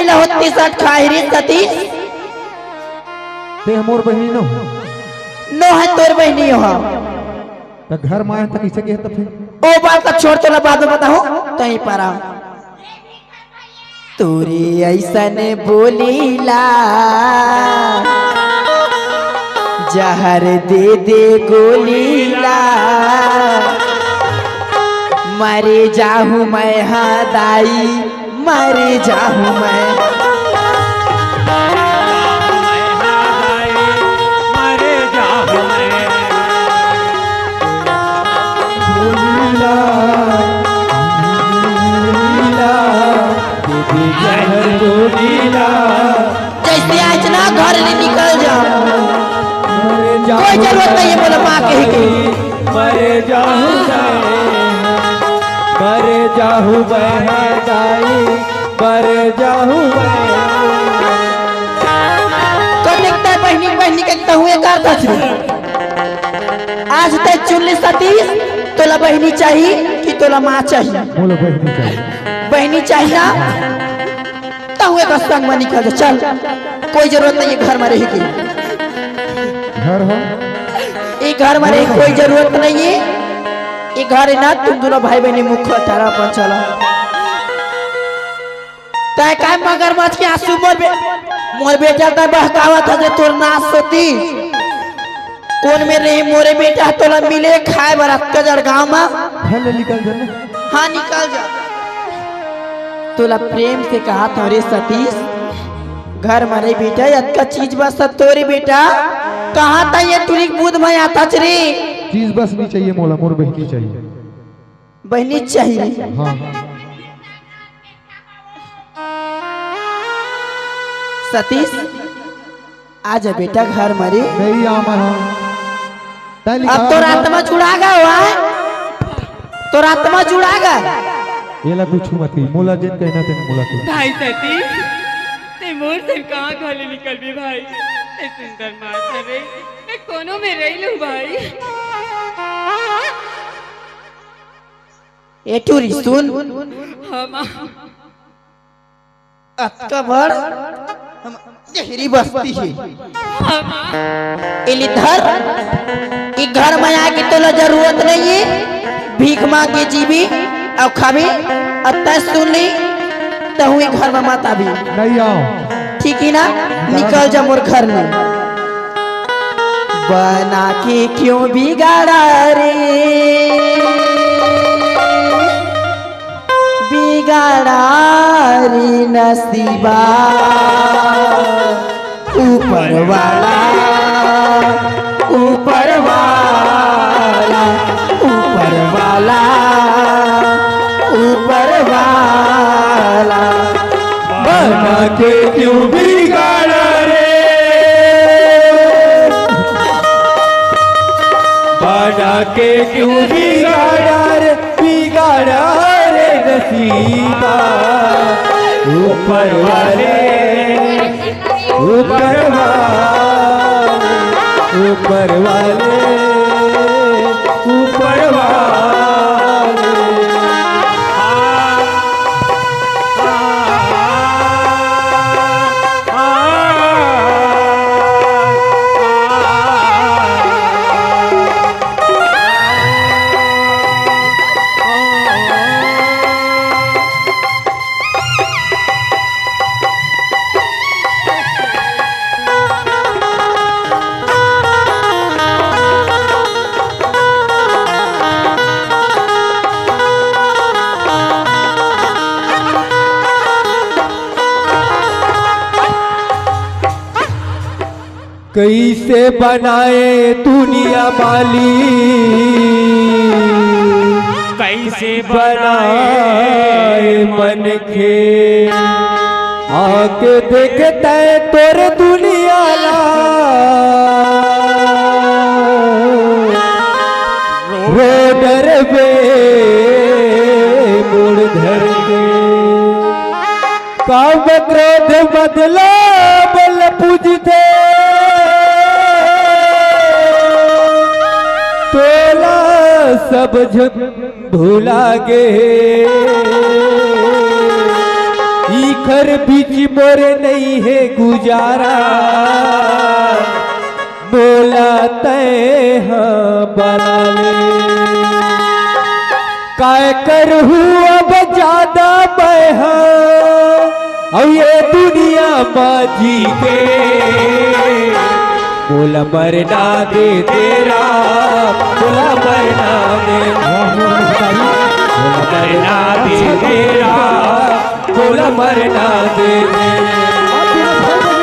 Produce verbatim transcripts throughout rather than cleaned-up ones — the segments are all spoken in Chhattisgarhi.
ला होती सट खाही रे सतीश। ते मोर बहिनी नो। नो हे तोर बहिनी हो। त घर मा हे त कइसे कहे त फिर? ओ बात ला छोड़, तोला बाद में बताहूँ, तहीं पर आ। तोरे अइसन बोली ला, जहर दे दे गोली ला, मरे जाहूँ मैं हाँ दाई, मरे जाहूँ मैं। जइसे आज ना घर ले निकल जा, कोई जरूरत नहीं हे मोला माँ कहे के। मरे जाहूँ मैं, मरे जाहूँ मैं दाई, मरे जाहूँ मैं। तो देखता है बहिनी, बहिनी के तहुँ एकर सच में। आज तक चुन ले सतीश, तोला बहिनी चाही कि तोला माँ चाही? मोला बहिनी चाही। बहिनी चाही ना? तहुँ एकर संग में निकल जा, चल। कोई जरूरत नहीं हे घर में रहे के। घर हो? ये घर में रहे कोई जरूरत नहीं हे। ये घर हे ना, तुम दोनों भाई बहिनी मुख तारा अपन चला। तैं काय मगरमच्छ के आँसू मोर बे-, मोर बेटा तैं बहकावत हे जे तोर नास होती। कोन में रही मोरे बेटा, तोला मिले खाए बर अतका जड़ गाँव मा। घर ले निकल जा ना। हाँ, निकल जा। तोला प्रेम से कहा था रे सतीश, घर मा रही बेटा, अतका चीज बस तोरे बेटा, कहा था ये टुरी के बुध में आता रे। चीज बस नहीं चाहिए मोला, मोर बहिनी चाहिए। बहिनी चाहिए। हाँ। सतीश, आजा बेटा घर मा रे। नहीं आमा है। तैं अब लिखा तोर ना। आत्मा जुड़ा गा हुआ है, तोर आत्मा जुड़ा गा। एला कुछ मत कही, मोला जेन कहना तेन मोला कही। भाई सतीश, तैं मोर संग कहाँ घर ले निकलबे भाई? तैं सुंदर माँ हरे, तैं कोनो में रह लूँ भाई। ए टुरी सुन। हाँ माँ। अतका बड़ हम जहरी बस्ती हे। एली धर, ई घर में आए के तोला जरूरत नहीं हे। भीख मांग के जीबी अउ खाबी। अब तैं सुन ली, तहूँ ई घर में मत आबी। नहीं आओ। ठीक ही ना? निकल जा मोर घर में। बना के क्यों बिगाड़ा रे, बिगाड़ा रे नसीबा। ऊपर वाला, ऊपर वाला, ऊपर वाला, ऊपर वाला। बना के क्यों बिगाड़ा रे, बना के क्यों बिगाड़ा रे, बिगाड़ा रे नसीबा। ऊपर वाले, ऊपर वाले, ऊपर वाले, ऊपर वाले। कइसे बनाए दुनिया मालिक, कइसे बनाए मनखे। आके देखते तोर दुनिया ला, रो डरबे मुड़ धर के। काम क्रोध मतलब ल पूजथे, तोला सब झन भुला गे। इखर बीच मोर नइ हे गुजारा, मोला तैं ह बना ले। काय करहूँ अब जादा मैं ह, अउ ये दुनिया म जी के। मोला मरना दे दे राम, मोला मरना दे, मोला मरना दे दे राम, मोला मरना दे दे।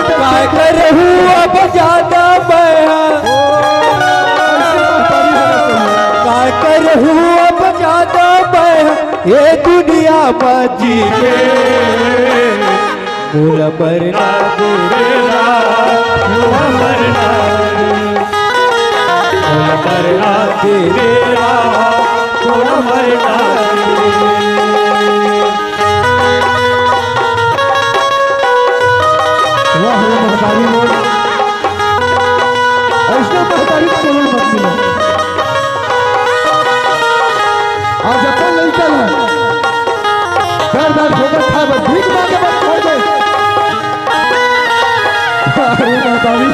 काय करहूँ अब जादा मैं ह, काय करहूँ अब जादा मैं ह, ये दुनिया म जी के। मोला मरना दे दे राम, मोला मरना दे, मोला मरना दे दे राम, मोला मरना दे दे। वाह रे महतारी मोर, अइसने महतारी तो कोनो मत मिले। आज अपन लइका ला घर बार ठोकर खाए बर भीख मांगे बर छोड़ दे। अरे महतारी।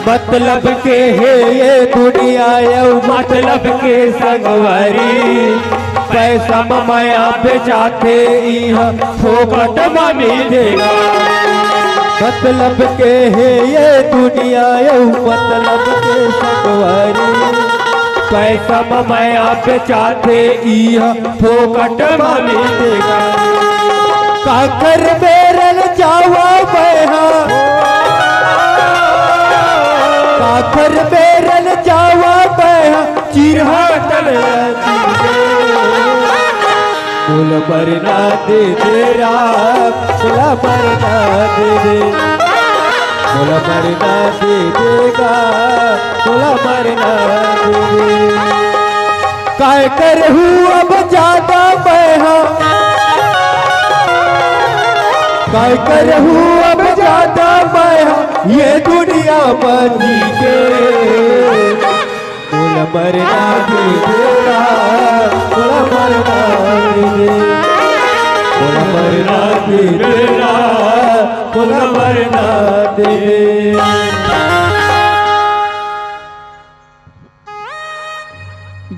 मतलब के हे ये दुनिया अउ मतलब के संगवारी, पैसा म मया बेचाथे इहाँ फोकट म मिलेगा। मतलब के हे ये दुनिया अउ मतलब के संगवारी, पैसा म मया बेचाथे इहाँ फोकट म मिलेगा। काखर मेरन जावा मैं ह, काखर मेरन जावा मैं ह, चिरहा तन मोला मरना दे दे राम, मोला मरना दे दे, मोला मरना दे दे गा, मोला मरना दे दे। काय करहूँ अब जादा मैं ह, काय करहूँ अब जादा मैं ह, ये दुनिया म जी के। मोला मरना दे दे गा, मोला मरना दे दे, मोला मरना दे दे गा, मोला मरना दे दे।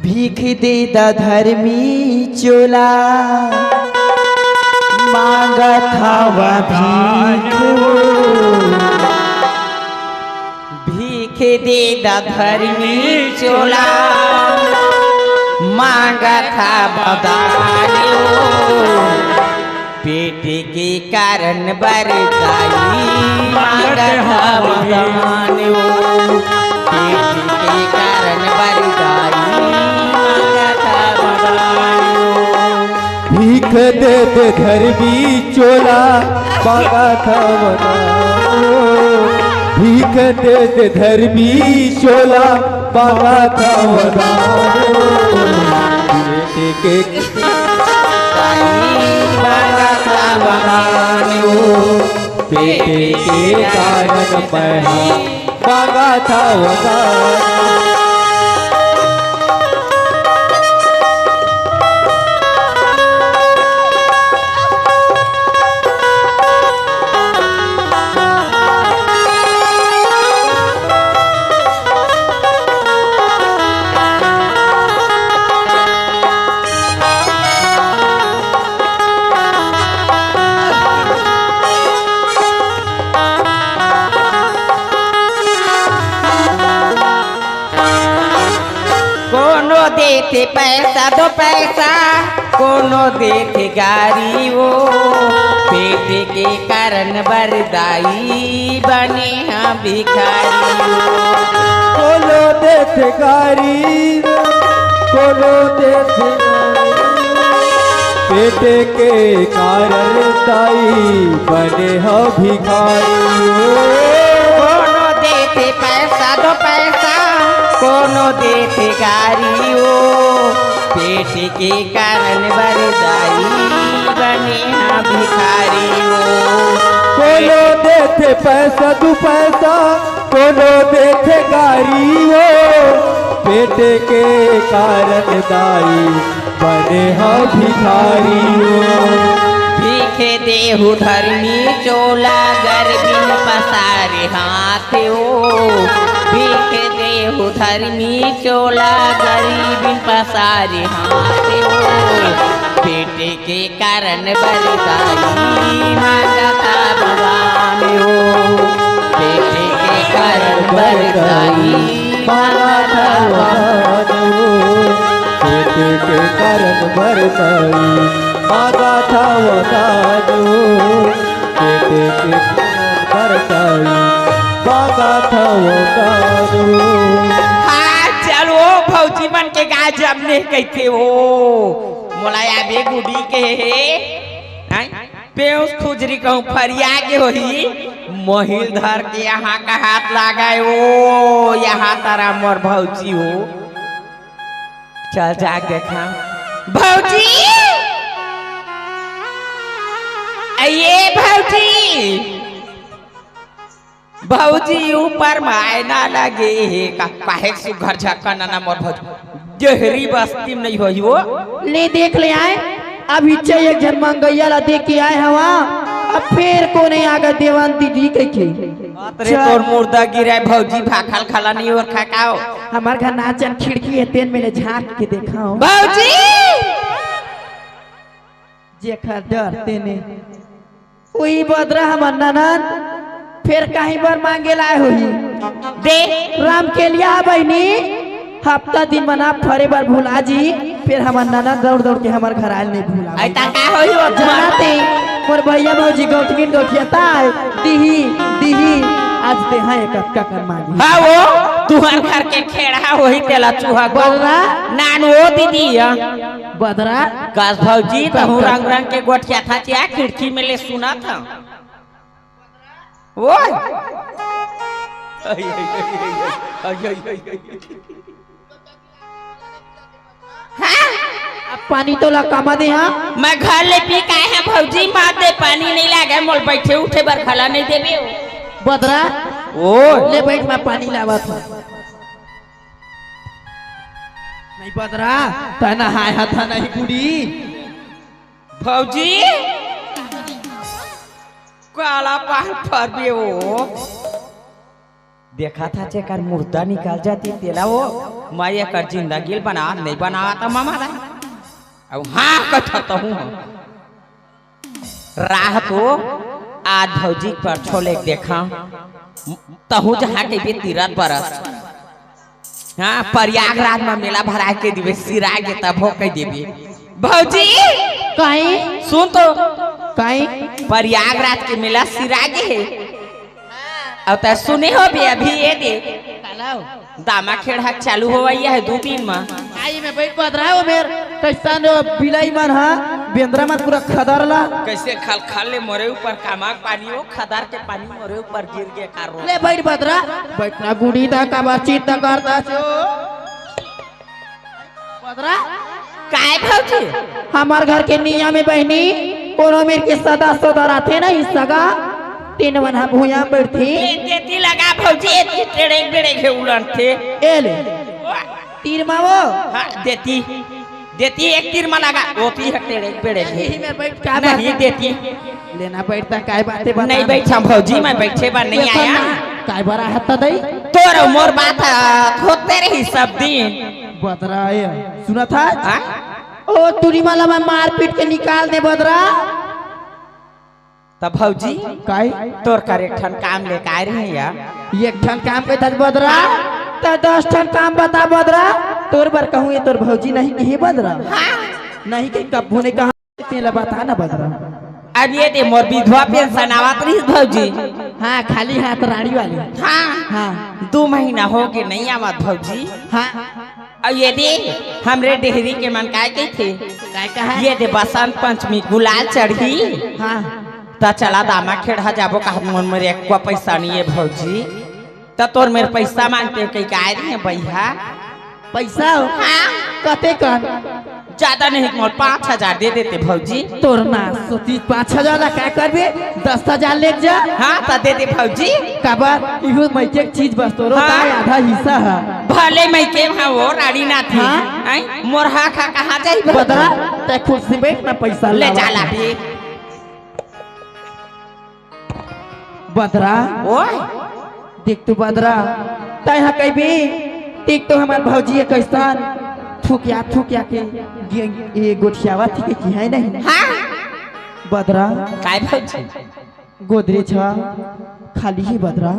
भीख दे दा धर्मी चोला, मांगत हवा भीख। भीख दे दा धर्मी चोला, मांगत हवा दान ओ। पेट के कारण बर दाई मांगत हव दान ओ, पेट के कारण बर दाई मांगत हव दान ओ। भीख दे दे धर्मी चोला मांगत हव दान ओ, भीख दे दे धर्मी चोला मांगत हव दान ओ। पेट के पेट के कारण मैं ह मांगत हव दान। कोनो देथे पैसा दो पैसा, कोनो देथे गारी ओ, पेट के कारण बर दाई बने ह भिखारी ओ। कोनो देथे गारी, कोनो देथे गारी, पेट के कारण दाई बने ह भिखारी ओ। कोनो देथे पैसा दो पैसा, कोनो देथे गारी ओ, पेट के कारण बर दाई बने ह भिखारी ओ। कोनो देथे पैसा दू पैसा, कोनो देथे गारी ओ, पेट के कारण दाई बने हव भिखारी ओ। भीखे देहु धरमी चोला, गरीबिन पसारे हाथ ओ। भीखे देहु धरमी चोला, गरीबिन पसारे हाथ ओ। पेट के कारण बरदाई मांगता भगवान ओ। पेट के कारण बरदाई मांगता भगवान ओ। पेट के कारण बरदाई मांगत हव दान ओ। पेट के कारण बरदाई मांगत हव दान ओ। हाँ, चल ओ भौजी मन के गा जमने कहिथे ओ। मोला याद ए गुडी के हे। हैं? पेंस खुजरी कहूँ फरिया गे होही। महिल धर के यहाँ का हाथ लागे ओ, यहाँ तरा मोर भौजी ओ। चल जाके देखा। भौजी! ए भौजी! भौजी ऊपर म आयना लगे हे का, काहे सुघर झक्का नना मोर भौजी। डेहरी बस्ती म नइ होही ओ। ले देख ले आए, अभी चे एक झन मंगइया ला देख के आए हवा, अब फेर कोने आगे देवान दीदी कहिके। बाप रे, चल। तोर मुर्दा गिरे भौजी, भाखल खला नइ ओरखा का ओ। हमर घर नाचन खिड़की हे, तेन में ले झांक के देखा ओ। भौजी! जेखर डर तेने। उही बदरा हमर ननद फेर काहीं बर मांगे लाए होही। दे। रामकेलिया बहिनी, हफ्ता दिन मना फरे बर भुला जी, फेर हमर ननद दौड़ दौड़ के हमर घर आयल नइ भुला। अइता का होही ओ तुम्हार? जानते, मोर भैया भौजी गौठिन गौठिया ताय, दिही, दिही, आज देहा एक अतका कर मांगी। हाँ ओ, तुहर घर के खेड़ा होही तेला चूहा को। बदरा? नान ओ दीदी या। बदरा? कस भौजी, तहूँ रंग रंग के गोठियाथा चिया, खिड़की में ले सुनत हव। ओए! हाँ? अब पानी तो ला कमा दे, हाँ? मैं घर ले पी के आए हँव भौजी, मार दे, पानी नइ लागे, मोला बइठे उठे बर घला नइ देबे ओ। बदरा? ओ। ले बइठ, मैं पानी लावत हँव। नहीं बदरा, तैं नहाय हथा नहीं गुड़ी। भौजी, काला पान फरबे ओ। देखा था जेकर मुर्दा निकल जाती तेला ओ, मैं एकर जिंदगी ल बना, नहीं बनावा त ममा दा। अब हाँ कथा तहूँ हम। राह तो आज भौजी पर छोले देखा, तहूँ जहाँ के भी तीरथ बरस। हाँ, प्रयागराज में मेला भराय के दिबे, सिराय के तभो कह दिबे। भौजी! काई? सुन तो। काई? प्रयागराज के मेला सिराय के हे। अब त सुने होबे अभी ए दे। काला हो? दामा खेड़हा चालू होवइया हे दू दिन म। आई में बइठ बदरा ओ मेर, कइसन ओ बिलाई मन ह, बेंदरा मन पूरा खदर ला। कइसे खलखल ले मोरे ऊपर कामा के पानी ओ, खदर के पानी मोरे ऊपर गिर गे का रो। ले बइठ बदरा, बइठ ना गुड़ी दा काबर चिंता करता छो। बदरा? काय भौजी? हमर घर के नियम हे बहिनी, कोनो मेर के सदा सदा रथे नहीं सगा, तीन मन ह भुइयां बइठथे। ए, देती लगा भौजी, एती टेड़े बेड़े के उलटथे। ए ले, तीर मा ओ। हाँ, देती, देती एक तीर मा लगा, ओती ह टेड़े बेड़े के। यही में बइठ का नहीं बात? देती। लेना बइठता, काय बात हे बता नहीं ना। बइठा भौजी, मैं बइठे बर नहीं देखो आया। ना, काय बर आहत दई? तोर मोर बात, आ, होते रही सब दिन। बदरा ए, सुनत हस? हाँ? ओ टूरी माला मैं मार पीट के निकाल दे बदरा। त भौजी, काय? तोर कर एक ठन काम लेके आए रहे या। एक ठन काम कहिथस बदरा, त दस ठन काम बता बदरा। तोर बर कहूँ ये तोर भौजी नहीं कही बदरा। हाँ। नहीं कही कब्बू नहीं कहा। तेला बता ना बदरा। अब ये दे मोर विधवा पेंशन आवत रहिस भौजी। हाँ, खाली हाथ राड़ी वाली। हाँ। हाँ। दू महीना हो गे नहीं आवत भौजी। हाँ। अब ये दे हमरे डेहरी के मन काय कहिथे? काय कहा? ये दे बसंत पंचमी गुलाल चढ़ी। हाँ। त चला दामा खेड़हा जाबो कहत मोर मेर एको पैसा नहीं हे भौजी। त तोर मेर पैसा मांगते कहिके आए रहे बइहा। पैसा हो? हाँ। कते कन? ज्यादा नहीं, मोर पाँच हजार दे देते भौजी। तोर ना सोची, पाँच हजार ला का करबे? दस हजार लेके जा। हाँ, त दे दे भौजी। काबर? इहू मइके के चीज बस, तोरो हाँ। ताय आधा हिस्सा है। भले मइके हाँ वो रानी नाथ ही। हाँ। आय, मोर हक हा कहाँ जाही भौजी? बदरा, तैं खुर्सी बैठ ना, पैसा ले लावा। जा लाबे। बदरा। ओए। देख तो बदरा, तैं हा कहिबे, देख तो हमर भौजी ह कइसन थूकिया थूकिया के गे-, ये गोठियावत हे कि है नहीं? हाँ। बदरा। काय भौजी? गोदरेज ह खाली हे बदरा।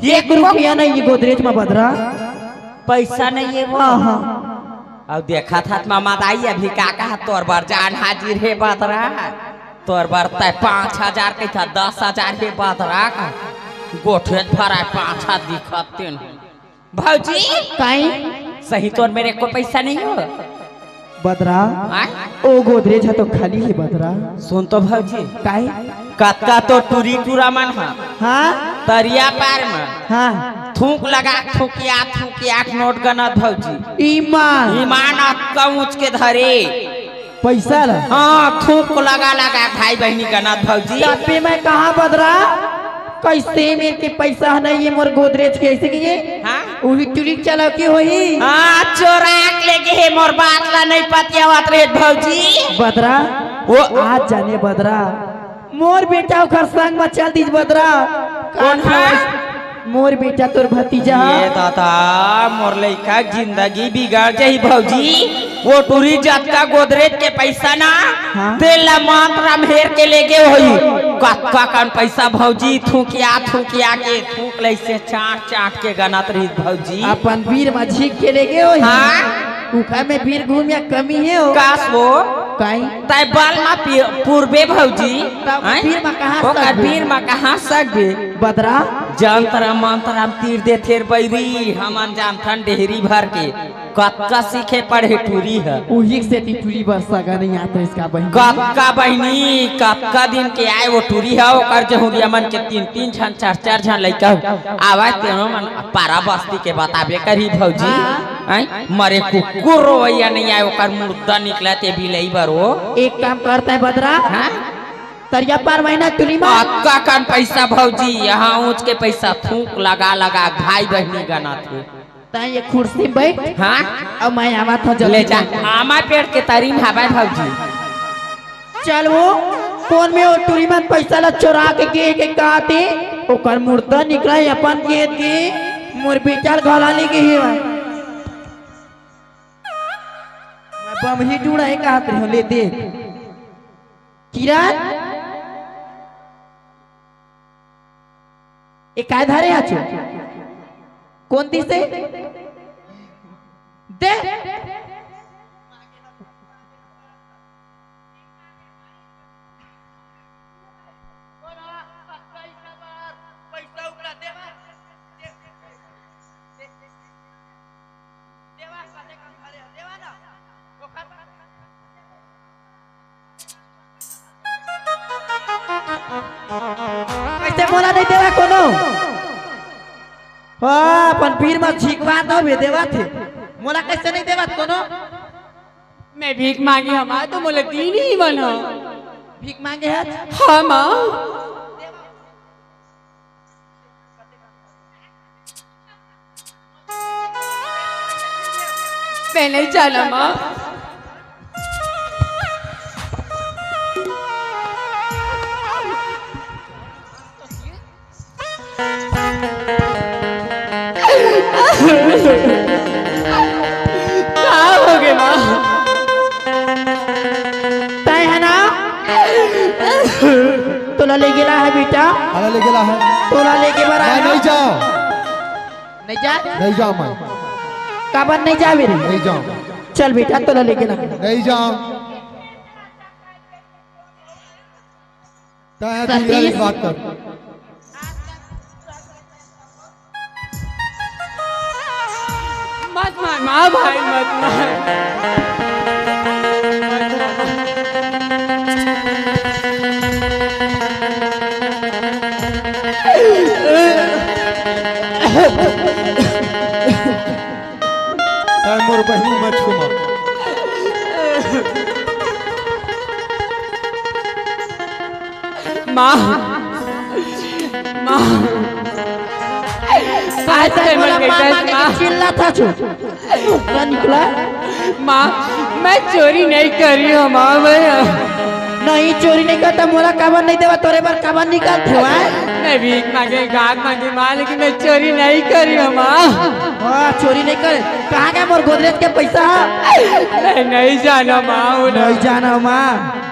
एक एक रुपया नहीं ये गोदरेज म बदरा। पैसा नहीं हे वो। हाँ, हाँ। अब देखत हस मामा दाई अभी का कहा तोर बर जान हाजिर हे बदरा। तोर बर तैं पाँच हजार कहिथा, दस हजार हे बदरा का। गोठेच भराय पाँच हाथ दिखत तेन। भौजी। काई? सही तोर मेर एको पैसा नहीं हो। बदरा। आय? ओ गोदरेज ह तो खाली हे बदरा। सुन तो भौजी। काई? कतका तो टूरी टूरा मन ह। हाँ? तरिया पार म। हाँ। थूक लगा, थूकिया, थूकिया के नोट गनत भौजी। ईमान। ईमान अतका ऊँच के धरे। पैसा ला? हाँ, थूक लगा लगा भाई बहिनी गनत भौजी। तबे मैं कहाँ बदरा, कइसे मेर के पैसा ह नहीं ये मोर गोदरेज के, अइसे कहिए। हाँ? उही टूरी चलाव के होही। हाँ, चोरा के लेगे हे, मोर बात ला नहीं पतियावत रहे भौजी। बदरा, वो आज जाने बदरा, मोर बेटा ओकर संग म चल दिस बदरा। कोन हा? मोर बेटा तोर भतीजा। ये दादा, मोर लइका के जिंदगी बिगड़ जाही भौजी। वो टूरी जतका गोदरेज के पैसा ना, हाँ। तेला मात्रा म हेर के लेगे होही। कतका कन पैसा भौजी, थूकिया थूकिया के थूक लइसे चाट चाट के गनत रहिस भौजी। अपन बीर म झीक के लेगे होही। हाँ। उखर में बीर घूम या कमी हे हो। कास वो? काई? तैं बल म पी-, पूरबे भौजी। तब हैं? बीर म कहाँ ओकर सकबे? बीर म कहाँ सकबे? बदरा? जंतर मंतर म तीर देथे रे बइरी, हमन जानथन डेहरी भर के। कतका सीखे पढ़े टूरी ह। उही सेती टूरी बर सगा नहीं आत रहिस का बहिनी। कतका बहिनी, कतका दिन के आय वो टूरी ह, ओकर जहुरिया मन के तीन तीन झन, चार चार झन लइका हो। आवय तेनो मन पारा बस्ती के बताबे करही भौजी। हाँ। हैं? मरे कुकुर रोवइया नहीं आय, ओकर मुर्दा निकलत हे बिलई बर वो। एक काम करत हँव बदरा। हाँ? तरिया पार महीना टूरी म। अतका कन पैसा भौजी, यहाँ ऊँच के पैसा थूक लगा लगा भाई बहिनी गनत हे। तैं ये कुर्सी म बइठ। हाँ? अउ मैं आवत हँव जल्दी ले जा। आमा पेड़ के तरी म हवय भौजी। चल वो, कोन में वो टूरी मन पैसा ला चोरा के गे के काते, ओकर मुर्दा निकला हे अपन खेत के, मोर बेटा ल घला ले गे हे। मैं बमही टूरा हे कहत रहे हँव, ले दे। किरण, ए काय धरे आचो? कोन दिसे? दे। कइसे मोला नहीं देवा कोनो? हाँ, अपन पीर म छिकवा दो बे देवा थे। मोला कइसे नहीं देवा कोनो? मैं भीख मांगे हमार तो मोला दीन ही मन ह। भीख मांगे है? हाँ माँ। मैं नहीं जाना माँ। का होगे माँ? तय है ना? तोला ले गेला है बेटा? काला ले गेला है? तोला लेके बर मैं आया। नहीं जाओ। नहीं जा? नहीं जाओ मैं। काबर नहीं जावे रे? नहीं जाओ। चल बेटा, तोला ले गेला। नहीं जाओ। तय है, तू सतीश। बात कर। मत मार, माँ भाई, मत मार। ए मोर बहिनी, मत छुमा। माँ, माँ, आज तक मन माँ, माँ, माँ, माँ। चिल्लाथस। का निकला? माँ, मैं चोरी नहीं करी हूँ माँ, मैं। नहीं, चोरी नहीं करता, मोला काबर नहीं देवा, तोरे बर काबर निकलथे, हैं? मैं भीख मांगे, गाग मांगे माँ, लेकिन मैं चोरी नहीं करी हूँ माँ। हाँ, चोरी नहीं करे। कहाँ गए मोर गोदरेज के पैसा? मैं नहीं जाना माँ, वो नहीं जाना माँ।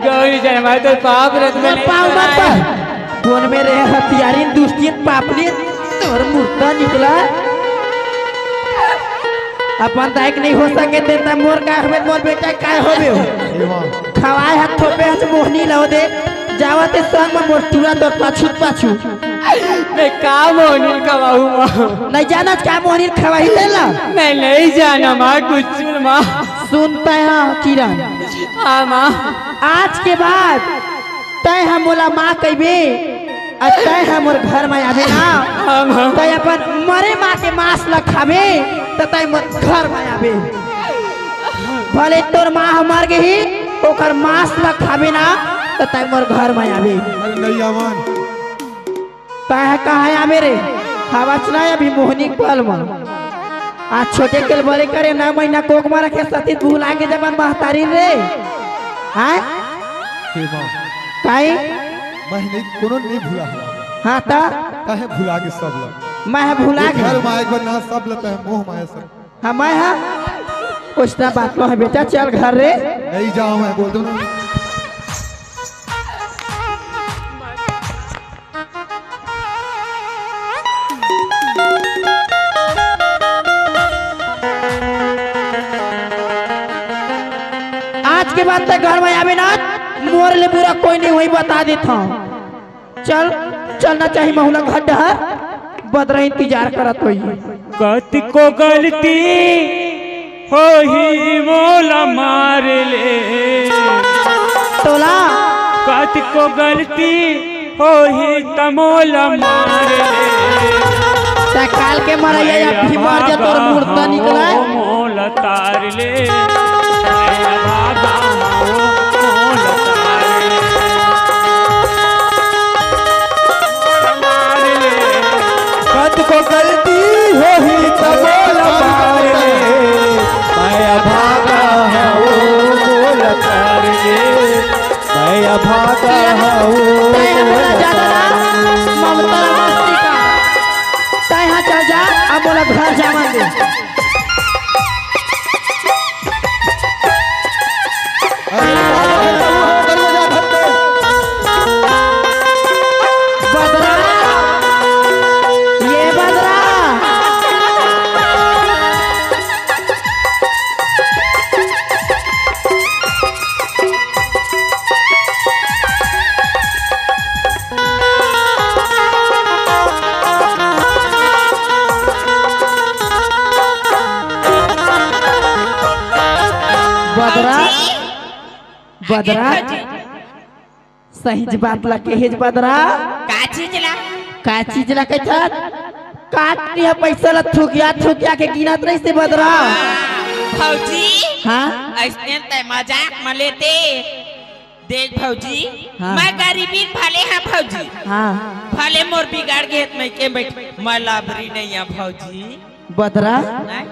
गौरी जय माता, पाप रत में नहीं पाँव मत पाए। पर। कौन में रहे हथियारिन, दुष्टिन, पापलिन, तोर मूर्ता निकला। अपन दाई के नहीं हो सके ते, त मोर का हमें, मोर बेटा काय होबे हो? ए माँ। खवाए हाथ थोपे हस मोहनी ला दे, जावत हे संग में मोर टूरा तोर पाछू पाछू। मैं का मोहनी खवाहूँ माँ? नहीं जानस का मोहनी खवाही तेला? मैं नहीं जाना माँ, कुछ माँ। सुनता है किरण। हाँ माँ। आज के बाद तैं ह मोला माँ कहिबे, अउ तैं ह मोर घर में आबे ना, हाँ माँ। तैं अपन मरे माँ के मांस ल खाबे, त तैं मोर घर में आबे। भले तोर माँ ह मर गेही, ओकर मांस ल खाबे ना, त तैं मोर घर में आबे। अरे नहीं आवन। तैं ह कहाँ आबे रे? हवस ना अभी मोहनी के बल म। आज छोटे के बड़े करे, नौ महीना कोख म रखे सतीश भुला के जब महतारी रे। हैं? हे माँ। काई? मैं नहीं, कोनो नहीं भुला हूँ। हाँ त? काहे भुला गे सब लोग? मैं ह भुला ये गे। घर में एक बार ना सब लेता है, मोह माया सब। हाँ, मैं ह। कुछ ना बात नो है बेटा, चल घर रे। नहीं जाओ, मैं बोल दूँ ना। आज के बाद तैं घर में आबे ना, मोर ले बुरा कोई नहीं होही, बता देत हूँ। चल, चलना चाही महुला घर डहर, बदरा इंतजार करत होही। कतको गलती होही मोला मार ले। तोला। कतको गलती होही त मोला मार ले। तैं काल के मरइया या फिर मर जा, तोर मूर्ता निकला। मोला तार ले। कतको गलती होही त मोला मार ले, मैं अभागा हवँ मोला तार ले, मैं अभागा हवँ। तैं ह मोला जाना ना, ममता मस्ती का। तैं ह चल जा, अब मोला घर जावन दे। अरे, दरवाजा धर दे। बदरा, ये बदरा। बदरा, भौजी, बदरा, आगे भौजी। सहीच बात ला केहेच बदरा। का चीज ला? का चीज ला कहिथस? काट लिहा पैसा ला थुकिया थुकिया के गिनत रहिसे बदरा। भौजी, हाँ? अइसने तैं मजाक म लेते। देख भौजी, हाँ। मैं गरीबीन भले हँव भौजी। हाँ। भले मोर बिगड़ गे हे त मइके बइठ, मैं लबरी नइ हँव भौजी। बदरा। हैं?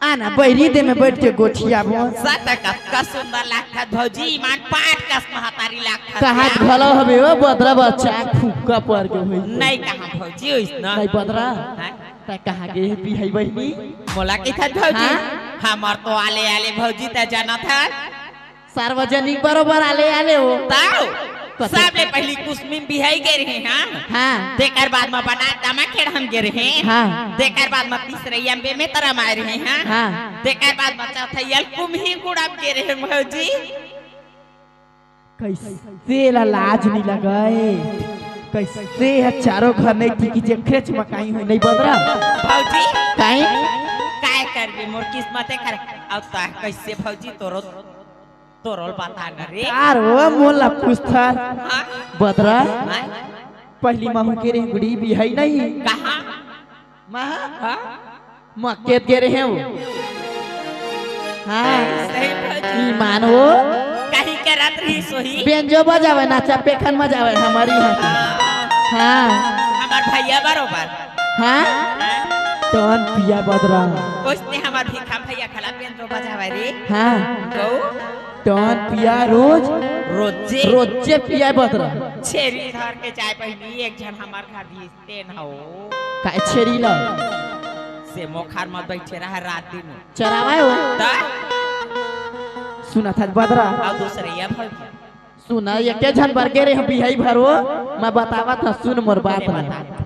आना, बइरी दे में बइठ के गोठियाबो। सत कतका सुंदर लागथस भौजी, ईमान पाट कस महतारी लागथस। कहात या। घलो हवे ओ बदरा बच्चा, फुक्का पर गे होही। नइ कहँव भौजी, ओइसना। नइ बदरा। हैं? तैं कहाँ गे हे बिहाई बहिनी? मोला कहिथस भौजी? हाँ? हमर तो आले आले भौजी तैं जानथस। सार्वजनिक बरोबर आले आले हो। ताऊ, कते? सबले पहिली कुसमी म बिहाई गे रहेंव, हाँ? हाँ। तेकर बाद म बनारदम खेड़हा म गे रहेंव। हाँ। तेकर बाद म तीसरइया म बेमेतरा म आए रहेंव, हाँ? हाँ। तेकर बाद म चौथइया ल कुम्ही गुड़ा म गे रहेंव भौजी। कइसे ला लाज नइ लगय? कइसे ह चारों घर नइ टिकी, जेखरेच म काहीं होही नइ बदरा? भौजी, काहीं? काय करबे, मोर किस्मते खराब। अउ त कइसे भौजी तोरो तोरो ल बता न रे। का रे, मोला पूछथस। हाँ? बदरा, हाँ? पहिली महूँ के रेंगड़ी बिहाई नहीं। कहाँ? महा? हाँ? मक्केत गे रहे हो। हाँ। सही भौजी। ईमान हो। कहीं करत रही सोही। बेंजो बजावे, नाचा पेखन बजावे, हमारी यहाँ। हाँ। हमार भैया बरोबर। हाँ। टन पिया बदरा। उसने हमार भिखा भैया खला बेंजो बजावे रे। हाँ। गौ। टन पिया रोज। रोजे। रोजे पिया बदरा। छेरी धर के जाए बहिनी, एक झन हमार घर भी तेन हो। काय छेरी ला? से मोखार मत बैठे रहा रात दिन। चरावा हो। ता? सुना था बदरा। और दूसरे ये भर। सुना, एके झन बर गे रहे हम बिहाई भरो, मैं बतावा था, सुन मोर बात बोले ना। बता।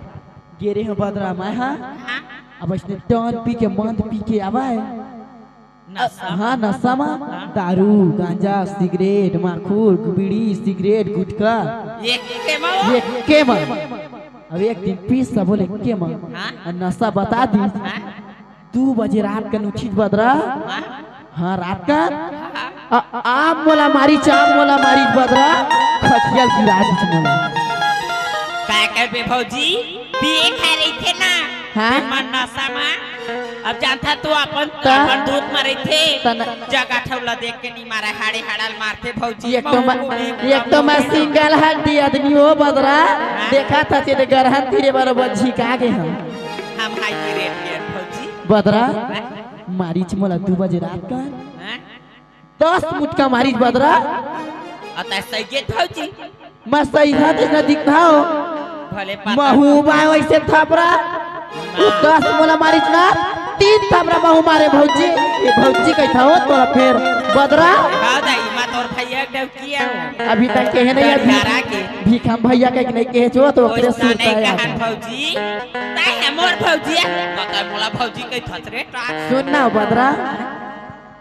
गे रहे हम बदरा मैं, हाँ? हाँ। अब इसने टन पी के, मंद पी के आवा है। नशा। हाँ, नशा मा। हाँ। दारू, गांजा, सिगरेट, माखुर, बीड़ी, सिगरेट, गुटखा। एके मा वो? एके मा। अब एक दिन पीस सब बोले एके मा। हाँ। और नशा बता दी। हाँ। दू बजे रात कन उठित बदरा। हाँ। हाँ, रात कन। हाँ। आ, आ मोला मारिच, आ मोला मारिच बदरा। खटिया ल गिरा दिस मोला। काय करबे भौजी? पिए खाए रहिथे ना। हाँ। मन नशा मा। अब जानथा तो अपन, त? अपन दूध मा रहिथे। त न- जगह ठौला देख के नहीं मारे, हाड़े हाड़ा ल मारथे भौजी। एक तो महू मैं, को भी एक तो मैं सिंगल हड्डी आदमी हो बदरा। हाँ। देखा था तेरे गरहन तीरे बरोबर झिका गे हम। हम हाई ग्रेड के भौजी। बदरा, हाँ? मारिच मोला दू बजे रात कन। हाँ? दस मुटका मारिच बदरा। अतः सही गे भौजी। मैं सही हाथ इतना दिखाओ। भले पता महू बाय वैसे थापरा। उ दस मोला मारिच ना, तीन थापरा महू मारे भौजी। ये भौजी कही था हो तोरा फेर बदरा। हाँ दाई, मैं तोर भैया के डौकी हूँ। अभी तक कहे नहीं, अभी डरा के। भीखम भैया के नहीं कहे छो तो ओकरे ओइसना सुनता नहीं है। कहन भौजी। ताई है मोर भौजी है। पता मोला भौजी कही थत रे टाट। सुन ना बदरा।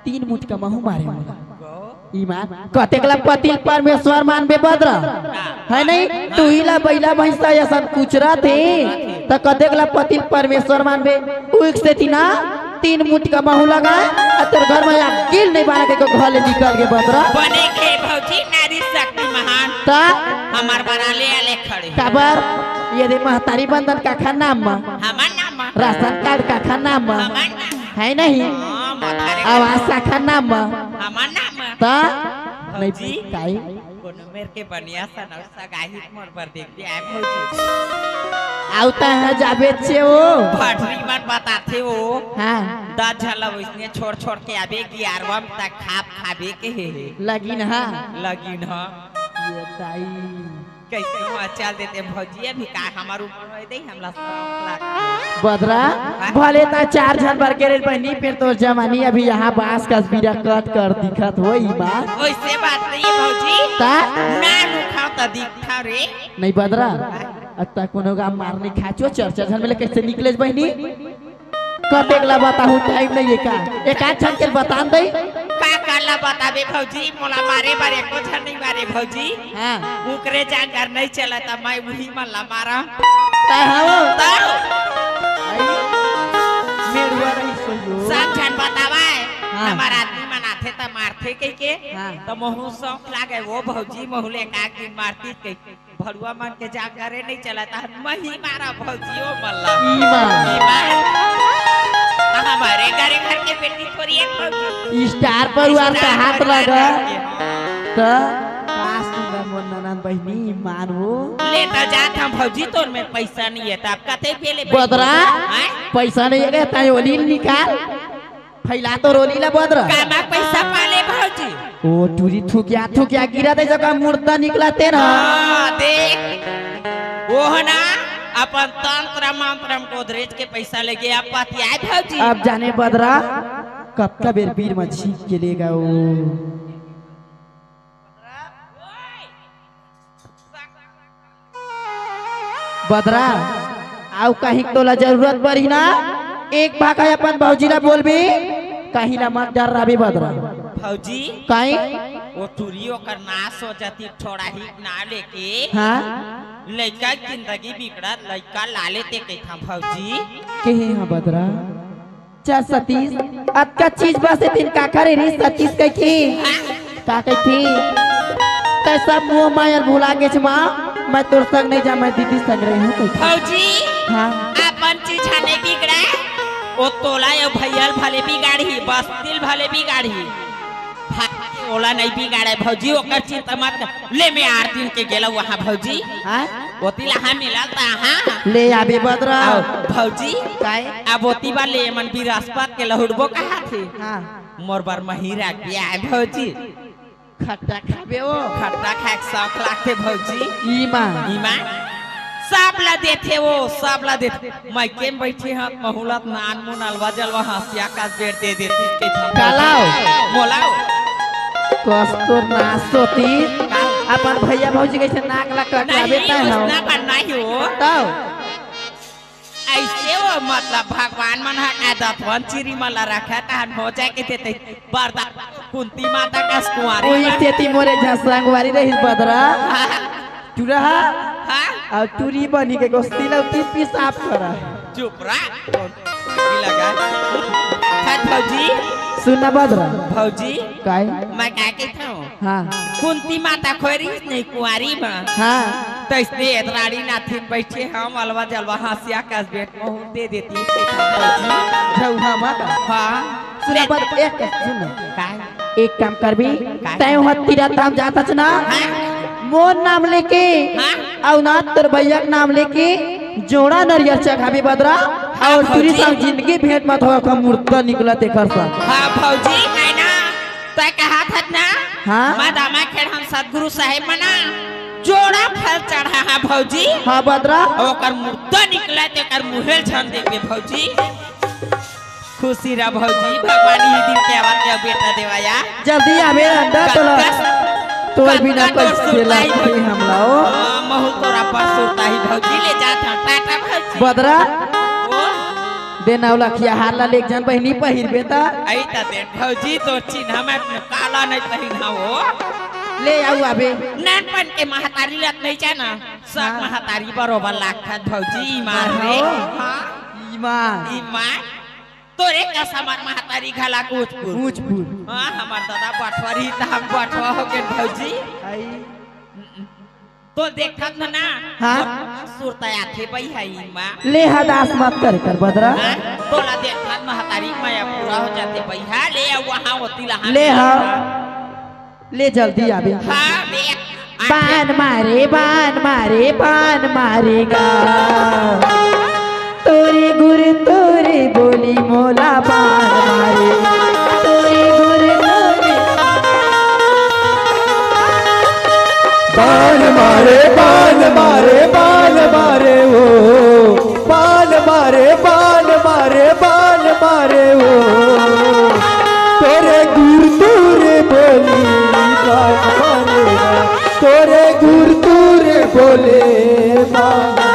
तीन मुटका महू मारे मोला। ईमान, कतेक ला पतिल परमेश्वर मानबे बदरा? है नहीं? तुही ला बैला भैंसा असन कुचरत हे, त कतेक ला पतिल परमेश्वर मानबे? उइक सेती ना, तीन मुटका महू लगाए, आ तोर घर में आग गिल नहीं बारा के घर ले निकल गे बदरा। बने के भौजी नारी शक्ति महान। त? हमार बराले आले खड़े। काबर? ये दे महतारी बंधन काखर नाम मा? हमार नाम मा। राशन कार्ड काखर नाम मा? हमार नाम। है नहीं? हाँ, मथारे आवास शाखा नाम। हमार नाम। त? नहीं भौजी, काई? कोनो मेर के बनिया सनौर सगाही मोर बर देख के आए भौजी। आउ त है जाबे छे ओ। भटरी मन बताथे ओ। हाँ। दस झन ला वइसने छोड़ छोड़ के आबे ग्यारहवाँ तक खाब खाबे के हे। लगिन हा। लगिन हा। ये ताई। कइसे हुआ चल देते भौजी, अभी का हमार उमर होय दे, हमला शौक लागथे। बदरा, हाँ? भले ता चार झन बर के रे बहिनी, फेर तोर जवानी अभी यहाँ बांस कस बीरा कट कर दिखत होई बा। वइसे बात नहीं है भौजी। ता? ना रुखाव त दिखा रे। नहीं बदरा, अत्ता कोनो गा मारने खाचो चार चार झन में ले कइसे निकले बहिनी? कतेक ला बताहूँ, टाइम नहीं है का? एक आध झन के बतान दई। का का ला बताबे भौजी, मोला मारे बर एको झन नहीं मारे भौजी। हाँ। उकरे जांगर नहीं चला त मैं उही मन ला मारा। ता हवो। ता। आई, मेरुआ रही सोयो। सब झन बतावा है, हाँ। हमार आदमी मन आथे त मारथे कह के, हाँ। त महू शौक लागे वो भौजी, महू ले एक आध दिन मारती कह के। भरुआ मन के जांगरे नहीं चलत, हम मही मारा भौजियो मल्ला। ई माँ। ई माँ। हमारे घरे घर के बेटी थोड़ी है भौजी। स्टार परिवार का हाथ लगा। त का सुंदर मोर ननद बहिनी मान हो। ले त जात हम भौजी, तोर में पैसा नहीं है, त आप कते पेले बदरा? हैं? पैसा नहीं है, ताई ओली निकाल। फैला तो रोली ला बदरा। कामा पैसा पाले भौजी। ओ टूरी थुकिया थुकिया गिरा दे जका मुर्दा निकला तेरा। हाँ, देख। वो है ना, अपन तंत्र मंत्र हम गोदरेज के पैसा लेके आप पतियाए भौजी। अब जाने बदरा, कब का बेर बीर में छींक के लेगा वो। बदरा, आउ कहीं तोला जरूरत पड़ही ना, एक भाखा अपन भौजी ला बोलबे, कहीं ला मत डर्राबे बदरा। भौजी, काई? वो टूरी ओकर नाश हो जाती, थोड़ा ही ना लेके। हाँ? लइका के जिंदगी बिगड़त, लइका ला लेते कहिथा भौजी। केहे हाँ बदरा? चल सतीश, अतका चीज बस दिन का करे रे सतीश कह के। का कहती? तै सब मोह माया भुला गेछ माँ, मैं तोर संग नहीं जा, मैं दीदी संग रही हूँ कहती। भौजी, हाँ। अपन चीज हने बिगड़ा। ओ तोला अउ भैया ल भले बिगाड़ही, बस्ती ल भले बिगाड़ही, भा-, ओला नइ बिगाड़े भौजी, ओकर चिंता मत कर। ले, मैं आठ दिन के गेलव वहाँ भौजी, हाँ? ओती लहा मिलल त हाँ। ले आबे बदरा। अउ भौजी, काय? अब ओती बर ले, एमन बिरासपत के लहुटबो कहाथे। हाँ। मोर बर मही रख दिया है भौजी। खट्टा खाबे ओ। खट्टा खाए के शौक लागथे भौजी। ईमा। ईमा। सब ला देथे ओ, सब ला देथे। मइके में बइठे हंव, महूं ला नान मुन अलवा जलवा हंसिया कस बेट दे देतिस कहिथंव। काला ओ। मोला ओ। कस तोर नास होतिस। का? अपन भैया भौजी कइसे नाक ला कटवाबे नहीं, तैं हव। ओसना बर नहीं ओ। तब? अइसे ओ, मतलब, भगवान मन ह का दतवन चिरी मन ला रखे, तहन हो जाए के देते। बरदा कुंती माता कस कुंवारी ओही बन- सेती मोरे झन संगवारी रहिस बदरा। हाँ। टुरा हा? हाँ? अउ टुरी बनी के गोस्ती ला उती पी साफ करा। चुप रह। ई लगा। हट भौजी। सुन ना बदरा। भौजी। काय? मैं का कहिथंव? हाँ। कुंती माता खोरिस नहीं कुंवारी म। हाँ। तइसने ए रानी नाथिन बइठे हंव, अलवा जलवा हंसिया कस बेट महूं दे देतिस कहिथंव भौजी। झउहा माता। हाँ। सुन ना बद-, एक सुन ना। काय? एक काम करबे, काय? तैं ओहा तीरथ धाम जात हस ना, हाँ? मोर नाम लेके, हाँ? अउ ना तोर भैया के नाम लेके, जोड़ा नरियर चघाबे बदरा, हाँ, अउ टुरी भौजी। संग जिनगी भेंट मत होय, ओखर मुर्दा निकलत एखर संग। हाँ भौजी, काय ना? तैं कहत हस ना? हाँ? माँ दामा खेड़ हम सतगुरु साहेब मना जोड़ा फल चढ़ा हा भौजी। हाँ बदरा। ओकर मुर्दा निकलत, तेकर मुहेल झन देबे भौजी। खुशी रह भौजी, भगवान इही दिन के आवा के बेटा देवा या। जल्दी आबे अंडा तोला। कतका, तोर बिना कतका तोर कइसे सुरताही लागथे भौजी। हमला ओ? हाँ, महूं तोर अब्बड़ सुरताही भौजी, ले जात हंव, टाटा भौजी। बदरा। ओ? दे ना ओ लखिया हार ला ले एक झन बहिनी पहिरबे त। अई त दे भौजी, तोर चिन्हा में काला नहीं पहिन हंव ओ। ले आऊ आबे। नानपन के महतारी ला त नहीं जाना, सब हाँ। महतारी बरोबर लागथे भौजी, ईमान हाँ रे। हो। हाँ। ईमान। ईमान। तोरे कस हमर महतारी घला कूचपुर। कूचपुर। हाँ, हमर दादा बठवा रहिस त हम बठवा हो गेन भौजी। आई। तोला देखथंव ना। हाँ। सुरता आथे बई हई माँ। ले हदास मत करे कर बदरा। हाँ, तोला देखथंव महतारी मया पूरा हो जाथे बई हा, ले अउ वहाँ ओती लहा ले हा। ले जल्दी आबे। हाँ, ले। बान मारे, बान मारे, बान मारे गा। तोरे गुर तोरे बोली मोला बान मारे। तोरे गुर तोरे बान मारे, बान मारे, बान मारे ओ। बान मारे, बान मारे, बान मारे ओ। तोरे गुर तोरे बोली बान मारे। तोरे गुर तोरे बोले बान मारे।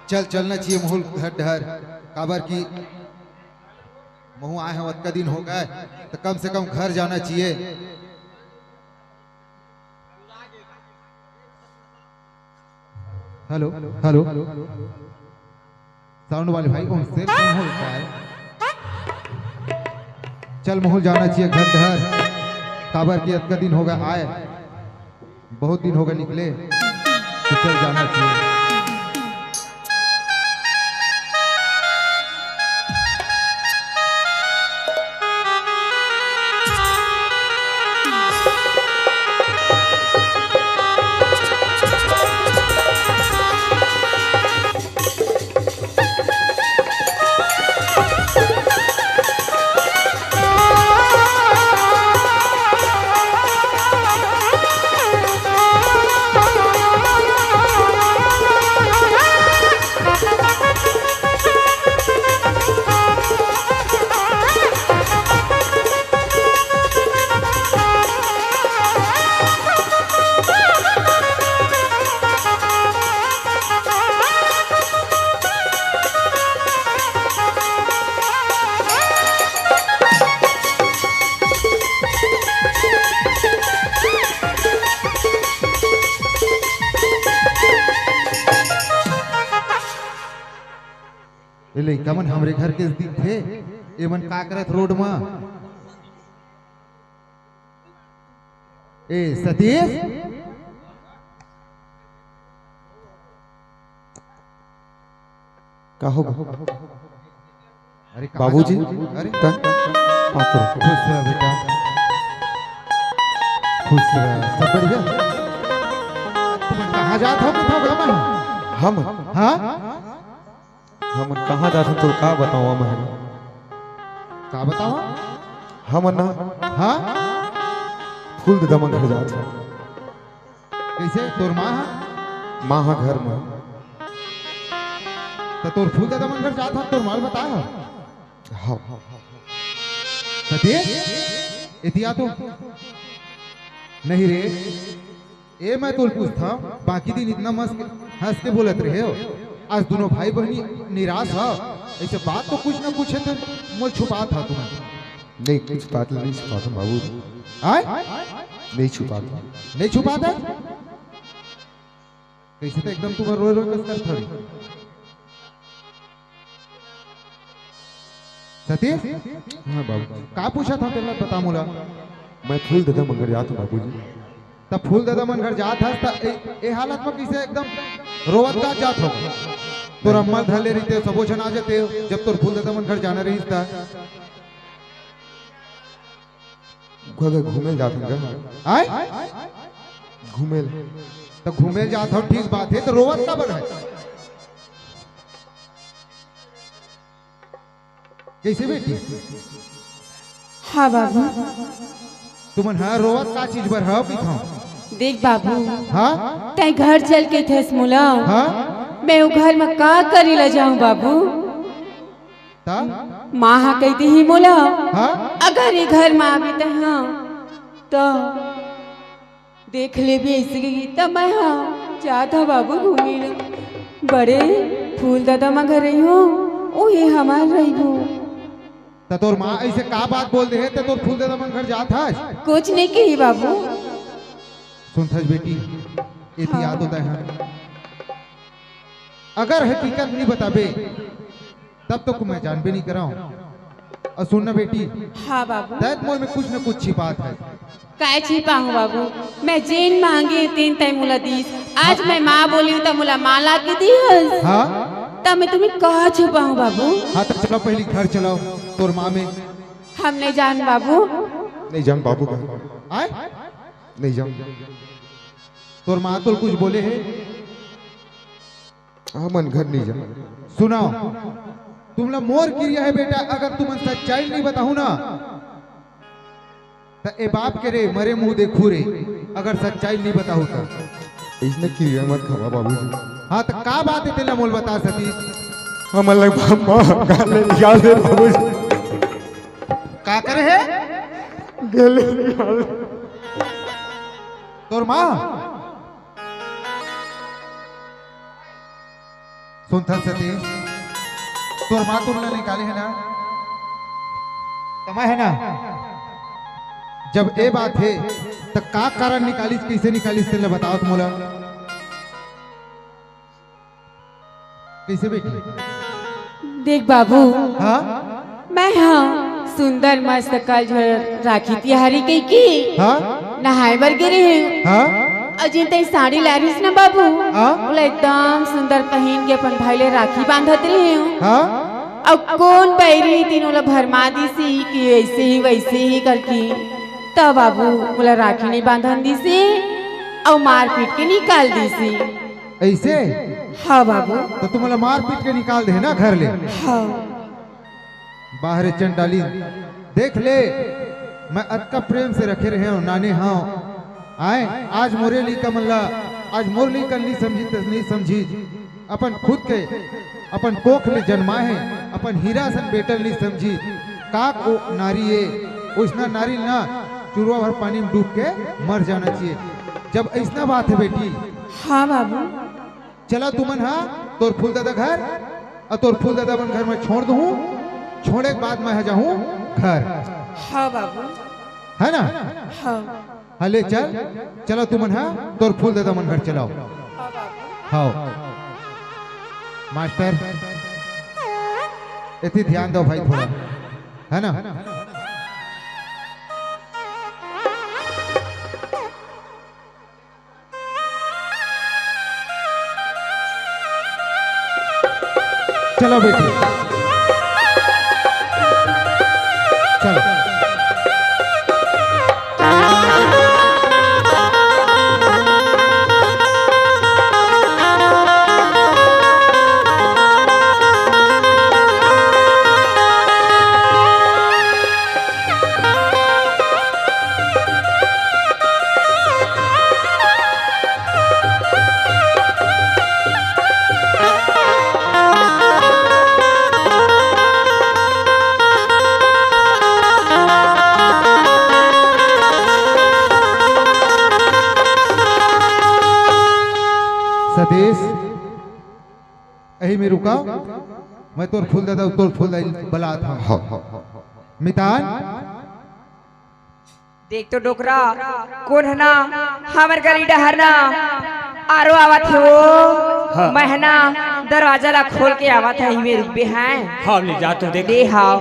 चल, चलना चाहिए महूं घर डहर, काबर कि महूं आए हंव, अतका दिन हो गए, त कम से कम घर जाना चाहिए। हेलो, हेलो, साउंड वाले भाई, कौन से फोन हो रहा है? चल महूं जाना चाहिए घर डहर, काबर कि अतका दिन हो गए आए, बहुत दिन हो गए निकले, त चल जाना चाहिए। ए लइका मन हमरे घर के दिखथे, ए मन का करत रोड म? ए सतीश, का हो? अरे कहाँ बाबूजी, जाओ? अरे का? पात्र। खुश रह बेटा, खुश रह, सब बढ़िया। तुम कहाँ जात हो, कितना बड़ा मन? हम? हाँ? हमन कहाँ जाथन तो का बतावा मैं? का बतावा? हमन ना हाँ? फूल ददा मन घर जात हन। कैसे तोर माँ हा? माँ हा घर में। त तोर फूल ददा मन घर जात हन, तोर माँ ल बताय हा? हाँ। सतीश, एतिया तो नहीं रे। ए, मैं तोल पूछथंव, बाकी दिन इतना मस्त हंस के बोलत रहे हो, आज दोनों भाई बहनी निराश हो, ऐसे बात तो कुछ ना कुछ है तो मोल छुपात हा तुमन। नहीं, कुछ बात नहीं छुपात हन बाबू। आय? नहीं छुपात हन। नहीं छुपात हन? कैसे तो एकदम तुमन रोए रोए कस करत हवे। सतीश, हाँ बाबू। का पूछत हंव तेला बता मोला। मैं फूल ददा मन घर जात हंव बाबूजी। त फूल ददा मन घर जात हस त ए, ए हालत में कैसे एकदम रोवत का जात हो? तोर अम्मा धर ले रहिते, सबो झन आ जाते, जब तोर फूल ददा मन घर जाना रहिस त। घूमे जात हन घर। आय? घूमे। त घूमे जात हो, ठीक बात है, त रोवत काबर है? कैसे बेटी? हाँ बाबू। तुमन हा रोवत का चीज बर हव कहिथंव? देख बाबू, हाँ? तैं घर चल के थस मोला। हाँ? मैं वो घर में का करी ला जाऊं बाबू? त? माँ हा कहिथे ही मोला। हाँ? अगर ये घर में आबे तैं हा, त देख लेबे अइसे कहिके त मैं हा जात हंव बाबू घूमे ला। बड़े फूल ददा मन घर रहिहूं, उही हमार रहिबो। त तोर माँ अइसे का बात बोल दे हे, त तोर फूल ददा मन घर जात हस? कुछ नहीं कही बाबू। सुनथस बेटी, एती हाँ। आ तो तैं हा। अगर हकीकत नहीं बताबे, तब तो मैं जानबे नहीं करंव। अउ सुन ना बेटी, हाँ बाबू। तैं मोर में कुछ न कुछ छिपात हस। काय छिपाहूं बाबू? मैं जेन मांगे तेन तैं मोला दीस। आज हाँ। मैं माँ बोलिहूं त मोला माँ ला के दिहस। हाँ? त मैं तुम्हें का छिपाहूं बाबू? हाँ, त चलो पहली घर चलो, तोर माँ में। हम नहीं जान बाबू। नहीं जान बाबू घर। आय? नहीं जान। तोर माँ तो कुछ बोले हे? हमन घर नहीं जान। सुनव, तुमला मोर किरिया हे बेटा, अगर तुमन सच्चाई नहीं बताहू ना, त ए बाप के रे मरे मुंह देखहू रे, अगर सच्चाई नहीं बताहू त। अइसने किरिया मत खावा बाबूजी। हाँ, त का बात हे तेला मोल बता सतीश। हमन ला माँ घर ले निकाल दे बाबूजी। का करे हे? घर ले निकाल दे। तोर माँ? सुनथस सतीश, तोर माँ तुमला निकाले हे ना? त मैं हे ना? जब ए बात हे, त का कारण निकालिस, कइसे निकालिस, तेला बतावत मोला। कइसे बेटी? देख बाबू, हाँ? मैं हा सुंदर मस्त कल झर राखी तिहारी कहिके हाँ? नहाए बर गे रहेंव। हाँ? अउ जेन तैं साड़ी लाय रहिस ना बाबू, हाँ? ओला एकदम सुंदर पहिन के अपन भाई ले राखी बांधत रहेंव। हाँ? अउ कोन बइरी तेन ओला भरमा दिस ही कि अइसे ही वइसे ही करके, त बाबू मोला राखी नहीं बांधन दिस ही अउ मारपीट के निकाल दिस ही। अइसे? हाँ बाबू। त तुमला मारपीट के निकाल दे ना घर ले? हाँ। बाहरे चंडाली, देख ले, मैं अतका प्रेम से रखे रहेंव, नाने हंव। आय, आज मोरे लइका मन ला, आज मोर लइका नहीं समझी, त नहीं समझी। अपन खुद के, अपन कोख ले जन्माए हे, अपन हीरा सन बेटा ल नहीं समझी। का ओ नारी ए, ओइसना नारी ना चुरवा भर पानी में डूब के मर जाना चाहिए। जब अइसना बात हे बेटी। हाँ बाबू। चला तुमन हा तोर फूल ददा घर, अउ तोर फूल ददा मन घर में छोड़ दूहूं, छोड़े के बाद मैं हा जाहूं घर। हाँ बाबू। है ना? हाँ। हाँ, ले चल, चला तुमन हा तोर फूल ददा मन घर चलव। हाँ बाबू। हाँ। मास्टर। एती ध्यान दो भाई थोड़ा, है ना? चलो बेटी, चलो। सतीश, यही में रुका, मैं तोर फूल दादा, तोर फूल दाई बलात हूँ। हाँ। मितान, देख तो डोकरा, कोन ह ना, हमर गली डहर ना आरो आवत हे वो। हाँ। मैं ह ना दरवाजा ला खोल के आवत हे, इमे रुकबे हैं। हाँ, ले जा तो देख। दे हाव।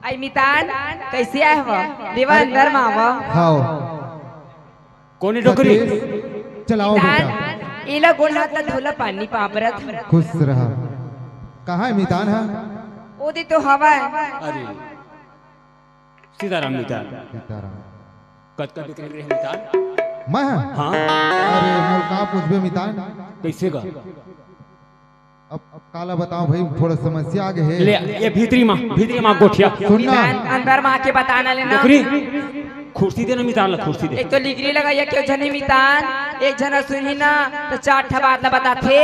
आई मितान, कैसे आए हव? लेवा अंदर मा आवा। हाव। कोनी डोकरी? सतीश, चलाओ मितान, बेटा। एला गोड़ हाथ ला धोला, पानी पापरत। खुश रहा। कहाँ है मितान, हाँ? ओ दे तो हवा है। अरे, सीताराम मितान। सीताराम। कतका बिकरे रहे मितान? मैं? हाँ। अरे, मोर का पूछबे मितान? कैसे का? अब, अब काला बताओ भाई, थोड़ा समस्या आ गए है। ले, ये भीतरी माँ, भीतरी माँ गोठिया। सुन ना। मितान, अंदर मा आके बताना लेना। डोकरी, कुर्सी दे ना मितान ला, कुर्सी दे। एक तो लिगरी लगाइया क्यों झनी मितान, एक झन सुनही ना, तो चार ठा बात ला बताथे।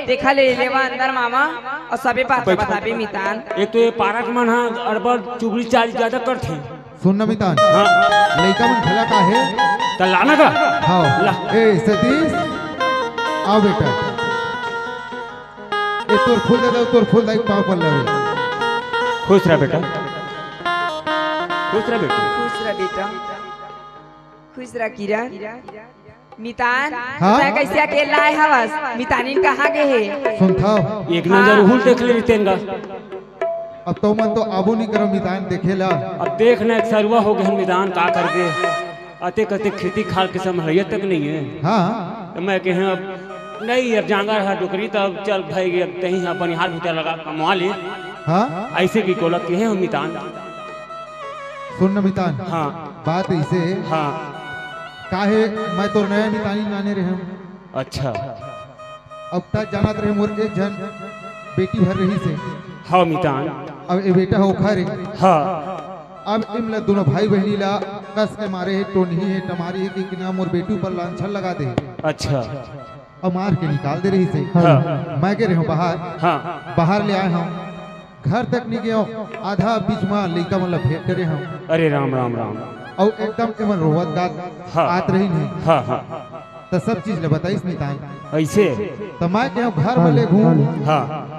देखा ले, लेवा अंदर मा आवा, अउ सबे बात ला बैठ। बताबे मितान। एक तो ये पारक मन हा अड़बड़ चुगली चाल ज्यादा करथे। सुन ना मितान। हाँ। लइका मन खेलत हे। त लाना का? हाँ। ला। ए सतीश, आओ बेटा। ए तोर फूल दे दे, तोर फूल दाई पाँव पर लगे। खुश रह बेटा। खुश रह बेटा। खुश रह बेटा। खुश रह किरण। मितान, हाँ? तैं कैसे अकेला आए हवस? मितानिन कहाँ गे हे? सुनथव। एक नजर हाँ। उहुल देख ले रितेन गा। अब तो मन तो आबो नहीं करो मितान देखे ला। अब देख ना, एक सरुआ हो गए मितान, का कर दे। अते कते खेती खाल के संभलैया तक नहीं है। हाँ। तो मैं कहे अब नहीं, अब जांगर है डोकरी, तो अब चल भाई, अब कहीं है बनिहार भूटा लगा कमवा ले। हाँ। ऐसे की कोला कहे हम मितान। सुन न मितान। हाँ। बात ऐसे है। हाँ। काहे मैं तो नया मितानी नाने रहे हूँ। अच्छा। अब तक जानत रहे मोर एक झन बेटी भर रही से। हाँ मितान। अब ये बेटा हो खा रे। हाँ। अब इमला दोनों भाई बहनी ला कस के मारे है, टोनही है, टमारी है कि ना मोर बेटी ऊपर लांछन लगा दे। अच्छा। अउ मार के निकाल दे रही से। हाँ। मैं गे रहे हूँ बाहर। हाँ। बाहर ले आए हूँ, घर तक नहीं गए हूँ, आधा बीच में लइका मन ला भेंट करे हूँ। अरे राम, राम, राम। अउ एकदम एमन रोवत गात हाँ। आत रही नहीं। हाँ, हाँ। तो सब चीज ले बताइस मितान। ऐसे? तो मैं कहे हूँ घर में ले घूम। हाँ।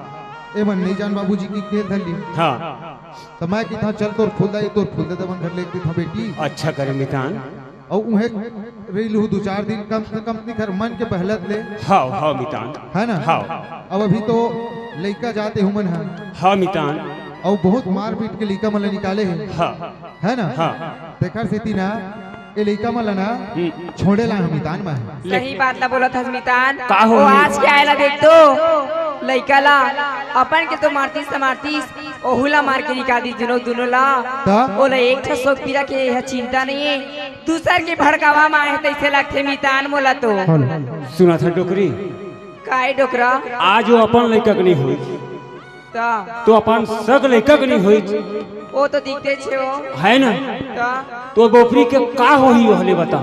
एमन नहीं जान बाबूजी की खेल धर ली। हाँ। तो मैं कहा चल तोर फूल दाई, तोर फूल दादा मन घर ले एक दिन बेटी। अच्छा करे मितान। अउ उहें रही लूँ दो चार दिन, कम से कम निखर मन के बहलत ले। हाँ, हाँ, मितान। है ना? हाँ। अब अभी तो लइका जाते हुमन है। हाँ, मितान। अउ बहुत मारपीट के लइका मन ले निकाले है। हाँ। है ना? हाँ। तेकर सेती ना, ए लइका मन ला ना, हम्म। छोड़े ला हम मितान में है। सही बात ला बोलत हस मितान। का हो वो ही? आज के आए ला देख तो, लइका ला, अपन के तो मारतीस त मारतीस, ओहू ला मार के निकाल दी दुनों, दुनों ला। त? ओला एक ठो शौक पीरा के यह चिंता नहीं है, दूसर के भड़कावा में आए तैसे लगथे मितान मोला तो। हेलो। सुना था डोकरी? काय डोकरा? आज वो अपन लइका के नहीं होई। त? तो अपन सग लइका के नहीं होई। वो तो दिखते छे वो। है ना? त? तो बोपरी के का होही ओहले बता।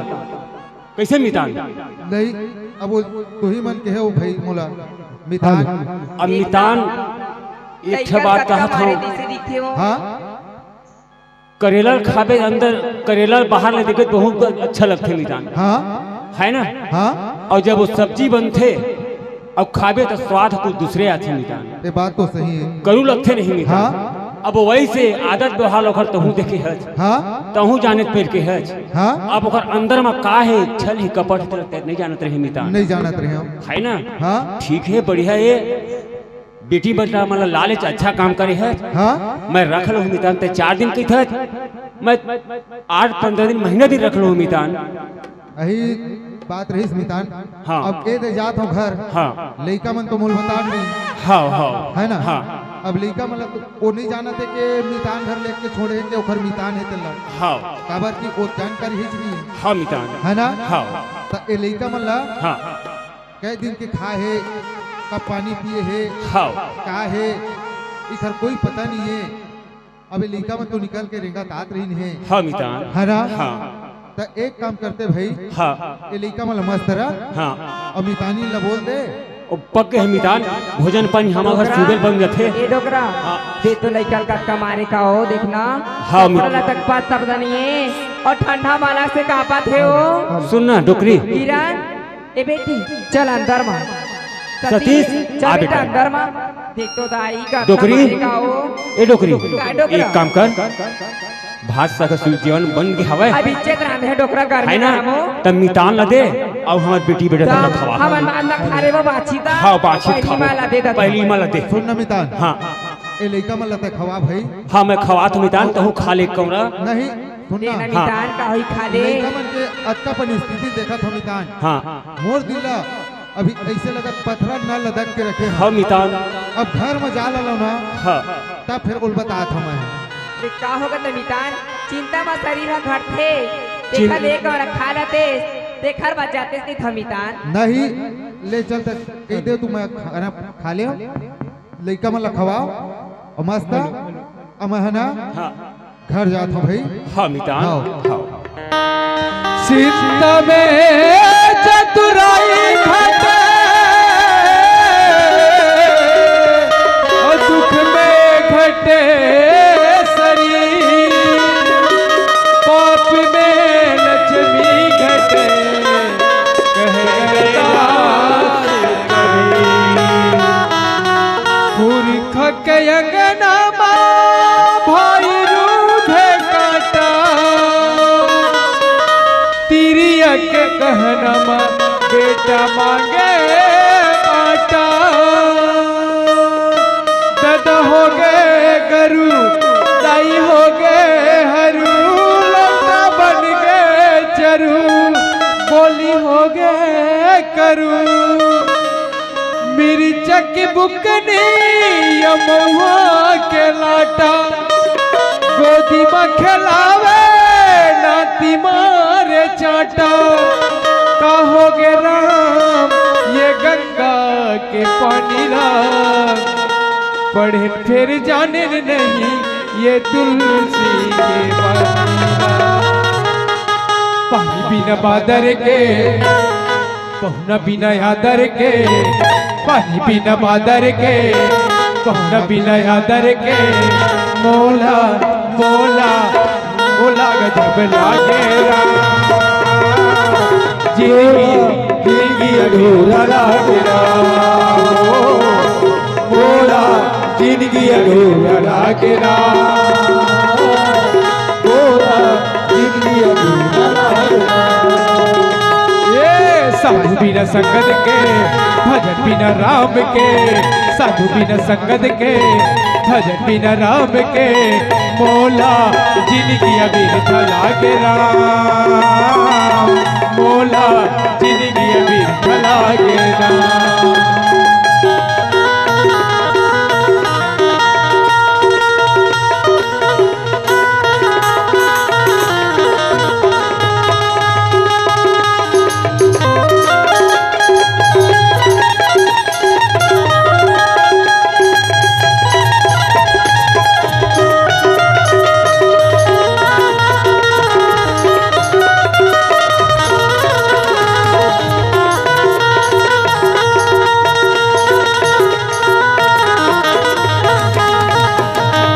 कैसे मितान? नहीं, अब वो तू ही मन के है वो भाई मोला। मितान। अब मितान, एक ठे लइका बात कतका कहत मारे हूँ। तैसे दिखथे वो। हाँ? करेला ल खाबे अंदर, करेला ल बाहर ले देखे त बहुत अच्छा लगथे मितान। हाँ? है ना? हाँ? अउ जब वो सब्जी बनथे, अउ खाबे त स्वाद कुछ दूसरे आथे मितान। ये बात तो सही है। करू लगथे नहीं मितान। हाँ? अब वैसे आदत व्यवहार ओखर तहूँ देखे हच। हाँ? तहूँ जाने त पेर के हच। हाँ? अब ओखर अंदर में का है, छल ही कपट ही त लगथे, नहीं जानत रहे मितान। नहीं जानत रहे हम। है ना? हाँ? ठीक है, बढ़िया है। बेटी बेटा मन ला लालेच अच्छा काम करे हे। हाँ। मैं रख लूँ मितान, ते चार दिन कहिथे, मैं आठ पंद्रह दिन, महीना दिन रख लूँ मितान। अही बात रहिस मितान। हाँ। अब ए दे जात हव घर। हाँ। लइका मन तो मोल बता नहीं। हाँ, हाँ। है ना? हाँ। अब लइका मन ला तो ओ नहीं जानत हे के मितान घर लेके छोड़े हे के ओखर मितान हे तेला। हाँ। काबर कि ओ जानकारी हिच नहीं हे। हाँ मितान। है ना? हाँ। त ए लइका मन ला हाँ। कई दिन के खाए हे, कब पानी पिए हे, हाँ। का हे, इखर कोई पता नहीं हे। अब ए लइका मन तो निकल के रेंगत आत रहिन हे। हाँ मितान। है ना? हाँ। त एक काम करते भाई, हाँ। ए लइका मन ला मस्त रख। हाँ। अउ मितानी ला बोल दे। ओ पक्के हे मितान, भोजन पानी हमर घर डोकरा, सुबेल बन जाथे। ए डोकरा, हाँ। ते तो लइका ल कतका मारे का हो, देखना। हाँ, कपड़ा मितान। ला तक पास तक नहीं हे, अउ ठंडा माला से कांपत हे ओ। सुन ना, डोकरी। किरण, ए बेटी, चल अंदर मा। सतीश, सतीश, चल आ बेटा बेटा। अंदर मा। देख तो दाई का डोकरी। तमाशा का हो। ए डोकरी, का डोकरा? एक काम कर, भात साग सु-, जेवन बन गे हवय। अब इज्जत रांधे डोकरा गर्मी है ना? में हमो। त मितान ला दे, अउ हमर बेटी बेटा त तक ला खवा। हमन बाद में खा लेबो बाछी ता। हाँ, बाछी पहली खाबो। माला दे दे। पहली माला दे। सुन न मितान। हाँ। ए लइका मन ला त खवा भाई। हाँ, मैं खवात हूँ मितान, तहूँ खा ले कौरा। नहीं, सुन ले ना। ना हाँ। मितान, का होई खा ले। लइका मन के अतका परिस्थिति देखत हव मितान। हाँ। मोर दिल ला अभी ऐसे लगत पथरा न लदक के रखे हव। हाँ मितान। अब घर में जा ला लो ना। हाँ। तब फिर ओल बतात हव मैं। ते का होगा त मितान, चिंता म शरीर ह घटथे, चिं- तेखर ले कौरा खा लेते, तेखर बाद जाते से थव मितान। नहीं, ले चल त कहि दे तू मैं खाना खा ले। लइका मन ला खवाव, अउ मस्त, अउ मैं ह ना, हाँ। घर जात हव भाई। हाँ, मितान। हाँ। हाँ। चिंता में चतुराई घटे, अउ दुख में घटे शरीर, पाप में लक्ष्मी घटे, कहे दास कबीर। पुरख के अंगना मा भाई रूधे कांटा, तिरिया के कहना मा बेटा मांगे आटा। ददा हो गे गरू, दाई हो गे हरू, लोटा बन गे चरू, बोली हो गे करू। मिर्चा के बुकनी या महुआ के लाटा, गोदी म खेलावे नाती मारे चाटा। का हो गे राम ये गंगा के पानी ला, पढ़े फेर जाने नहीं ये तुलसी के बानी ला। पानी बिना बादर के पहुना बिना आदर के, पानी बिना बादर के, पहुना बिना आदर के, मोला, मोला, मोला गजब लागे राम। जिंदगी, जिंदगी अधूरा लागे राम। मोला जिंदगी अधूरा लागे राम। मोला जिंदगी अधूरा लागे राम। ए साधु बिना संगत के, भजन बिना राम के, साधु बिना संगत के, भजन बिना राम के, मोला जिंदगी अधूरा लागे राम। मोला जिंदगी अधूरा लागे राम।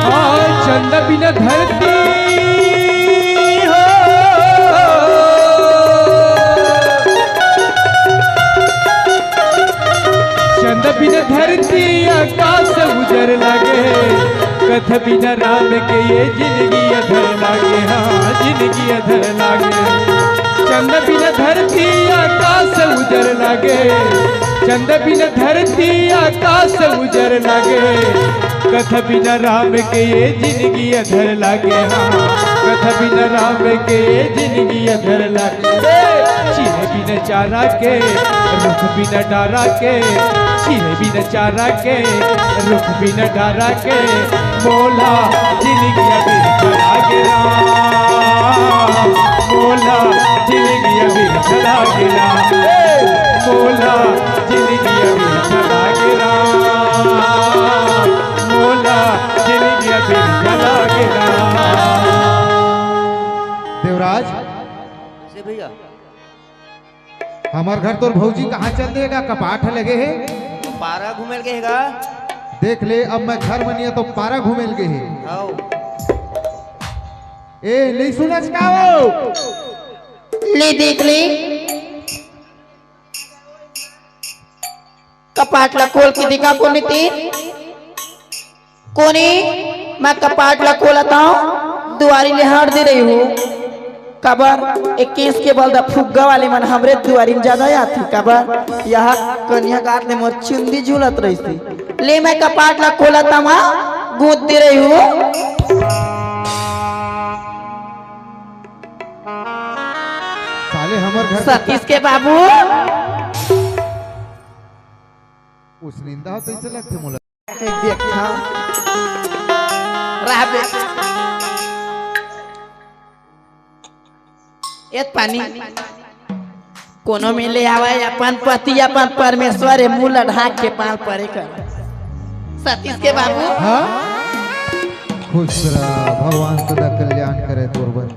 आ, चंदा बिना धरती हो, चंदा बिना धरती आकाश उजर लागे, कथा बिना राम के ये जिंदगी अधर लागे, हाँ, जिंदगी अधर लागे। चंदा बिना धरती आकाश उजर लागे, चंद बिन धरती आकाश उजर लागे, कथा बिन राम के ये जिंदगी अधर लागे। हाँ, कथा बिन राम के ये जिंदगी अधर लागे। चिरे बिन चारा के, रुख बिन डारा के, चिरे बिन चारा के, रुख बिन डारा के, मोला जिंदगी अभी लागे राम, मोला जिंदगी अभी लागे राम, ए, मोला जिंदगी अभी लागे राम, मोला जिंदगी अभी लागे राम। देवराज, से भैया, हमर घर तोर भौजी कहाँ चल देगा? कपाट ह लगे हे। पारा घूमेल गे हे गा। देख ले, अब मैं घर में नहीं है तो पारा घूमेल गे हे। आओ। ए, नहीं सुनच का वो? ले देख ले। कपाट ला खोल के दिखा कोनी तीन। कोनी, मैं कपाट ला खोलत हूँ, दुआरी ले हट दे रही हूँ। काबर, इक्कीस के बल द फुग्गा वाले मन हमरे दुआरी में ज्यादा आथे। काबर, यह कन्या काट ले मोर चुंदी झूलत रही थी। ले मैं कपाट ला खोलत हूँ, गूंद दे रही हूँ। साले हमर घर के सतीश के बाबू। उस निंदा हो तैसे लगथे मोला। देखा। रहबे। एत पानी। कोनो में ले आवे अपन पति, अपन परमेश्वर, ए मुंह ला ढाक के पाल परे कर। सतीश के बाबू। हाँ? खुश रह, भगवान सदा कल्याण करे तोर बर।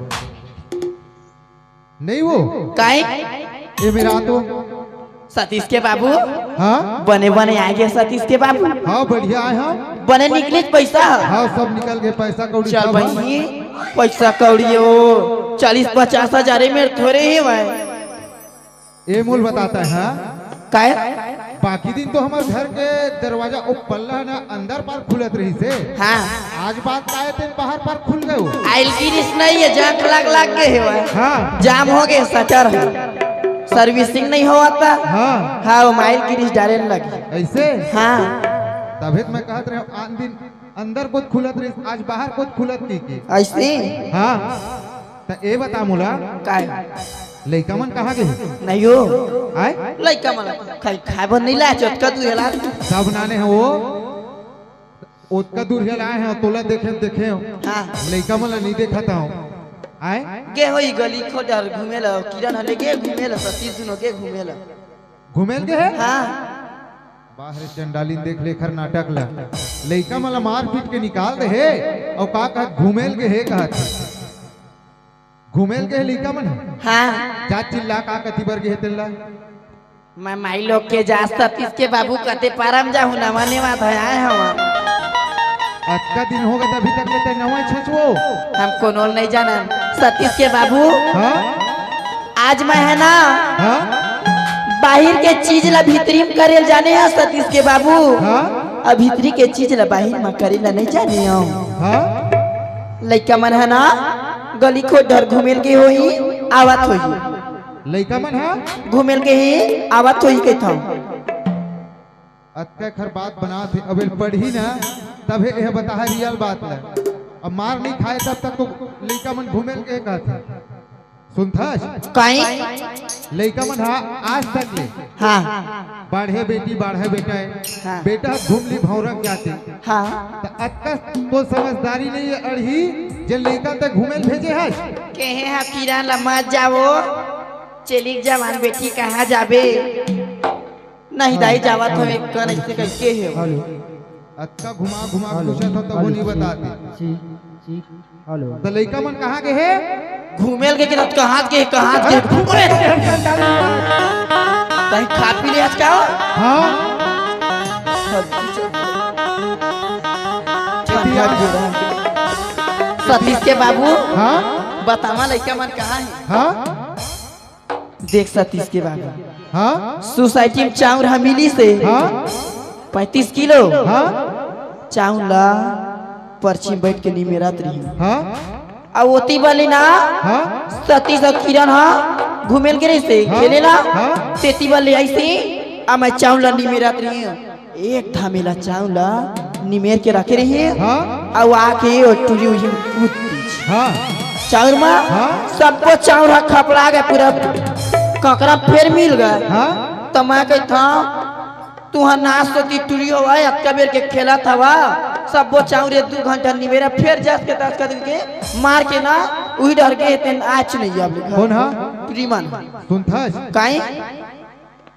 नहीं वो? काहे? ये मेरा तो। सतीश के बाबू। हाँ? बने बने आ गए सतीश के बाबू। हाँ, बढ़िया आए हम। बने निकले पैसा। हाँ, सब निकल गए, पैसा कौड़ी चल सब। बहिनी, पैसा कौड़ी हो, चालीस पचास हजार ए मेर थोड़े हे भाई। ए मोल बताता है, हाँ? काहे? बाकी दिन तो हमर घर के दरवाजा ओ पल्ला ना अंदर पार खुलत रहिस हे। हाँ। आज बात आए तेन बाहर पार खुल गए हो। आइल गिरिस नहीं है, जाम लाग लाग गए हे भाई। हाँ। जाम हो गए, शटर है, सर्विसिंग नहीं होवत। हाँ। हाँ, वो माइल गिरिस डाले न लगी। ऐसे? हाँ। तभी तो मैं कहत रहे, आन दिन अंदर कुछ खुलत रहिस, आज बाहर कुछ खुलत की की। ऐसे? हाँ। त ए बता मोला। काय? लइका मन कहाँ गे? नहीं हो। आय? लइका मन खाई खाए बर नहीं लाए, ओतका दूर हेला। सब नाने हैं वो। ओतका दूर हेला आए हैं, तोला देखे, देखे हो। हाँ। लइका मन ला नहीं देखा था। आय? गे हो ई गली खोडर घूमे ला, किरण हले गे घूमे ला, सतीश दुनो गे घूमे ला। घूमेल गे हे? हाँ। बाहर चंडालिन देख ले एखर नाटक ला। लइका मन ला मार पीट के निकाल दे हे, अउ का कहत घूमेल गे हे कहत। घूमेल गे हे लइका मन ह? हाँ। जा चिल्ला का कति बर गे हे तेला। मैं माई लोग के जा सतीश के बाबू कते परम जाहू ना मने मा धयाए हवा। अतका दिन हो गए अभी तक ले ते नवा छछवो। हम कोनो नहीं जाना। सतीश के बाबू। हाँ? आज मैं है ना, हाँ? बाहिर के चीज ला भीतरी में करे ल जाने हो सतीश के बाबू। हाँ? अब भीतरी के चीज ला बाहिर में करे ला नहीं जाने हो। हाँ? लइका मन है ना, गली खोडर घूमेल गे होई, आवत होई। लइका मन है? घूमेल गे ही, आवत होई कहता हूँ। अतका खर बात बनात हे, अबे पढ़ही ना, तभे एह बताहा रियल बात ला। अब मार नहीं खाए तब तक तो लइका मन घूमेल गे कहत हे। सुनथस? काई? लइका मन हा आज तक ले हाँ। बाढ़े बेटी, बाढ़े बेटा है। हाँ। बेटा घूम ली भौंरक जाते। हाँ। त अतका तो समझदारी नहीं है अड़ही, जे लइका तक घूमेल भेजे हस। केहे हा किरण ला मत जाओ, चलिक जवान बेटी कहाँ जाबे? नहीं दाई, जावत हो एक कन ऐसे कहिके हे। हेलो। अतका घुमा घुमा हेलो। पूछत हो तब हेलो। नहीं बताते। ठीक, ठीक, हेलो। त लइका मन कहाँ गे हे? घूमेल गे कि कहाँ गे, कहाँ गे? अरे घूमे। तहीं खा पी ले आज का? हाँ। सब्जी चल। सतीश के बाबू। हाँ? बतावा लइका मन कहाँ हे? हाँ? देख सतीश के बाबू। हाँ? सोसाइटी में चाउर ह मिलिस हे। हाँ? पैंतीस किलो। हाँ? चाउर ला पर्ची में बैठ के निमेरत रही। हाँ? अउ ओती बली ना, हाँ? सतीश अउ किरण ह घूमेल गे रहिस हे, हाँ? खेले ला। हाँ? तेती बली ऐसी अब मैं चाउर ला निमेरत रही हूँ, एक धामेला चाउर ला निमेर के रखे रही हूँ। हाँ। अउ आके ओ टुरी उही कूद दीस। हाँ। चाउर मा हाँ। सबको चाउर हा खपड़ा गए, पूरा ककरा फेर मिल गए। हाँ। त मैं कहत हूँ, तुँहर नास तो ती टुरी हो भाई, अतका बेर के खेलत हवा, सबो चाउर एक दू घंटा निमेरा, फेर जस के तस कर के मार के ना, उही डर के तेन आच नहीं अब लिखा। कौन हा? टुरी मन। सुनथस? काई?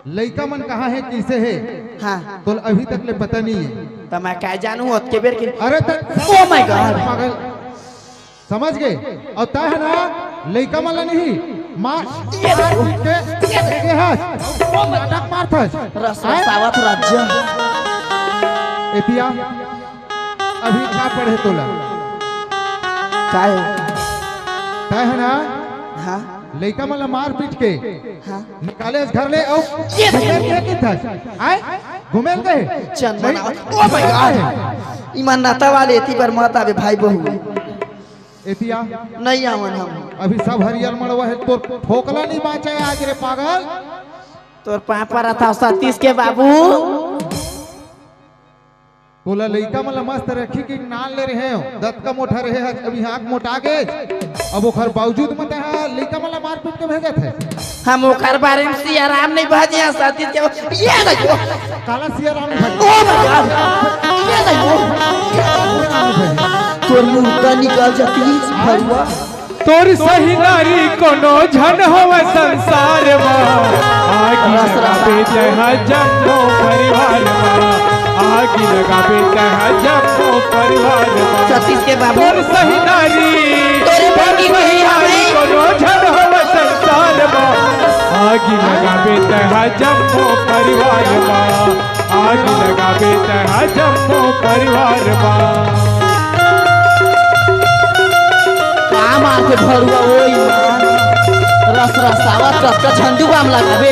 लइका मन कहाँ हे, कइसे हे? हाँ। तोला अभी तक ले पता नहीं हे। त मैं काय जानूँ अतके बेर के? अरे त Oh my God! पागल, समझ गे? अउ तैं ह ना लइका मन ला नहीं मार, ये मार देखो। पीट के ये देखो। ये हस, नाटक मारथस। रस हैं? रसावत राजा। ए पिया, अभी का पढ़े तोला? काय? तैं ह ना हाँ। लइका मन ला मार पीट के हाँ। निकाले हस घर ले, अउ ये घुमेल के किथस? आय? घुमेल गए? चंदन नहीं। आवे। Oh my God! ईमान नाता वाले एती बर मत आवे भाई बहू। एतिया। नहीं आवन हम। अभी सब हरियर मड़वा हे, तोर फोकला नहीं बाँचे आज रे पागल। तोर पापा रथा सतीश के बाबू। तोला लइका मन ला मस्त रखी के नान ले रहे हो, दतका मोटा रहे हे, अभी आँख मोटा गे। अब ओखर बावजूद म तैं हा लइका मन ला मार पीट के भेजत हे। हम ओकर बारे में सियाराम नहीं भजे हैं, सतीश के ये देखो। काला सियाराम नहीं भजे। Oh my God! ये देखो। तोर मुर्दा निकल जाती है, भरुआ। तोर सही नारी कोनो झन होवे संसार मा। आगी लगाबे तैं हा जम्मो परिवार मा। आगी लगाबे तैं हा जम्मो परिवार मा। सतीश के बाबू। तोर सही नारी, तोरे भागी नहीं आवे। कोनो झन होवे संसार मा। आगी लगाबे तैं हा जम्मो परिवार मा। आगी लगाबे तैं हा जम्मो परिवार मा। का मारथे भरुआ ओ ईमान? रस रसावत रस का झंडू बाम लगाबे।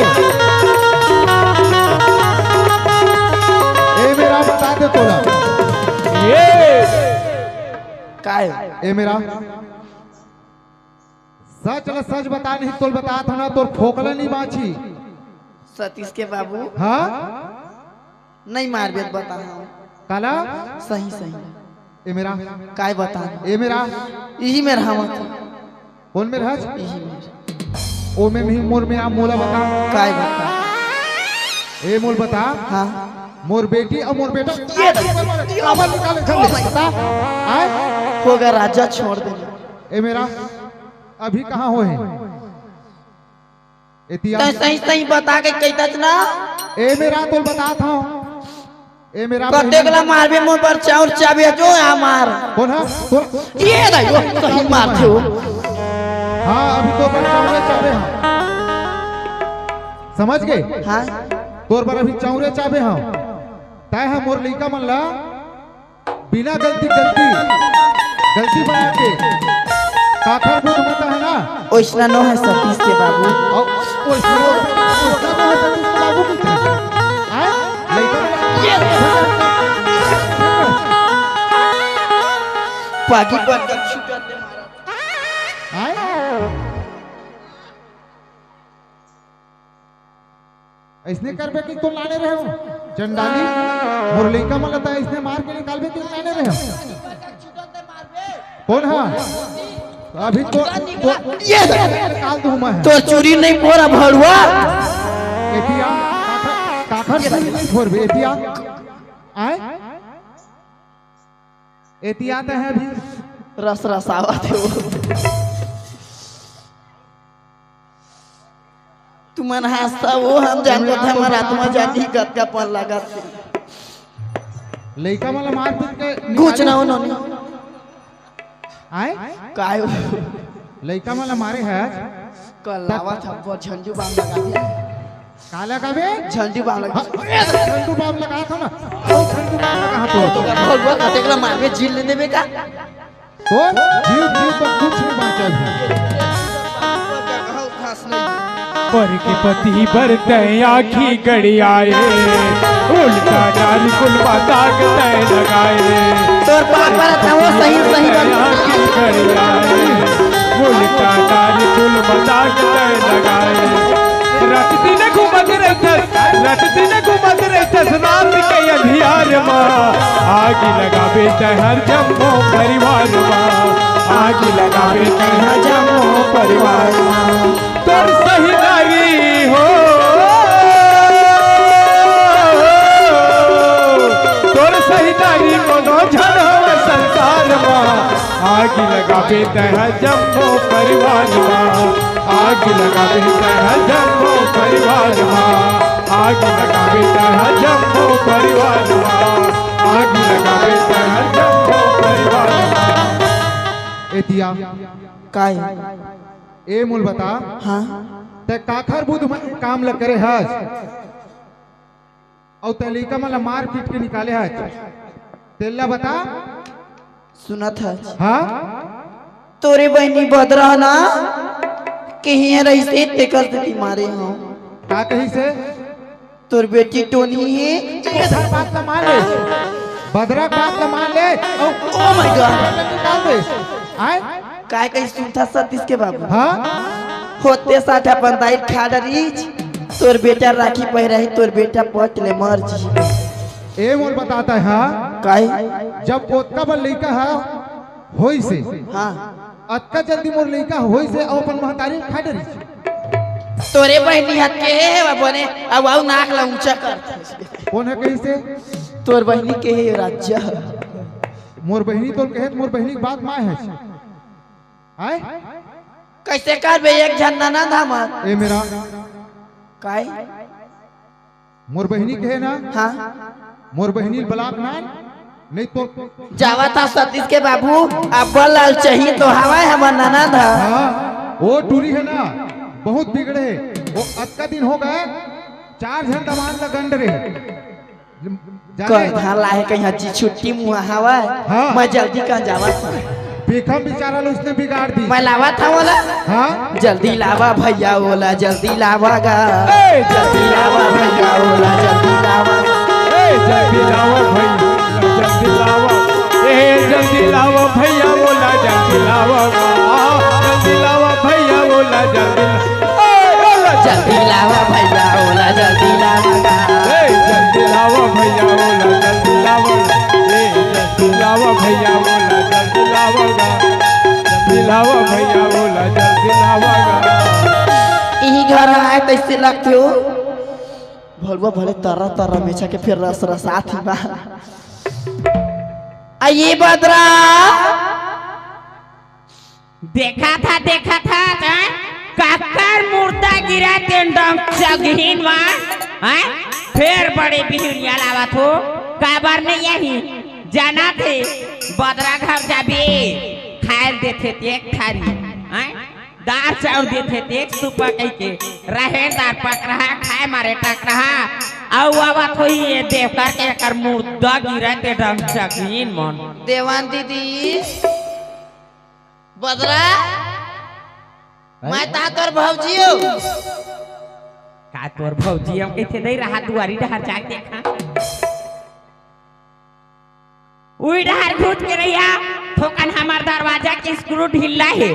ए मेरा बता दे तोला। ये। काय? ए मेरा। सच ल सच बता, नहीं तोल बतात हँव ना, तोर फोकला नहीं बाँची। सतीश के बाबू। हाँ? नहीं मारबे त बता, हाँ। काला? सही, सही। ए मेरा। काय बता? ए मेरा। इही मेर हवत। कौन मेर हस? इही मेर। ओ में नहीं, मोर में आ, मोला बता। काय बता? ए मोल बता। हाँ। मोर बेटी अउ मोर बेटा। ये देखो। काबर निकाले छल्ले? बता। आय? होगा राजा, छोड़ दे। ए मेरा। अभी कहाँ होहे? एतिया। तैं सही सही बता के कहिथस ना। ए मेरा तोल बतात हँव। ए मेरा कतेक बहिनी। ला मारबे मोर बर चाउर चाबे जो आ मार। कौन हा? कौन? ये दाई, वो सही मारथे वो। हाँ, अभी तोर बर चाउरे चाबे हँव। समझ गे? हाँ। तोर बर अभी चाउरे चाबे हँव। तैं हा मोर लइका मन ला बिना गलती, गलती, गलती बना के काखर बुध मत है ना? ओइसना नो है सतीश के बाबू। अउ ओइसना, ओइसना नो है सतीश के बाबू की तरह। आय? लइका बना ये पागी पर छूटत ले मारा। आय? अइसने करबे कि तोर लाने रहे हँव। चंडाली, मोर लइका मन ला त अइसने मार के निकालबे कि लाने रहे हँव। कौन हा? अभी तो, तो ये निकाल दूँ मैं। तोर चूरी नहीं फोरा भरुआ। एतिया, काखर, काखर चूरी नहीं फोरबे, एतिया। आय? एतिया त है अभी। रस रसावत हे वो। तुमन हँसथव, वो हम जानत हन, हमर आत्मा जानी कतका पन लागत हे। लइका मन ला मार पीट के घुच ना उन्होंने। आय? काय? लइका मन ला मारे हे आज? कल लावत हँव, झंडू बाम लगा दे। का लगाबे? झंडू बाम लगा। हाँ, ए, झंडू बाम लगा था ना। ओ, झंडू बाम लगा तो। तो का भगवा का तेकला मारबे, जील ले देबे का? ओ, जीव, जीव तो कुछ नहीं बाँचा अभी। पर के पति बर तैं आँखी गड़ियाए, उल्टा नारी कुल मा दाग तैं लगाए। तोर पार पर था वो सही, सही बात। आँखी गड़ियाए, उल्टा नारी कुल मा दाग तैं लगाए। रात दिन घूमत रहिथस, कट दिन घूमत रहिथस रात के अंधियार मा, आगी लगाबे तैं हर जम्मो परिवार मा, आगी लगाबे तैं हर जम्मो परिवार मा। तोर सही नारी हो, तोर सही नारी कोनो झन हवे संसार मा। आगी लगाबे तैं ह जम्मो परिवार मा, आगी लगाबे तैं ह जम्मो परिवार मा, आगी लगाबे तैं ह जम्मो परिवार मा, आगी लगाबे तैं ह जम्मो परिवार मा। ए दिया, काय? ए मोल बता, हाँ? तैं काखर बुध म काम ल करे हस? अउ तैं लइका मन ला मार पीट के निकाले हच, तेला बता। सुनत हच? हाँ? तोरे बहिनी बदरा ना, कहिए रहिसे तेकर सेती मारे हंव। का कहिसे? तोर बेटी टोनी हे। ये धर बात ला मान ले, बदरा बात ला मान ले। अउ Oh my God! निकाल दे। आय? काय कही सुनथा सतीश के बाबू? हाँ? होते साठ अपन दाई खा डरिच, तोर बेटा राखी पहिराही, तोर बेटा पट ले मर जी। ए मोर बताता है, हाँ? काय? जब ओतका बल लइका हा होइसे, हाँ। अतका जल्दी मोर लइका होइसे, अउ अपन महतारी खा डरिच। तोरे बहिनी हाथ के हे, हे बने, अब आउ नाक ला ऊंचा कर। कौन है कहिसे? तोर बहिनी के हे राजा। मोर बहिनी तोर कहे, मोर बहिनी के बात माय है। आय? कैसे करबे एक झन ननद हमर? ए मेरा। काय? मोर बहिनी कहे ना? हाँ। मोर बहिनी बलाक ना? नहीं तो जावा था सतीश के बाबू, अब लाल चाहिए तो हवाए हमर ननद ह। हाँ, वो टूरी है ना, बहुत बिगड़े है। वो अतका दिन हो गए, चार झन दमान लगन रहे। जाने? कर धान लाहे कहीं हच्ची छुट्टी मुहा हवा। हाँ। मैं जल्दी कहाँ जावत हूँ। भीखम बेचारा लो उसने बिगाड़ दी। मैं लावत हूँ बोला। हाँ। जल्दी लावा भैया बोला, जल्दी लावा गा। ए, जल्दी लावा भैया बोला, जल्दी लावा। ए, जल्दी लावा भैया, जल्दी लावा। ए, जल्दी लावा भैया बोला, जल्दी लावा गा। जल्दी लावा भैया बोला, जल्दी ला-, ए, बोला, जल्दी लावा भैया बोला, जल्दी लावा गा। ए, जल्दी लावा भैया बोला, जल्दी लावा। ए, जल्दी लावा भैया बोला, जल्दी लावा गा। जल्दी लावा भैया बोला, जल्दी लावा गा। इही घर आए तैसे लगते हो। भलवा भले तरह तरह मेछा के फिर रस रस आथी बा। आ ये बदरा। देखा था, देखा था, हैं? काकर मुर्दा गिरा तेन डंग चगहीन मा, हैं? फेर बड़े बिहुरिया लावत हो, काबर नहीं यही? जाना थे, बदरा घर जाबे, खायल देथे ते एक थारी, हैं? दार चाउर देथे ते एक सुपा कहिके, रहेर दार पक रहा, खाए मारे टक रहा, अउ आवत होही ये देख करके एकर मुर्दा गिरा ते डंग चगहीन मन। देवान दीदी, बदरा, हैं? मैं ता तोर भौजी हो। का तोर भौजी हम कइसे नहीं रहा दुआरी डहर जाके देखा। उई डहर घुट के रहिया, थोकन हमर दरवाजा के स्क्रू ढीला हे।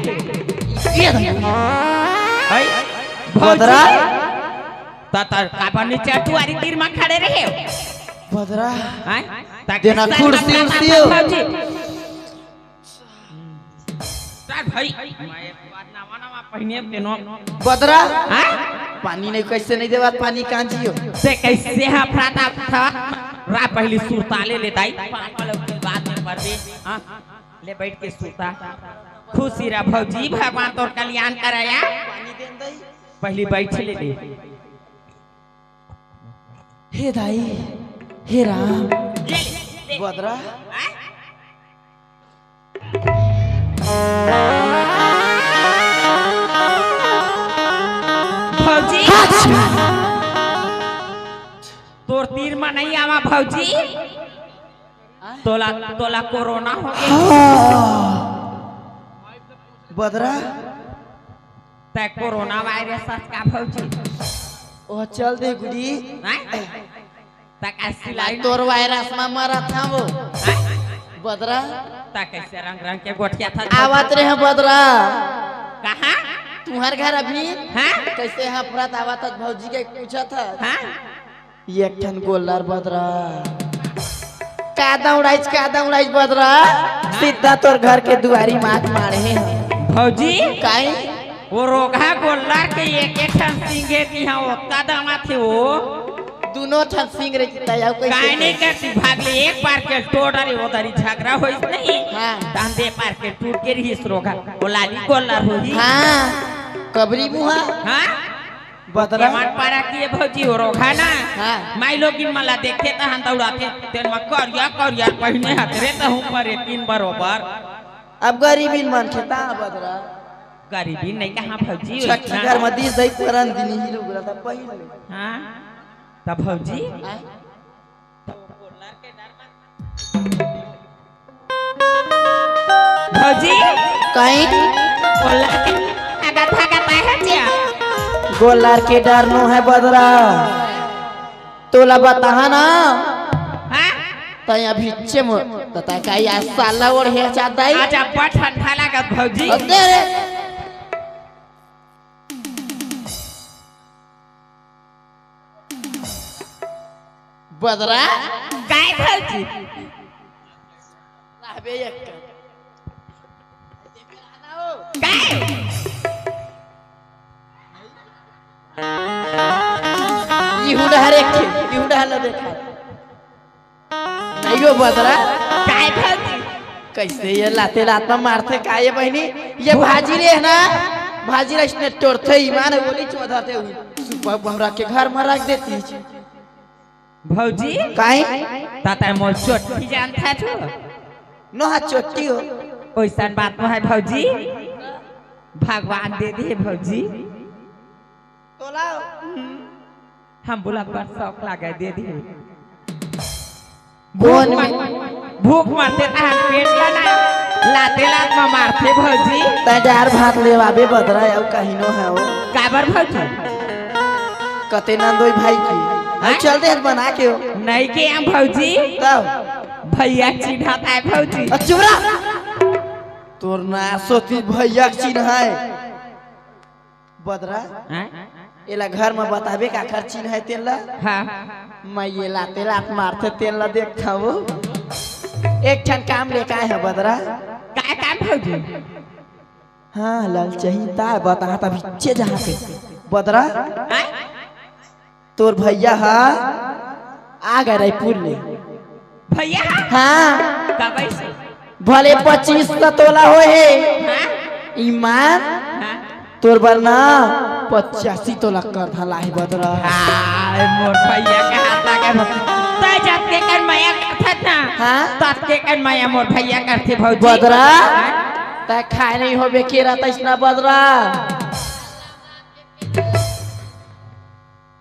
ये हैं? भौजी। बदरा? ता, ता, काबर नीचे दुआरी तीर मा खड़े रहे हो? बदरा। हैं? ता देना किस कुर्सी तरह उर्सी हो। भौजी? चल भाई, मैं एक बार नवा नवा पहिने तेनो। बदरा? हाँ? पानी नहीं, कैसे नहीं देवा पानी कांजी हो? ते कैसे हफरा था, था? रा पहली सुरता ले ले दाई, पापा लोग की बात में पड़ दे। हाँ? ले बैठ के सुरता। खुशी रह भौजी, भगवान तोर कल्याण कराया। पहली बैठ ले ले। हे दाई, हे राम। ये ले, ले। बदरा? हाँ? भौजी। तोर तीर मा नहीं आवा भौजी। तोला, तोला कोरोना हो गया। हाँ। बदरा? तै कोरोना वायरस अस का भौजी? ओ चल दे गुडी। हैं? तै का सिलाई? तोर वायरस मा मरत हंव वो। हैं? बदरा। तै कैसे रंग रंग के गोठिया था? आवत रहे बदरा। कहाँ? तुहर घर अभी? हैं? कैसे हफरत आवत हस भौजी के पूछत हस? हैं? एक ठन गोल्लर बदरा। का दौड़ाइच, का दौड़ाइच बदरा। सीधा तोर घर के दुआरी मात मारे हे। भौजी, काई? वो रोगहा गोल्लर के एक एक ठन सींग हे कि हाँ, ओतका दमा थे वो। दुनो ठन सींग रे किता, या कोई काई सींग नहीं रे? करती, भाग ले, एक बार के टोडर हे, वो दरी झगड़ा होइस नहीं। हाँ। तहन दे बार के टूट के रहिस रोगहा, वो लाली गोल्लर होही। हाँ, कबरी मुहा। हाँ? बदरा। केवाड़ पारा के भौजी हो रोगहा ना। हाँ। माई लोगिन मन ला देखथे तहन दौड़ाथे, तेन म करिया, करिया पहिने हत रे तहूँ पर तीन बरोबर। अब गरीबी मन खेता बदरा। गरीबी नहीं कहाँ भौजी, छठी ओइसना। घर म दिस दई परन दिन ही लुगरा त पहिन ले। हाँ। त भौजी? हाँ। भौजी, काई? गोल्लर के भागत भागत आए हे क्या? गोल्लर के डर नो हे बदरा। तोला बताहा ना। हाँ? तैं अभी चे मो-, तता का या साला ओढ़े चाहता है? आज अब्बा ठंडा लागत भौजी। अरे रे। बदरा? काय भौजी? रहबे एक कर। काय? इहू डहर एक खे, इहू डहर ला देखा। नहीं हो बदरा। काय भौजी? कैसे ये लाते लात में मारथे का ये बहिनी? ये भाजी रे हे ना, भाजी रे इसने टोरथे ईमान है, बोली चोदरथे हुई। सुबह हमरा के घर में रख देती। भौजी? काई? ताता मोर चोटी जानथा छो? नोहा चोटी हो। ओइसन बात नो हे भौजी। भगवान दे दे भौजी। तोला हम बोला बड़ शौक लागे दे दे। भूख कोन मर-, भूख मरथे तहन पेट ला ना, लाते लात म मारथे भौजी। तैं डार भात लेवाबे बदरा, अउ कहिनो हे वो। काबर भौजी? कते नंदोई भाई की। हाँ? चल दे बना के हो। नहीं के हम भौजी। तब? भैया चिन्हत आए भौजी। अ, चुप रह। तोर ना सोती भैया के चिन्ह है। बदरा, हाँ? एला घर म बताबे काखर चिन्ह है तेन ला? हाँ। मैं ये लाते लात मारथे तेन ला देखथव। एक ठन काम लेके आए हे बदरा। काय काम भौजी? हाँ, लाल चाहिए ता बता ता बिच्चे जहाँ के। बदरा? हाँ? तोर भैया हा आ गे रायपुर ले। भैया? हाँ। कब ऐसे? भले पच्चीस सौ तोला होए हे। हाँ? ईमान, हाँ? तोर बर ना पचासी तोला करधा लाही बदरा। हाय, मोर भैया के हाथ लागे। तै जतके कन मया करथस ना, हाँ? ततके कन मया मोर भैया करथे भौजी। बदरा? हाँ? तै खाए नहीं होबे केरा तइसना बदरा।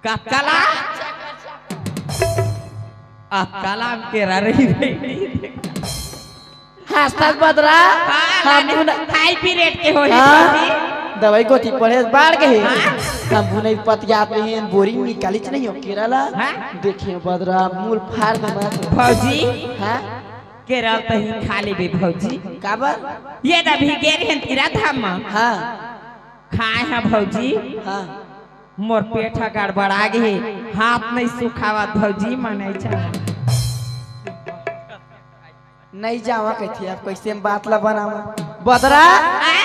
कतका ला? अतका ला केरा रही रे। हँसत बदरा, हाँ, हम बुन- हाई पीरियड के होही हाँ, भौजी। दवाई गोटी पड़े बाढ़ के हे। हाँ। हम बुनई पतियात रहे हैं, बोरी में निकालीच नहीं हो केरा ला। हाँ। देखे बदरा, मूल फाड़ दे बस। भौजी, हाँ? केरा तही खा लेबे भौजी। काबर? ये दभी गेर हैं तीरा धाम में। हाँ। खाए हैं भौजी। हाँ। मोर पेट ह गड़बड़ा गे हे, हाथ नहीं सुखावत भौजी, मन नहीं चाहत। नहीं जावा कहिथे, अब कैसे हम बात ला बनावा? बदरा? आय?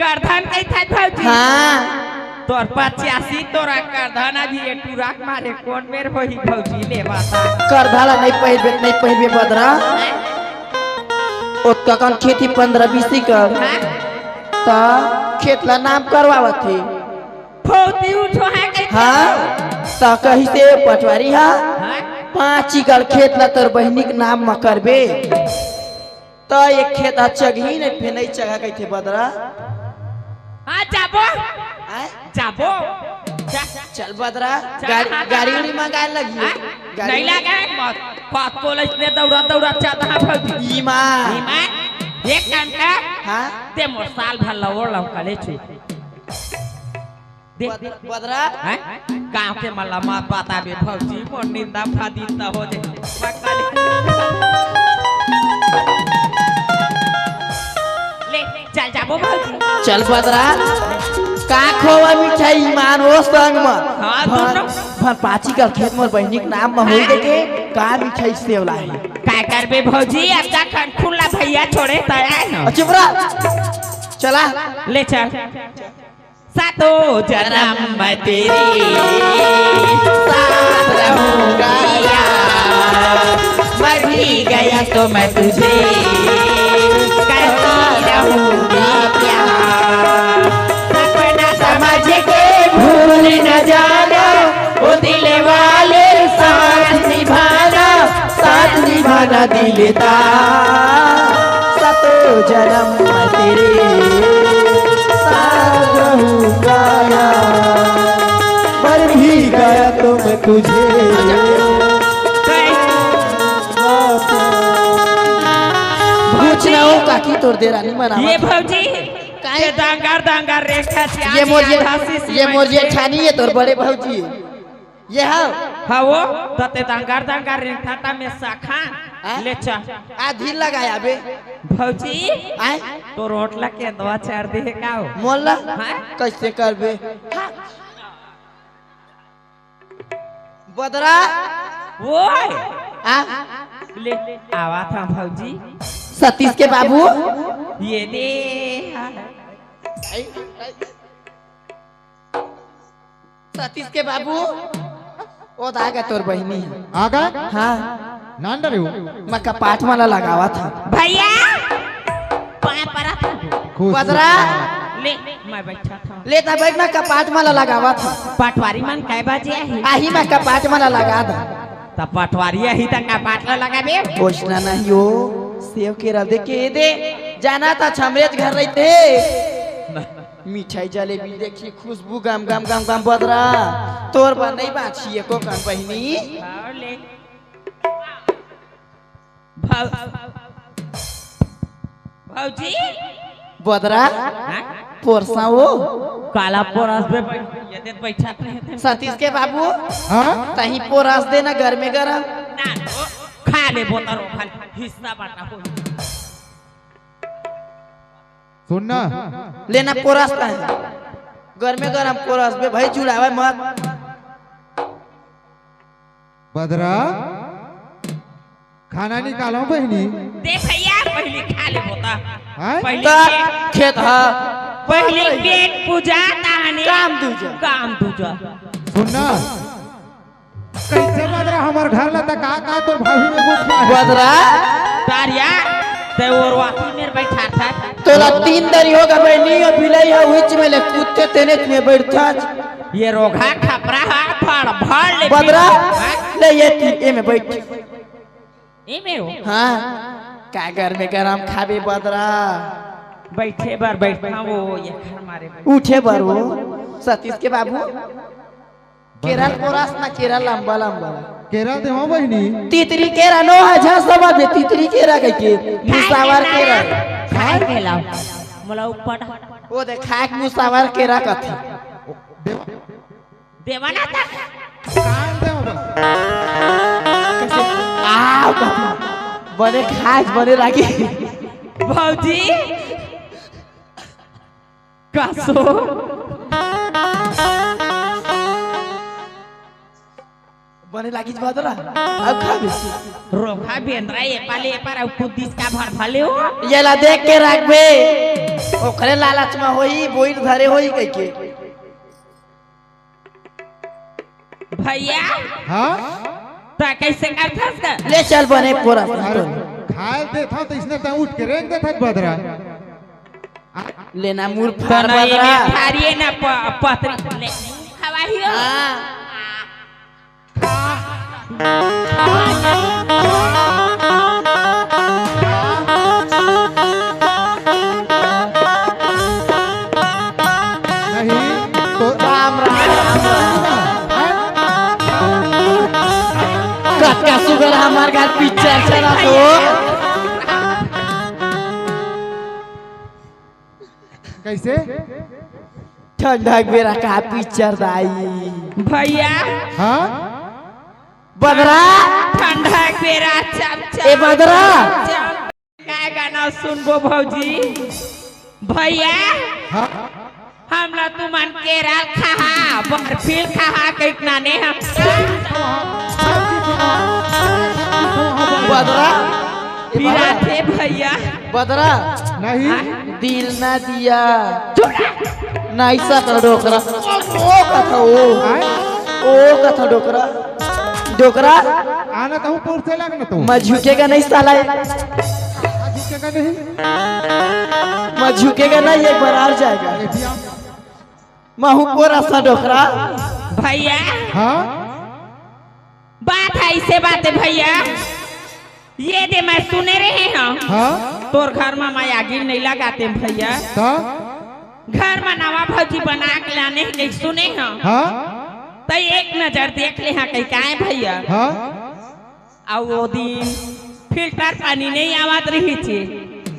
करधन कहिथे भौजी? हाँ। तोर पचासी तोरा करधन अभी ये टूरा के मारे कोन मेर होही भौजी ले बता। करधा ला नहीं पहिरबे, नहीं पहिरबे बदरा। आय? ओतका कन खेती पंद्रह बीस ही कर। हाँ? ता खेत ला नाम करवावत हे। फौजी उठो है के हाँ, त कहिसे पटवारी हा, हाँ? पाँच एकड़ खेत ला तोर बहिनी के नाम म करबे, त एक खेत आ चगही ने फेर नहीं चगहा कहिथे बदरा। हाँ, जाबो। आय? जाबो। जा। चल बदरा, जा, गाड़ी, हाँ, गाड़ी हाँ। उड़ी मंगाए लगी। हाँ? गाड़ी नहीं उड़ी। लगा है, मत। बात को ले इसने दौड़ा, दौड़ा चाहता है भौजी। ईमान। ईमान, एक काम कर। हाँ? ते मोर साल भर लवो लौकले छे। देख। बद-, बदरा? हैं? गाँव के मल्ला मत बताबे भौजी, मोर निंदा फादिन त हो जे। ले, चल जाबो भौजी। चल बदरा, का खोवा मिठाई मान ओ संग म। हाँ, भा-, दोनों। फन पाची कर खेत मोर बहिनी के नाम म होई देके का मिठाई सेव लाही। काय करबे भौजी, अब तक खुला भैया छोड़े त आए न। चुप रह। चला। ले चल। सातों जन्म मैं तेरे साथ रहूंगा यार, मर भी गया तो मैं तुझे करती रहूंगी प्यार। सपना समझ के भूल न जाना, ओ दिल वाले, साथ निभाना, साथ निभाना दिलदार। सातों जन्म मैं तेरे साथ रहूंगा यार, मर भी गया तो मैं तुझे पूछना हो काकी तोर देरानी मना ये भौजी, काहे? ये दांगर दांगर रेखा से ये आज मोर ये, आधा शीशी ये में मोर ये ठानी ये तोर बड़े भौजी। ये हव? हाँ वो, तो ते दंगर दंगर रेंगता में सखा। हाँ? ले चा। आ धीर लगाया बे। भौजी, आय? तो रोटला के अंदवा चढ़ दे है का हो? मोला? हाँ? कैसे करबे? बदरा? ओए! आ? ले, आवा था भौजी। सतीश के बाबू? ये दे। सतीश के बाबू, ओ त आगे तोर बहिनी। आगे? हाँ। नान डरे हो? मैं कपाट वाला लगावा था। भैया, पाँय परा था। खुश बदरा? ले, मैं बैठा था। ले ता बैठ, मैं कपाट वाला लगावा था। पटवारी मन कै बजे आही? आही मैं कपाट वाला लगा दा। त पटवारी आही त कपाट ला लगाबे? पूछना नहीं हो, सेव के रल दे के दे। जाना था छमरेज घर रहते। मिठाई जलेबी देखी खुशबू गम गम गम गम बदरा, तोर बर नहीं बाँची एको कन बहिनी। भौ-, भौजी। बदरा, हाँ? पोरसा वो। काला पोरस बे बैठ-, ये दे बैठा रहे थे। सतीश के बाबू, हाँ? तही पोरस दे ना गरमे गरम। ना, खा ले बोतल, खा ले, हिस्सा बांटा हो। सुन ना। लेना पोरस ला। गरमे गरम पोरस बे भाई, जुड़ावे मत। बदरा, खाना निकालो बहिनी। दे भैया, पहले खा ले बोता। हाँ? पहले ता खेत हा। पहले पेट पूजा, ताहने काम दूजा। काम दूजा। सुन ना। कैसे बदरा हमर घर ला त का, का तोर भाभी में गुट बा? बदरा? तारिया, ते ओरवाती मेर बैठा था। तोला तीन दरी होगा बहिनी, ओ बिलाई हा उच में ले कुत्ते तेने में बैठा। ये रोघा खपरा हा, फड़, फड़ ले बदरा, हाँ? ले ये तीन, ए में बैठ। ए में हो? हाँ, का गरमे गरम खाबे बदरा? बैठे बर बैठा वो, ये घर मारे बैठ। उठे बर वो, सतीश के बाबू। केरा पोरस ना, केरा लंबा लंबा। केरा देवा बहिनी। तितरी केरा नो है, झसवा बे तितरी केरा कहिके। मुसावर केरा। खाए के लाओ। मोला ऊपर। वो दे खाए के मुसावर केरा कथे। देवा। देवा ना तक। कान देवा बा। आ, बने खाए, बने लागी। भौजी। कसो। बने लागिस बदरा। अब खा बेसी। रोखा बेंदरा ए पाले ए पार अउ कुद्दिस का भर भले हो। येला देख के रखबे। ओखरे लालच में होई, बोइर धरे होई कहिके। भैया। हाँ? त कैसे करथस का? ले चल बने पोरा। अरे, खाए देथव त इसने त उठ के रेंग देथस बदरा। लेना मुर फार तना बदरा। एमे थारिये ना प-, पतरी। ले, खवाही हो। हाँ। नहीं, तो राम, राम, राम, राम। कतका सुघर हमार घर पिक्चर चला तो। कैसे? ठंडा के बेरा का पिक्चर दाई। भैया। हाँ? बदरा। ठंडा के बेरा चप चप। ए बदरा। चप चप। का गाना सुनबो भौजी? भैया। हाँ? हमला तुमन केरा ल खाहा, बर्फी ल खाहा कहिके नाने हन। बदरा, पिराथे भइया। बदरा, नहीं। दिल ना दिया। चुप। नाइसा कर डोकरा। ओ कथा ओ। आय? ओ कथा डोकरा। डोकरा। आना तो हूँ पुरसे लग ना तो। मैं झुकेगा नहीं साला। झुकेगा नहीं। मैं झुकेगा नहीं, एक बार आ जाएगा। ए भैया। महू कोरा सा डोकरा। भइया। हाँ? बात हे, अइसे बात हे भइया। ये दे मैं सुने रहे हँव। हाँ? तोर घर मा मैं आगी नहीं लगातेंव भइया। त? घर मा नवा भौजी बना के लाने हे कहिके सुने हँव। हाँ? त एक नजर देख लेहा कहिके आएँव भइया। हाँ? अउ ओ दिन फिल्टर पानी नहीं आवत रहिस हे,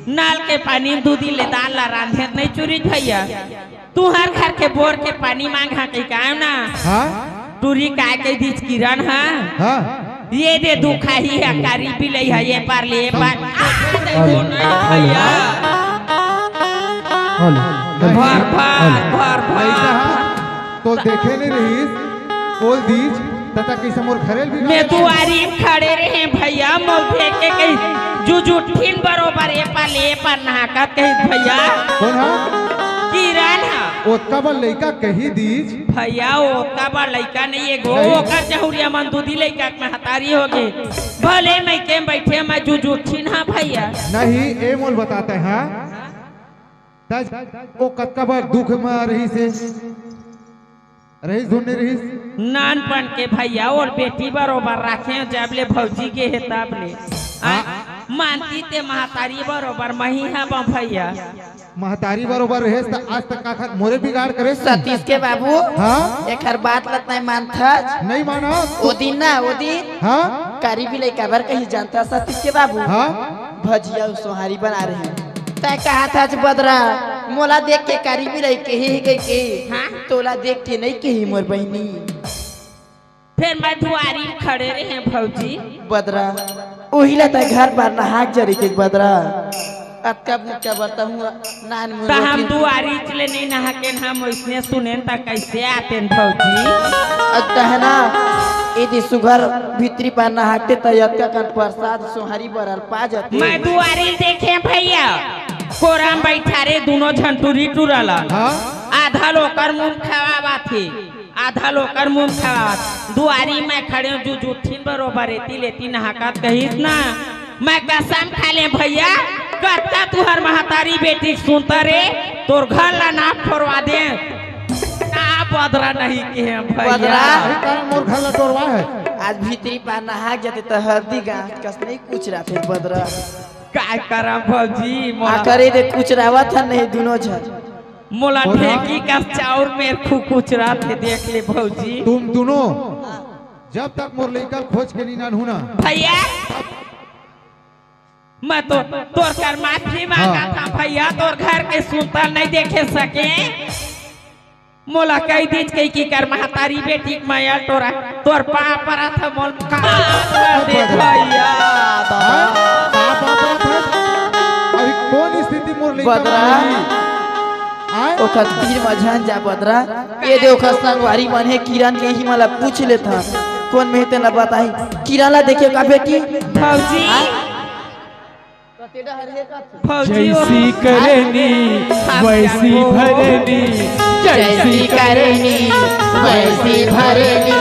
नल के पानी म दू दिन ले दाल ला रांधे नहीं चुरिस भइया। तुँहर घर के बोर के पानी माँगहा कहिके आएँव ना। हाँ? टूरी काय कहि दिस किरण हा। हाँ? ये दे दुखाही हे, कारी बिलई हे, ये पार ले, ये पार। आ, नहीं हेलो, हो, नहीं हेलो। भइया। Hello, hello. भर, भर, हेलो। भर, भर। अइसा हा, तो देखे नहीं रहिस, बोल दीज, तथा कइसे मोर घरे ल बिगाड़ मैं दे। दुआरी म खड़े रहेंव भइया, मोला देख के कहिस, जुजुठिन बरोबर ए पार ले, ए पार नहाकत कहिस भइया। कोन हा? किरण हा। ओतका बड़ लइका कहि दीज। भइया, ओतका बड़ लइका नहीं हे गो, नहीं। ओकर जहुरिया मन दूदी लइका के महतारी होगे। भले मइके म बइठे, मैं जुजुठिन हा भइया। नहीं, ए मोला बता तैं हा। त ओ कतका बड़ दुख म रहिस हे? रहिस धुन नहीं रहिस? नानपन के भइया, ओला बेटी बरोबर राखेंव, जब ले भौजी गे हे तब ले। आ, हाँ। मानती ते महतारी बरोबर मही हा बा भइया। महतारी बरोबर रहेस त आज तक काखर मोरे बिगाड़ करेस नहीं। सतीश के बाबू, हाँ? एखर बात ल त नहीं मानथस। नहीं मानस। ओ दिन ना, ओ दिन हाँ? कारी बिलई काबर कहिस जानथस सतीश के बाबू? हाँ? भजिया अउ सोहारी बना रहे। तैं कहत हस बदरा, मोला देख के कारी बिलई कही ही कहिके। हाँ? तोला देख के नहीं कही मोर बहिनी। फेर मैं दुआरी म खड़े रहेंव भौजी। बदरा, उही ला तैं घर पार नहाक जरी के बदरा। अतका बुच्चा बरता हूँ, नान मुन त हम रोटी। दुआरी च ले नहीं नहाकेन, हम ओइसने सुनेन त कइसे आतेन भौजी? अतका हे ना, यदि सुघर भीतरी पार नहाकते त अतका कन प्रसाद सोहारी बरल पा जाते। मैं दुआरी ल देखेंव भइया, कोरा म बइठा रहे दूनों झन टूरी टूरा ला। हाँ? आधा ल ओकर मुँह खवावत हे। आधा ल ओकर मुँह खवावत। दुआरी म मैं खड़े हूँ, जुजुठिन बरोबर एती लेती नहाकत कहिस ना। मैं कसम खा लेंव भइया, कतका तुँहर महतारी बेटी के सुनता रे, तोर घर ला ना फोरवा देंव। ना बदरा नहीं केहेंव भइया। बदरा। अभी कारण मोर घर ला टोरवा हे। आज भीतरी पार नहाक जाते त हरदी गाँठ कस नहीं कुचराथे बदरा। काय करँव भौजी, मोला आखिरी दे कुचरावत हे नहीं दूनों झन। मोला बोला। ढेंकी कस चाउर मेर खुकुचराथे, देख ले भौजी। तुम दोनों जब तक मोर लइका ल खोज के नहीं लानहू ना। भइया, मैं तो तोर कर माफी माँगत हँव भइया, तोर घर के सुनता नहीं देखे सके। मोला कहि दीज कहिके कर महतारी बेटी के मया टोरा, तोर पाँव परत हँव, मोला माफ कर दे भइया। हाँ? का पाँव परत हँव? अभी कोन स्थिति मोर लइका बदरा। आय? ओखर तीर म झन जा बदरा। ये दे ओखर संगवारी मन हे किरण के, इही मन ला पूछ लेथन। कोन में हे तेन ला बताही। किरण ला देखे का बेटी? भौजी। आय? भौजी ओ। जैसी करनी वैसी भरनी, जैसी करनी वैसी भरनी।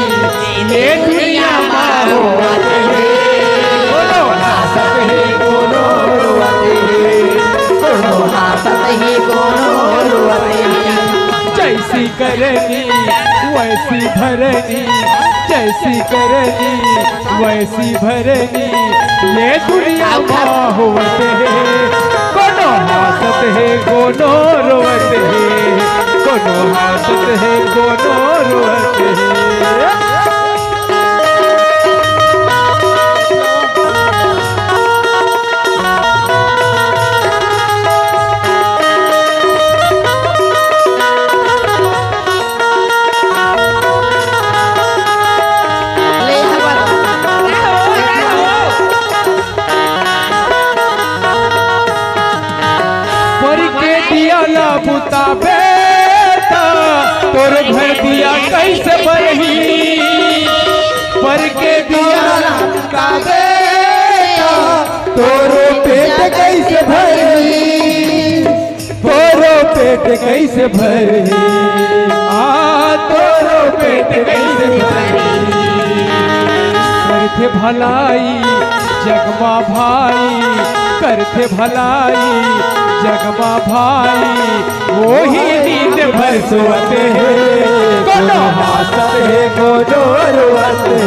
ये दुनिया मा होवत हे, कोनो हासत हे, कोनो रोवत हे, कोनो हासत हे, कोनो रोवत हे। जैसी करनी वैसी भरनी, जैसी करनी वैसी भरनी। ये दुनिया मा होवत हे, कोनो हासत हे, कोनो रोवत हे, कोनो हासत हे, कोनो रोवत हे। परी के दिया ला बुताबे, कइसे भरही? आ, तोरो पेट कइसे भरही? करथे भलाई जग मा भाई, करथे भलाई जग मा भाई, ओही नींद भर सोवत हे। कोनो हाँसत हे, कोनो रोवत हे,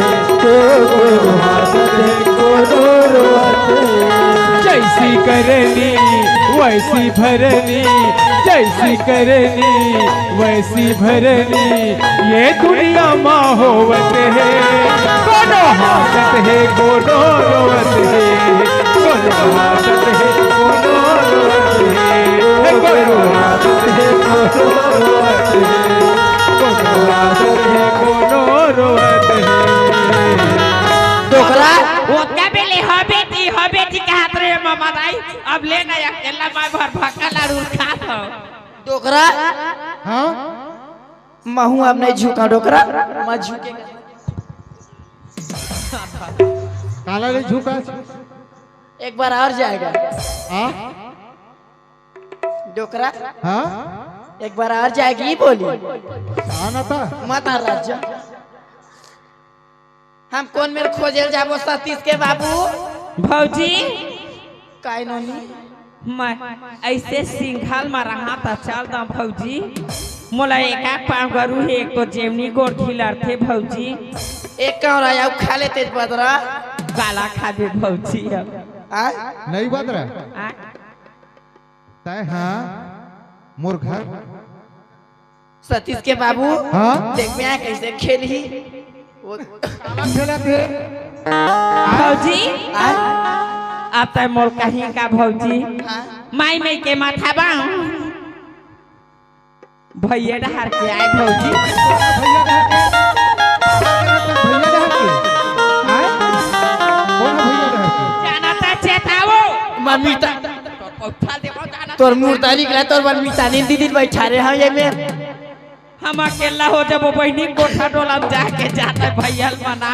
कोनो हाँसत हे, कोनो रोवत हे। जैसी करनी वैसी भरनी, जैसी करनी वैसी भरनी, ये दुनिया मा होवत हे। कोनो हाँसत हे, कोनो रोवत हे, कोनो हाँसत हे, कोनो रोवत हे, कोनो हाँसत हे, कोनो रोवत हे, कोनो हाँसत हे, कोनो रोवत हे। डोकरा। ओतका बेले हो बेटी, हो बेटी कहत रहे ममा दाई, अब ले ना अकेला मैं भर भक्का लाडू खात हूँ। डोकरा। हाँ? महूँ अब नहीं झुका डोकरा, मैं झुके। काला नहीं झुका? एक बार और जाएगा। हाँ? डोकरा। हाँ? एक बार और जाएगी बोली। हाँ ना था। मत आ राजा। हम कोन मेर खोजे ल जाबो सतीश के बाबू? भौजी। काय नोनी? मैं ऐसे सिंघल म रहा त चल दा भौजी। मोला एक आध पाँव गरू हे, एक तो जेवनी गोड़ खिलरथे भौजी। एक कौरा अउ खा लेते बदरा। काला खाबे भौजी अब। आ? नहीं बदरा। आ? तय हाँ मोर घर। सतीश के बाबू, हाँ? देख मैं कैसे खेलही। वो काला खेलत हे। भौजी, आय? अब तय मोर कहीं का भौजी। हाँ? माई माई के माथा बा। भैया डहार के आय भौजी। भैया डहार के? भैया डहार के? आय? कौन भैया डहार के? जाना था चेतावो। मम्मी ता-, उठा देबो जाना तोर था। मुर्दा निकला, तोर मन मितानी दीदी बैठा रहे हैं ये में। हम अकेला हो जब वो बहनी कोठा डोला में जाके जाता है भैया ल मना।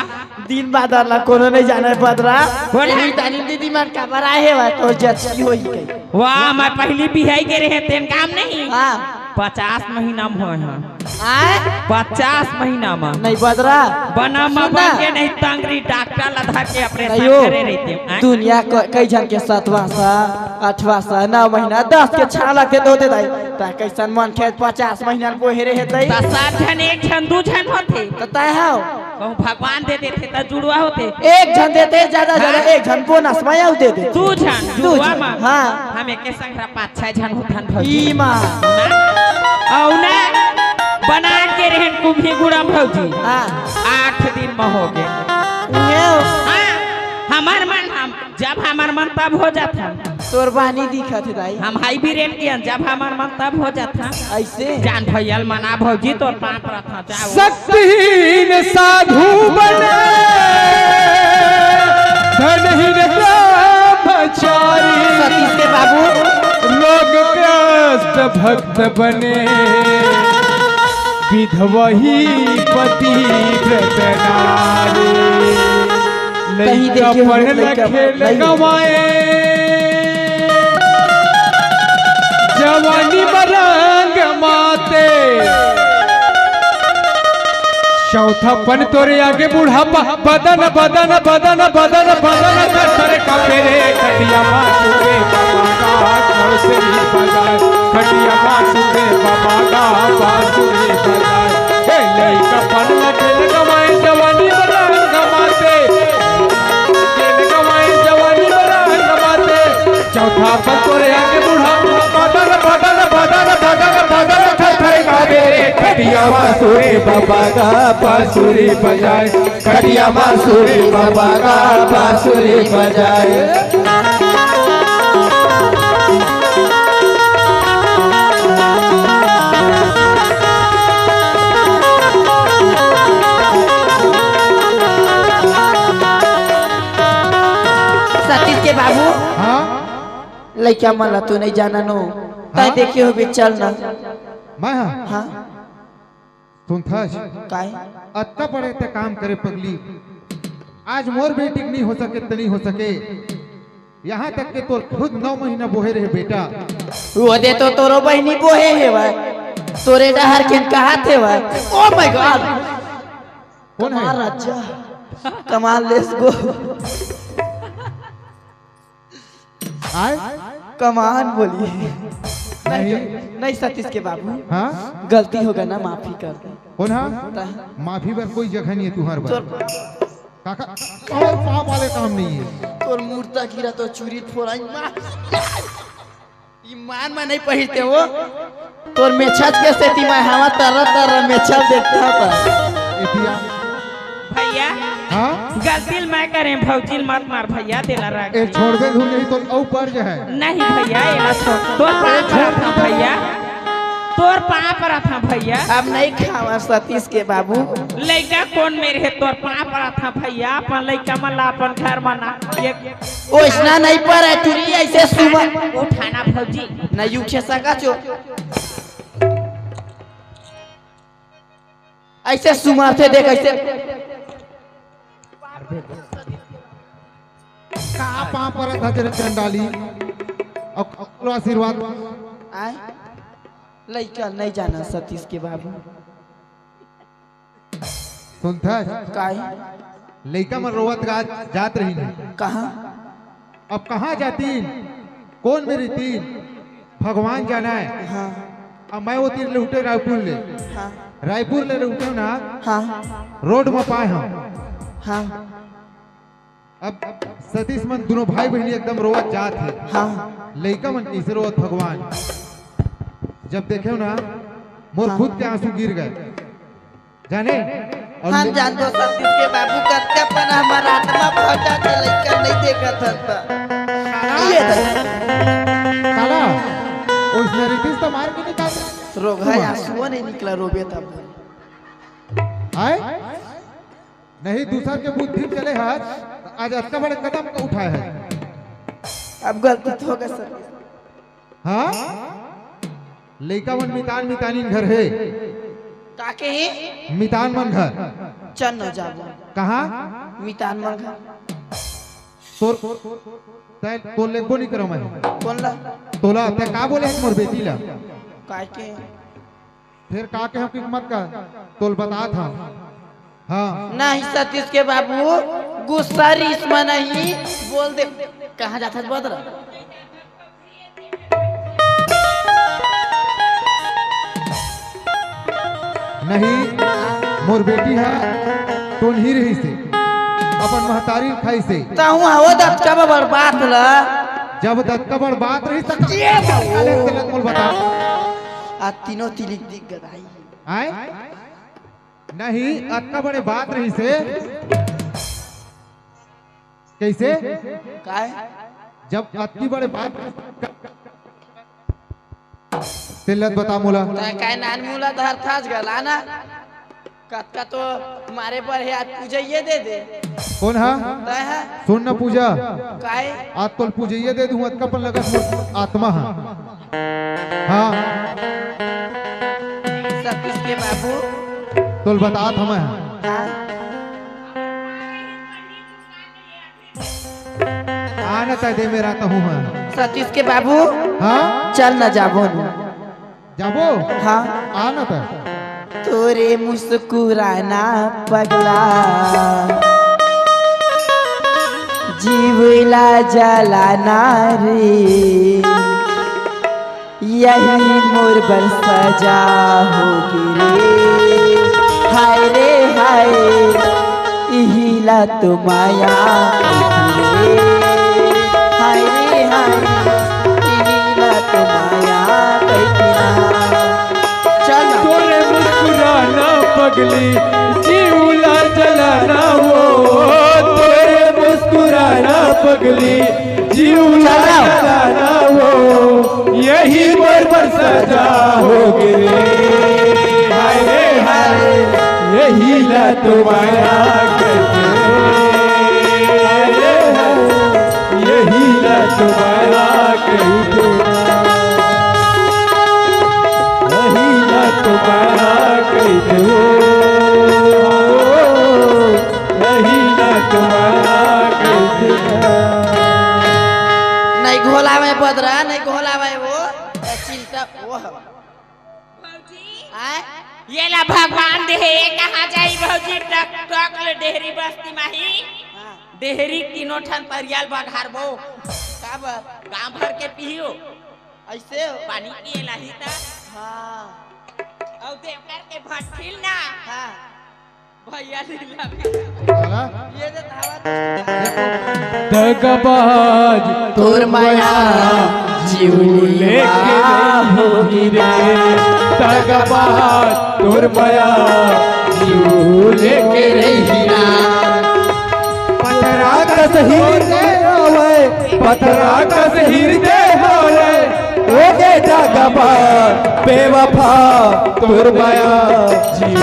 दिन बादर ला कोनो नहीं जाने बदरा। बोला। मितानी दीदी मन का बड़ा है वा तो जचकी होई गई। वाह, मैं पहली बिहाई के रहे तेन काम नहीं। हाँ। पचास महीना में होय हाँ। आय? पचास महीना में। नहीं बदरा। बना में सुन ना। बन के नहीं तंगरी डॉक्टर ला धर के अपने नहीं साथ हो। करे रहते हैं। आय? दुनिया क-, कई झन के सतवा सा, अठवा सा, नौ महीना, दस के छाला के दो दे दाई। ता कैसन मन खेत पचास महीना में बोहे रहे दाई। ता सात झन, एक झन, दू झन होते। त तय हव। कहूँ भगवान दे देथे त जुड़वा होते। एक झन देथे, ज्यादा, ज्यादा हाँ? एक झन बोनस में आऊ दे देथे। दू झन, दू जुड़वा झन, मा। हाँ। हम एके संघरा पाँच छह झन होथन भौजी। ई माँ। हाँ? अउ ना, बना के रहन कुम्ही गुड़ा भौजी। हाँ। आठ दिन में हो गए। उहे हो। हाँ, हमर मन हम जब हमर मन तब हो जात हन। तोर बानी दिखत हे दाई। हम हाई भी रेट कियन, जब हमर मन तब हो जात हन। ऐसे? जान भैया ल मना भौजी तोर पाँव परत हन, जाओ। शक्तिहीन साधु बने, धनहीन ब्रह्मचारी। सतीश के बाबू। रोगग्रस्त भक्त बने, विधवही पतिव्रत नारी। कहीं लइका देखे हो पढ़ लइका, लखे लइका। कमाए, जवानी म रंग माते। चौथा पन तोरे आगे बुढ़ापा, बदन, बदन, बदन, बदन, बदन, थर थर कांपे रे। खटिया मा सूते बाबा का बांसुरी बजाए, खटिया मा सूते बाबा का बांसुरी बजाए। ए लइका पन ला खेल गवाए, जवानी बड़ा गमाते। खेल गवाए, जवानी बड़ा गमाते। चौथा पन तोरे आगे बुढ़ापा, बदन, बदन, बदन, बदन, बदन, थर थर कांपे रे। खटिया मा सूते बाबा का बांसुरी बजाए। खटिया बांसुरी बाबा का बांसुरी बजाए। सतीश के बाबू, हाँ? लइका मन ला तू नहीं जाना नो। तय हाँ? देखे हो बे, चल ना। मैं हाँ? हाँ। सुनथस? काय? अत्ता बड़े ते काम करे पगली। आज मोर बेटी के नहीं हो सके, त नहीं हो सके। यहाँ तक के तोर खुद नौ महीना बोहे रहे बेटा। वो दे तो तोरो बहिनी बोहे हेवय, तोरे डहर के कहत हेवय। Oh my God! कौन है? कमाल रच्चा, कमाल, let's go। आय? कमान बोली। नहीं। नहीं, सतीश के बाबू। हाँ? गलती हो गया ना, माफी कर दे। कौन हा? ता- माफी बर कोई जगह नहीं है तुहर बर। तोर काका, और पाप वाले काम नहीं है। तोर मूर्ता गिरा तो चूरी फोराई मार। ईमान में नहीं पहिरते वो। तोर मेछा के सेती मैं हवा तर तर मेछा देखता था। एतिया। भैया, हाँ? गलती ल मैं करें, भौजी ल मत मार भैया, तेला राख। ए, छोड़ दे, धुन नहीं तो औ पर जो है। नहीं भैया, एला छोड़। तोर पाँव परत हँव भैया, तोर पाँव परत हँव भैया। अब नहीं खावा सतीश के बाबू। लइका कौन मेरे है, तोर पाँव परत हँव भैया, अपन लइका मन ला अपन घर मना। ये ओइसना नहीं पर है, चुरी ऐसे सुमा। उठाना भौजी। नहीं उठे सका छो। ऐसे सुमारथे देख, ऐसे। का पाँव परत हस रे चंडाली? अउ, अउ आशीर्वाद। आय? लइका नहीं जाना सतीश के बाबू। सुनथस? काहे? लइका मन रोवत गा-, जात रहिन। कहाँ? अब कहाँ जातिन? कोन मेर रहितिन? भगवान जानय। हाँ। अब मैं ओ तीर लहुटे रायपुर ले। हाँ। रायपुर ले लहुटे ना। हाँ। रोड म पाए हँव। हाँ। अब सतीश मन दुनों भाई बहिनी एकदम रोवत जात हे। हाँ। लइका मन कइसे रोवत भगवान। जब देखेंव ना, मोर हाँ। खुद के आँसू गिर गय। जाने? अउ हम ले- जानथन सतीश के बाबू, कतका पन हमर आत्मा भर जाथे, लइका नहीं देखत हन त। ये दे। साला, ओइसने रहितिस त मार के निकाल। रोगहा हुआ। आँसुओ नहीं निकला, रोबे तब। आय? नहीं, दूसर के बुद्धि चले हस, त आज अतका बड़े कदम का उठाए हस। अब गलती तो हो गय सर। हाँ? लइका मन मितान मितानिन घर हे। का के ही? मितान मन घर। चल न जाबो। कहाँ? मितान मन घर। तोर, तैं तोर लेगबो नहीं करँव मैं। कोन ला? तोला, तैं का बोले हस मोर बेटी ला? काय के? फेर का के हम किक मत कर, तोल बतात हँव। हाँ। नहीं सतीश के बाबू, गुस्सा रीस में नहीं, बोल दे। कहाँ जाथस बदरा? नहीं, मोर बेटी ह टोनही रहिसे, अपन महतारी खाइसे। तहूँ हवो दतका बड़ बात ला। जब दतका बड़ बात रहिस त ये बाबू। काले तेला मोल बता। आ तीनों तिलिक दिख गदाई। आय? नहीं, अतका बड़े बात रहिसे। कइसे? काय? जब अतकी बड़े बात तेला बता मोला। तैं काय नान मुला धर थास गला ना? कतका तो मारे बर हे, आज पूजइया दे दे। कोन हा? तैं हा? सुन ना पूजा। काय? आज तोल पूजइया दे दूँ, अतका पन लगत मोर आत्मा हा। हाँ। सतीश के बाबू। तोल बतात हँव मैं। हाँ। आना तैं दे मेर तहूँ हा। सतीश के बाबू। हाँ? चल न जाबो न। जाबो? हाँ। आना तैं। तोरे मुस्कुराना पगला, जीव ला जलाना रे। यही मोर बर सजा होगे रे, हाय रे हाय, इही ला तो माया कहिथे रे, हाय रे हाय, इही ला तो माया कहिथे ना। चल ना। तोरे मुस्कुराना पगली, जीव ला जलाना वो, तोरे मुस्कुराना पगली, जीव ला चलाओ। जलाना वो, यही मोर बर सजा होगे रे। हाय रे हाय, यही ला तो माया कहिथे। हाय रे हाय, यही ला तो माया कहिथे। यही ला तो माया कहिथे। नहीं घोलावे बदरा, नहीं घोलावे वो। डेहरी तीनों ठन तरिया ल बघारबो। का बर? गांव भर के पीहू। अइसे हो? पानी पिए लाही त। हाँ। अउ देवकर के भट्ठिल ना। हाँ। भैया लीला। ये तो धावा दगबाज तोर मया जीव लेके रही रे। दगबाज तोर मया जीव लेके रही ना। पथरा कस हृदय होवे, पथरा कस हृदय होवे, ओ दे दगबाज बेवफा तोर मया जीव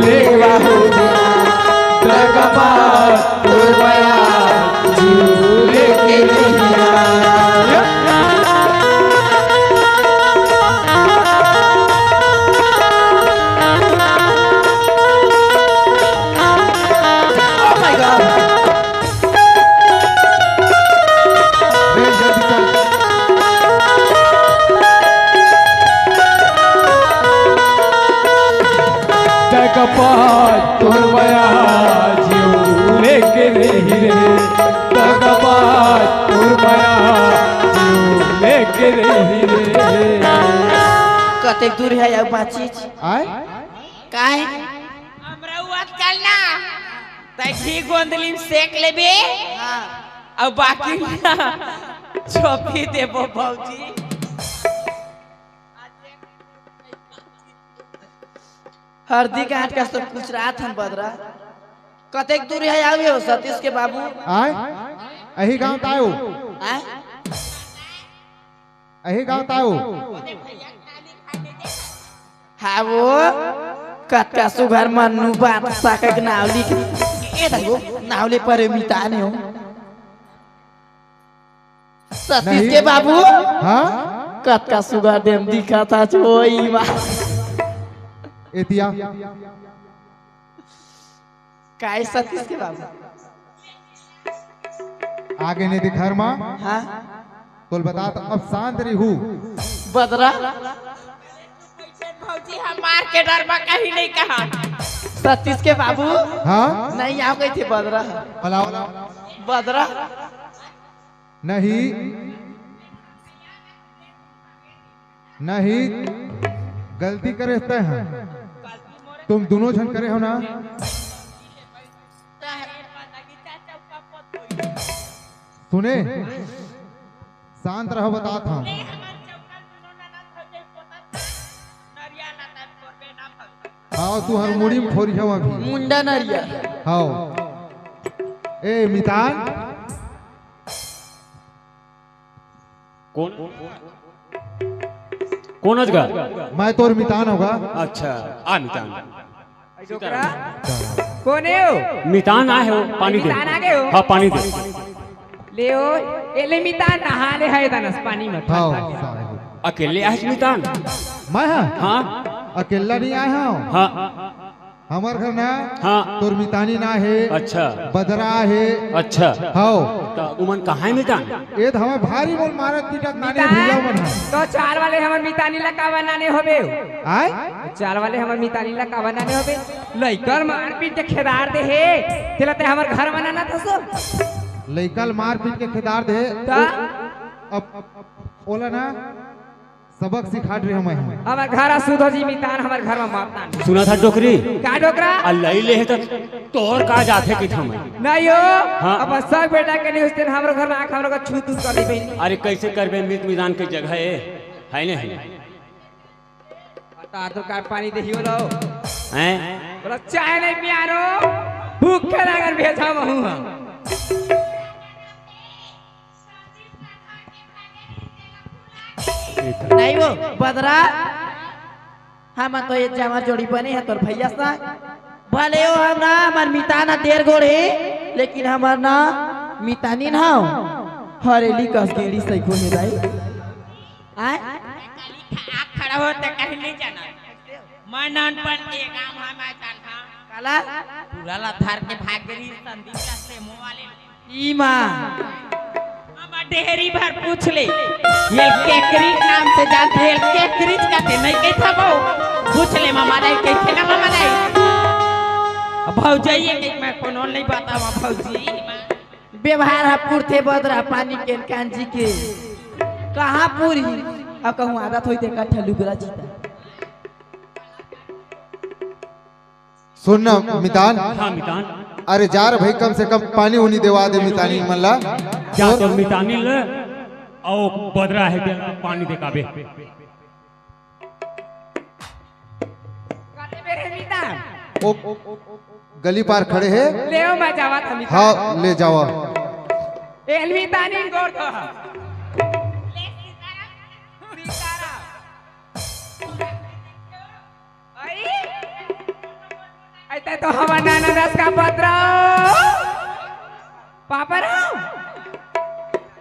लेके रही ना। दगबाज तोर मया जीव लेके रही ना। Oh my God। दगबाज तोर मया जीव लेके रही रे। दगबाज तोर मया जीव लेके रही रे। कतेक दूर हे अउ बाची? आय? काय? हमरा अतका ल ना, तैं घी गोंदली म सेक लेबे। हाँ। अउ बाकी ना, छोपी देबो भौजी। हरदी गांठ कस तो कुचरात हन बदरा। कतेक दूर हे आवे हो सतीश के बाबू? आय? अही गांव त आयो। आय? अही गांव त आयो। हाँ वो, कतका सुघर मन्नू बात साकक नाव लिख। ए दगो, नाव ले परे मितान हो। सतीश नहीं। के बाबू। हाँ? कतका सुघर देम दिखत हस ओ ई बा। एतिया। काय सतीश के बाबू? आगे नहीं दिखर मा। हाँ? तोल बतात अब शांत रही हूँ। बदरा। भौजी हमार के डर बा कहीं नहीं कहा। सतीश के बाबू। हाँ? नहीं आओ कही थे बदरा। बुलाओ। बदरा। नहीं, नहीं, गलती करे तैं ह। तुम दुनों झन करे हो ना। सुने, शांत रहो, बतात हंव। हाँ, तू हर मुड़ी में फोरी हव अभी। मुंडा नरिया। हाँ। ए, मितान। कोन? कोन अजगा? मैं तोर मितान होगा। अच्छा, आ मितान। डोकरा? कोन हे हो? मितान आए हो, पानी दे। मितान आ गए हो? हाँ, पानी दे। ले ओ, ए ले मितान नहा ले है दनस पानी में। हाँ, हाँ, हाँ। अकेले आए मितान? मैं हाँ? हाँ। अकेला नहीं आए हंव। हाँ। हमर घर ना हाँ। तोर मितानी ना हे। अच्छा। बदरा हे। अच्छा। हव। त उमन कहाँ हे मितान? ए त हमर भारी मोल मारत पीटत नाने मितान, भैया मन ह। तो चार वाले हमर मितानी ला काबर नाने होबे? आय? चार वाले हमर मितानी ला काबर नाने होबे? लइका ल मारपीट के खेदार दे हे। तेला ते हमर घर बनाना था सो। लइका ल मारपीट के खेदार दे हे। त? अब ओला ना सबक सिखा डरे हंव मैं। हमर घर आ सुधो जी मितान, हमर घर में मत आन। सुना था डोकरी? का डोकरा? आ लई ले हे त तोर का जाथे कि था मैं? नहीं हो। हाँ। अब सब बेटा के नहीं उस दिन हमरो घर में आके हमरो को छू तू कर दी बहन। अरे कैसे करबे मीत मिजान के जगह है, है नहीं? बता तो का पानी दे हियो लो। हैं? बोला चाय नहीं पियानो, भूखे लागल भेजा महू हम। नहीं वो बदरा, हम तो ये जमा जोड़ी बने हैं तोर भैया सा। भले हो हम ना, हमर मितान ह डेढ़ गोड़ हे, लेकिन हमर ना मितानी ना हो। हरेली कस गेड़ी सही को हे दाई। आय? काली खा-, आँख खड़ा हो त कहीं नहीं जाना। मैं नानपन के गाँव हम आ जान हाँ। काला? पूरा ला धर के भाग गई संदीप ला सेमो वाले। ई माँ। अब डेहरी भर पूछ ले। ये केकरी नाम से जानते हैं, केकरी कहते नहीं कहता वो। पूछ ले मामा दाई, कहते ना मामा दाई। अब भौजाई है कि मैं कोनो नहीं बतावा भौजी। व्यवहार ह पुरथे बदरा पानी के कांजी के। कहाँ पूरी? अब कहूँ आदत होई ते कट्ठा लुगरा चीता। सुन न मितान। हाँ मितान। अरे जा रे भाई, कम से कम पानी उनी देवा दे मितानी मन ला। जा तोर मितानी ले, अउ बदरा हे तेला पानी देखाबे। कते बेर हे मितान? ओ, गली पार खड़े हे। ले ओ, मैं जावत हमी। हाँ, ले जावा। ए मितानी गोड़ धो। सीताराम। आई? अइते तो हमर नाना रस का पत्र। पापर हो?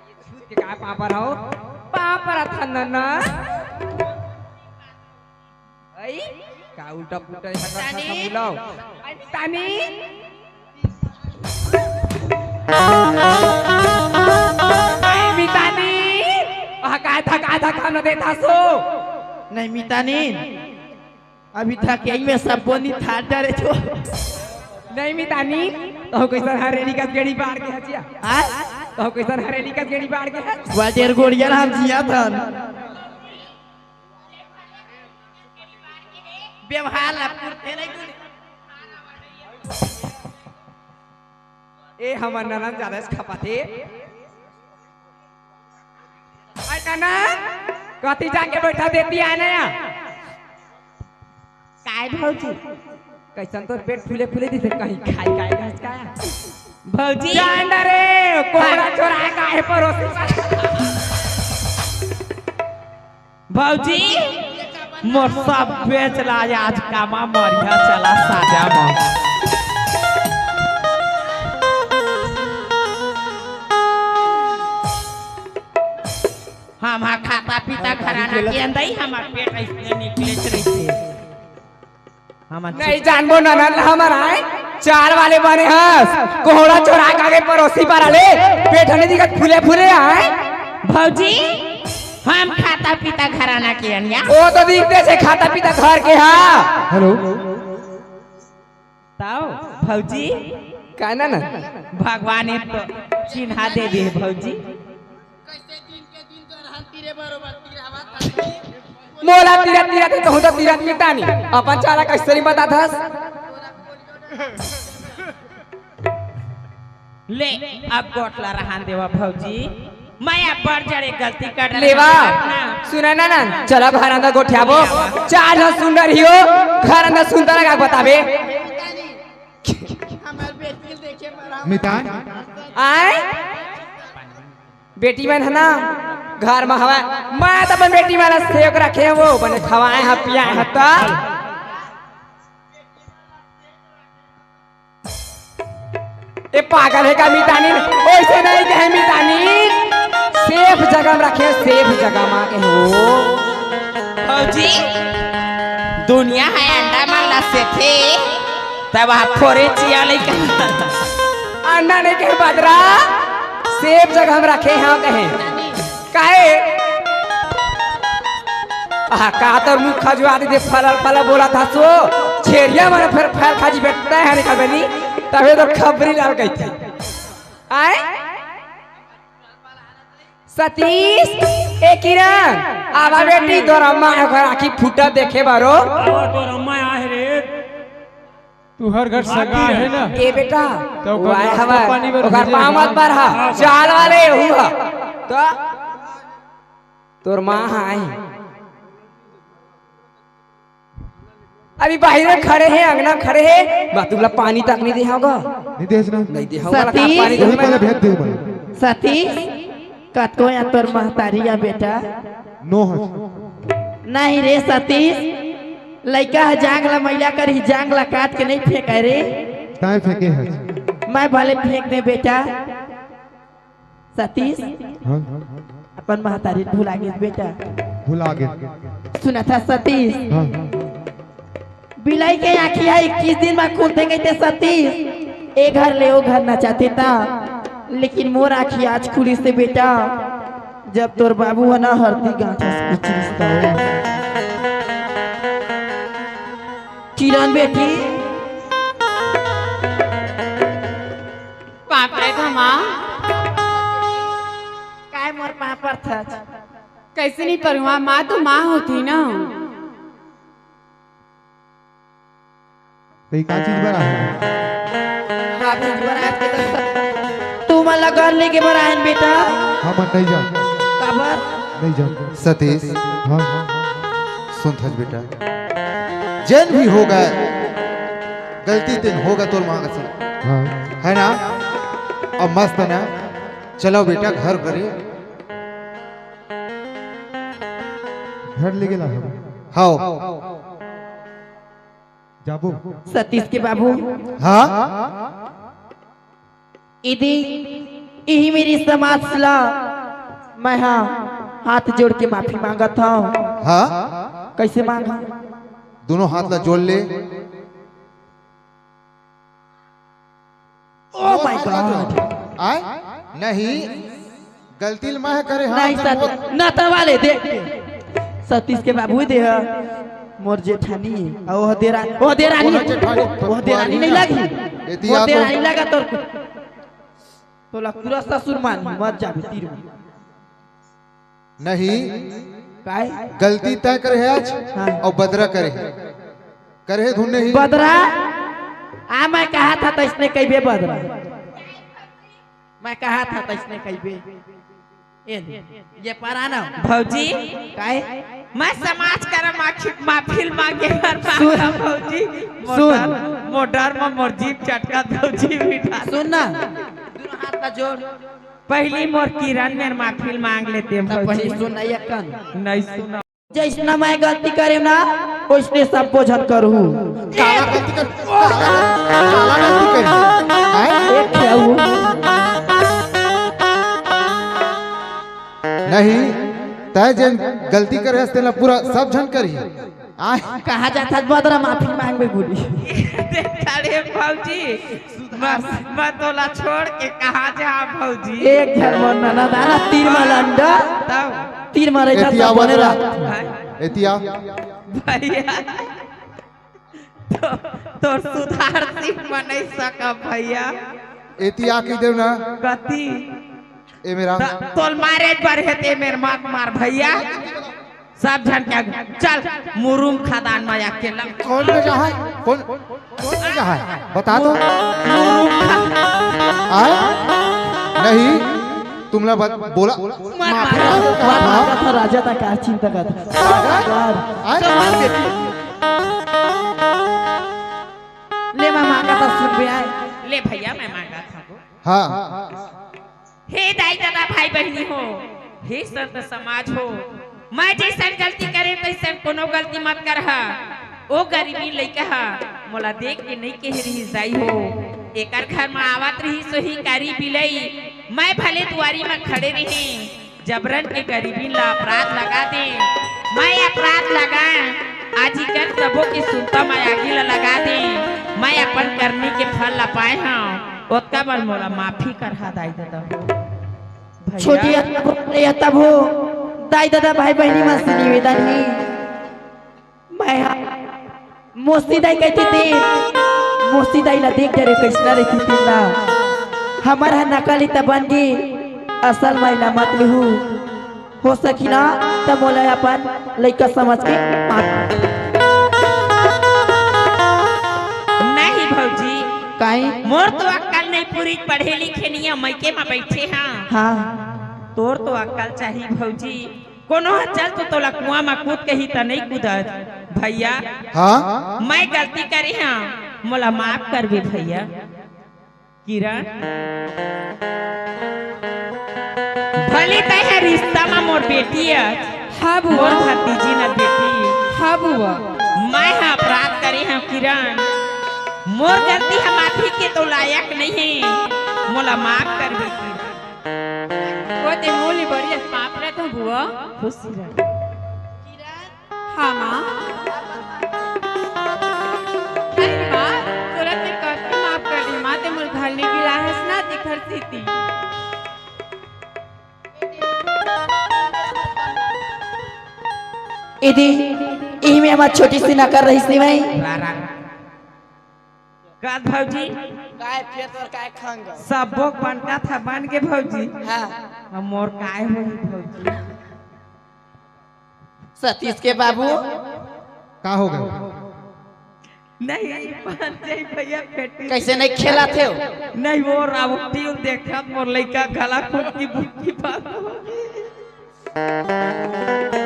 ये छूत के का पापर हो? पापर था नन्ना। आई? का उल्टा पुल्टा ये हटा तानी? था बुलाओ। आई तानी? आई मितानी? आ, का था, का था, खाना देता सो? नहीं मितानी। अभी धकेई में सब बोनी था डरे छो। नहीं मितानी, तो कैसन हरेली का गेड़ी बाढ़ के हचिया? आ? तो कैसन हरेली का गेड़ी बाढ़ के हच? वाजेर गोड़िया हम जिया थन। व्यवहार ला पुरथे नहीं कुल। ए, हमर ननद ज्यादा से खपाथे। अरे ननद, कति जाके बैठा देती है ना? काय भौजी? कैसन तोर पेट फूले फूले दिसे, कहीं खाई काय घास का? भौजी? जान रे, कोहड़ा चोरा का है पड़ोसी। भौजी, मोर सब बेच ला, आज कामा मरिया चला साजा म। हम हा खाता पीता घराना के अंदर ही हमार पेट ऐसने निकले रहिथे। हम अच्छे नहीं जानबो ननद हमर आए, चाल वाले बने हस, कोहड़ा चोरा के आगे पड़ोसी पर आले, पेट हने दिखत फूले फूले आए। भौजी, हम खाता पीता घराना के अनिया। ओ तो दिखते से खाता पीता घर के हा। हेलो। ताओ, भौजी। का ना ना? भगवान एक तो चिन्हा दे दे भौजी। कैसे दिन के दिन तो रहन तीरे बरोबर तीर हवा था। मोला तीरत तीरत तो होता तीरत मिटानी। अपन चाला कैसे नहीं बताथस? ले, अब गोठला रहन देवा भौजी। मैं अब बड़ जड़े गलती कर डाले लेवा। सुना ना ना, चला घर अंदर गोठियाबो। चार झन सुंदर हियो, घर अंदर सुंदर लगा बताबे। हमार बेटी देखे बर हम मितान। आए? बेटी मन है ना, घर में हवा। मैं तो अपन बेटी मन सेवक रखे हैं, वो बने खवाए हैं, पियाए हैं तो। ए पागल है का मितानी? ओइसे नहीं कहे मितानी, सेफ जगह में रखे, सेफ जगह में के हो। भौजी, दुनिया है अंडा मन ला सेथे, तब आप फोरे चिया लइका। अंडा नहीं कहे बदरा, सेफ जगह में रखे हैं कहे। काहे? आहा, का तोर मुख खजुआ दे, फलल फलल बोला था सो, छेरिया मन फेर फैल खाजी बेटता है निकल बनी, तबे तो खबरी लाल गई थी। आए? सतीश, ए किरण, आवा बेटी, तोर अम्मा है, ओकर आँखी फूटा देखे बारो। आवा, तोर अम्मा आहे रे। तू हर घर सगा है ना? ए बेटा, तो वो ओकर आए नाश्ता हवा, पानी बर ओकर भेजे पाँव मत हवा। पर हा, चाल वाले हुआ। तो तोर माँ हा आई। अभी बाहर में खड़े हैं, अंगना में खड़े हैं, बा तुमला पानी तक नहीं दे होगा। नहीं देस ना। नहीं दे होगा, सतीश। पानी वही दे पहले भेज दे बोले। सतीश, कतको या तोर महतारी या बेटा? नो हस। नहीं रे सतीश, लइका ह जांग ला मैला करही, जांग ला काट के नहीं फेंके रे। ताय फेंके हस। मैं भले फेंक दे बेटा। सतीश, हाँ। अपन महतारी भुला गेस बेटा। भुला गेस। सुना था सतीश। हाँ। बिलाई के आँखी हा इक्कीस दिन में खुलथे कहिथे सतीश, ए घर ले ओ घर नचाथे ता, लेकिन मोर आँखी आज खुलिस बेटा, जब तोर बाबू ह ना हरदी गांठ कुचरिस ता। किरण बेटी। बाप रे धमा। कैसे नहीं परहूं? माँ तो माँ होथे ना। तो ये का चीज बर आए? का चीज बर आए? तुमन ला घर लेगे बर आएन बेटा। हमन नहीं जान। काबर? नहीं जान। सतीश। हाँ। सुनथस बेटा, जेन भी होगे, गलती तेन होगे तोर माँ कसन। हाँ। है ना? अब मस्त ना, चलो बेटा घर करे। घर लेगे ला हम। हाव। जाबो। सतीश के बाबू। हाँ। इदी, इही मेरी समाज ला मैं हा हाथ जोड़ के माफी मांगत हंव। हाँ। कैसे मांगा? दोनों हाथ ला जोड़ ले। Oh my God। आय? नहीं, गलती ल मैं करे हंव, नहीं सत-, मोर नतवा ले दे। सतीश के बाबू दे ह, मोर जेठानी हे। अउ ओह देरा-, ओह देरानी, ओह जेठानी, ओह देरानी नहीं लगही। एती ओह आ तो। देरानी लगा तोर, तोला पूरा ससुर मान, मत जाबे तीर में। नहीं। काय? गलती तैं करे हस हाँ। अउ बदरा करे हे। करे हे धुन नहीं। बदरा? आ, मैं कहा था तइसने कहिबे बदरा। मैं कहा था तइसने कहिबे। ए ले, ये पारा ना। भौजी। काय? मैं समाज करा माखी-, माफी मांगे हर सुन। मांगा भौजी। सुन। मोटर, मोटर में मोर जीभ चटका भौजी बिठा। सुन ना। दोनों हाथ ला जोड़। पहली मोर किरण मेर माफी मांग लेते हैं तब भौजी। पहली सुन नहीं अक्कन। नहीं सुना। जैसना मैं गलती करे ना, वैसने सबो झन करहू। काला गलती कर, काला, काला गलती कर। हैं? एक क्या हुआ? नहीं, तैं जेन गलती करे हस, तेला पूरा सब झन करही। आय। कहाँ जाथस बदरा माफी मांगबे बोली। देख अरे भौजी, मैं, मैं तोला छोड़ के कहाँ जा भौजी? एक घर में ननद आना, तीर में लंडा, तब? तीर में रहिथस एतिया बने बदरा। रह। हैं? एतिया। भैया, तो, तोर सुधार सीख में नहीं सकब भैया। एतिया की देव ना। गति। ए मेरा। त-, तोल मारे बर हे ते मेर मत मार भैया। सब झन के आगू, चल, मुरुम खदान में आके लग। कौन में जहाँ है? कौन, कौन में जहाँ है? बता तो। मुरुम खदान। आय? नहीं, तुमला बत-, बोला। मत मार, मार, मत मार। मार, राजा ता का चिंता कर। राजा? आय? तो मार दे। ले, मैं मांगा था सुन बे आय। ले भैया, मैं मांगा था वो। हाँ। हे दाई ददा भाई बहिनी हो, हे संत समाज हो, मैं जइसन गलती करे तइसन कोनो गलती मत करहा। ओ गरीबी लइका हा मोला देख के नइ कहे रिहिस दाई हो, एकर घर म आवत रिहिस होही कारी बिलई। मैं भले दुआरी म खड़े रेहें, जबरन के गरीबी ला अपराध लगा दे। मैं अपराध लगाएं, आज इकर सबो के सुरता म आगी ला लगा दे। मैं अपन करनी के फल ला पाए हंव, ओतका बर मोला माफी करहा दाई ददा हो। भैया। छोटी अत्ता भो, बड़े अत्ता भो, दाई ददा भाई बहिनी मन से निवेदन हे, मैं हा मोसी दाई कहिथे तेन, मोसी दाई ला देख डरे कइसना रहिथे तेन ला। हमर हा नकली त बन गे, असल महिला मत लेहू। हो सकी ना त मोला अपन लइका समझ के माफ। नहीं भौजी। काहे? मोर तो अक्कल नहीं पूरी, पढ़े लिखे नहीं हे, मइके म बइठे हंव। हाँ। तोर तो अक्कल चाही भौजी। कोनो ह चल तो तोला कुआं म कूद कही त नइ कूदत। भैया, हाँ? मैं गलती करे हंव, मोला माफ करबे भैया। किरण, भले तैं ह रिश्ता म मोर बेटी अस, हाँ बुआ। मोर भतीजी न बेटी। हाँ बुआ। मैं ह अपराध करे हंव किरण, मोर गलती ह माफी के तो लायक नइ हे, मोला माफ करबे किरण। वो ते मोली बढ़िया पाप रहता बुआ। खुश रह। हाँ माँ। अरे माँ, तोला ते कब के माफ कर दी माँ, ते मोर घर ले गिला हस ना, तेखर सेती। इदी, इही में हमर छोटी सी नकर रहिस नी भाई। रा, रा। का भौजी? काय पेट और काय खंग? सबो बनका था बन के भौजी। हाँ। अब मोर काय होही भौजी? सतीश के बाबू। का हो गए? नहीं, बन जाई भैया, बेटी। कैसे नहीं खेला थे हो? नहीं, वो राउटी देखत मोर लइका गला फूट की बुक्की बात।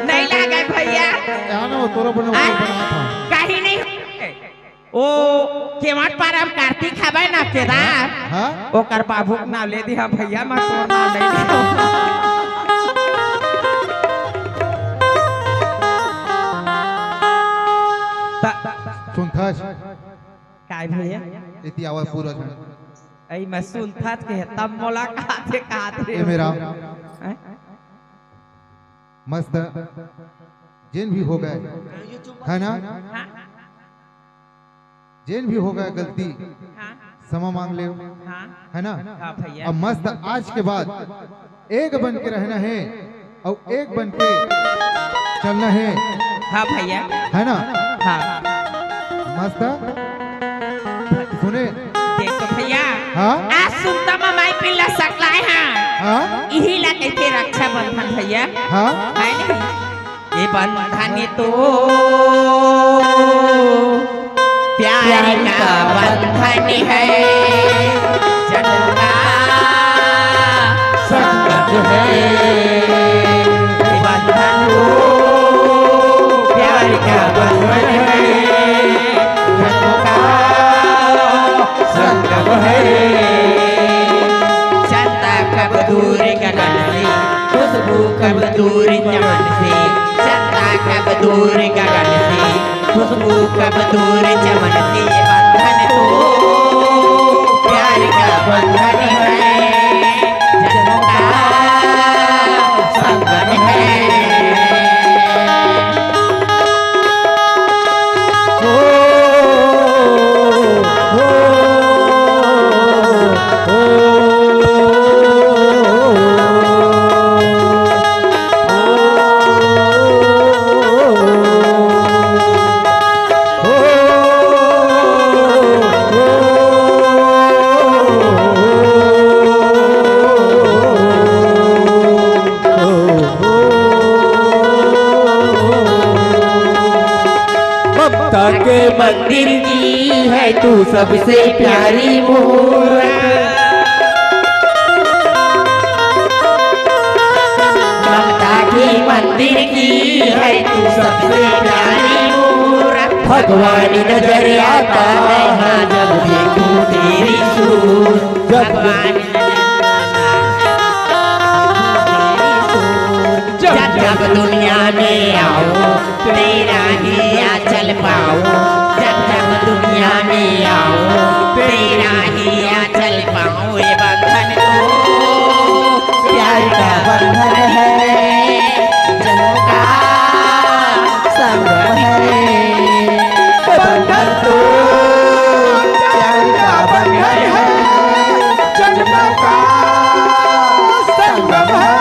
नहीं लागे भैया। यहाँ ना वो तोरा बने आय, ऊपर बना था। कहीं नहीं। ओ केवट पारा म कार्तिक हवय ना केदार, हाँ? ओकर बाबू के नाम ले दिहा भैया, मैं तोर नाम ले दिहा। त- सुनथस? काय भैया? इति आवा पूरा झन। अई मैं सुनथस के तब मोला काथे काथे। ए मेरा। हैं? मस्त, जेन भी हो गए, है ना? हाँ। जेन भी हो गए गलती, हाँ। क्षमा मांग ले, हाँ। है ना? हाँ भैया। अब मस्त आज के बाद एक बन के रहना है और एक बन के चलना है। हाँ भैया। है ना? हाँ। मस्त सुने। देख तो भैया। हाँ? आज सुनता मा माई पिल्ला सकलाय हाँ। हाँ? इही ला कहते रक्षाबंधन भैया। हाँ? है नहीं? ये बंधन तो प्यार का बंधन है, जन्म का संगम है। ये बंधन तो प्यार का बंधन है, जन्म का संगम है। चंदा कब दूर गगन से, खुशबू कब दूर चमन से। चंदा कब दूर गगन से, खुशबू कब दूर चमन से। बंधन तो प्यार का बंधन है, जन्म का संगम है। ममता के मंदिर की है तू सबसे प्यारी मूरत। ममता की मंदिर की है तू सबसे प्यारी मूरत। भगवान नजर आता है जब देखूं तेरी सूरत। भगवान जब जब दुनिया में आऊं, तेरा ही आंचल पाऊं। जब जब दुनिया में आऊं, तेरा ही आंचल पाऊं। ये बंधन तो प्यार का बंधन है, जन्म का संगम है। बंधन तो प्यार का बंधन है, जन्म का संगम है।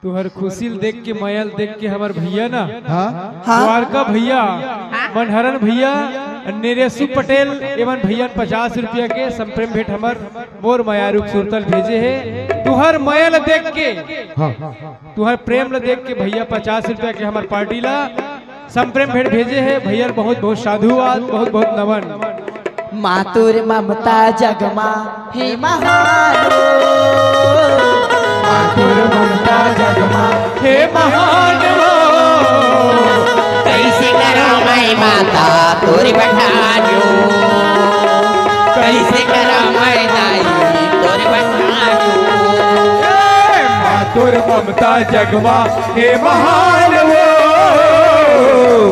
तुहर खुशी ल देख के, मया ल देख के हमर भैया ना, हाँ? हाँ। द्वारका भैया, मनहरन भैया, नरेशु पटेल, एमन भैया पचास रुपया के संप्रेम भेंट हमर मोर मयारू के सुरता ल भेजे हे। तुहर मया ल देख के, हाँ। तुहर प्रेम ल देख के भैया पचास रुपया के हमर पार्टी ला संप्रेम भेंट भेजे हे। भैया ल बहुत बहुत साधुवाद, बहुत बहुत नमन। मातुर ममता जगमा हे महान ओ। मातुर ममता जगमा हे महान ओ। कैसे करा मैं माता तोर बखान ओ। कैसे करा मैं दाई तोर बखान ओ। ए, मातुर ममता जगमा हे महान ओ।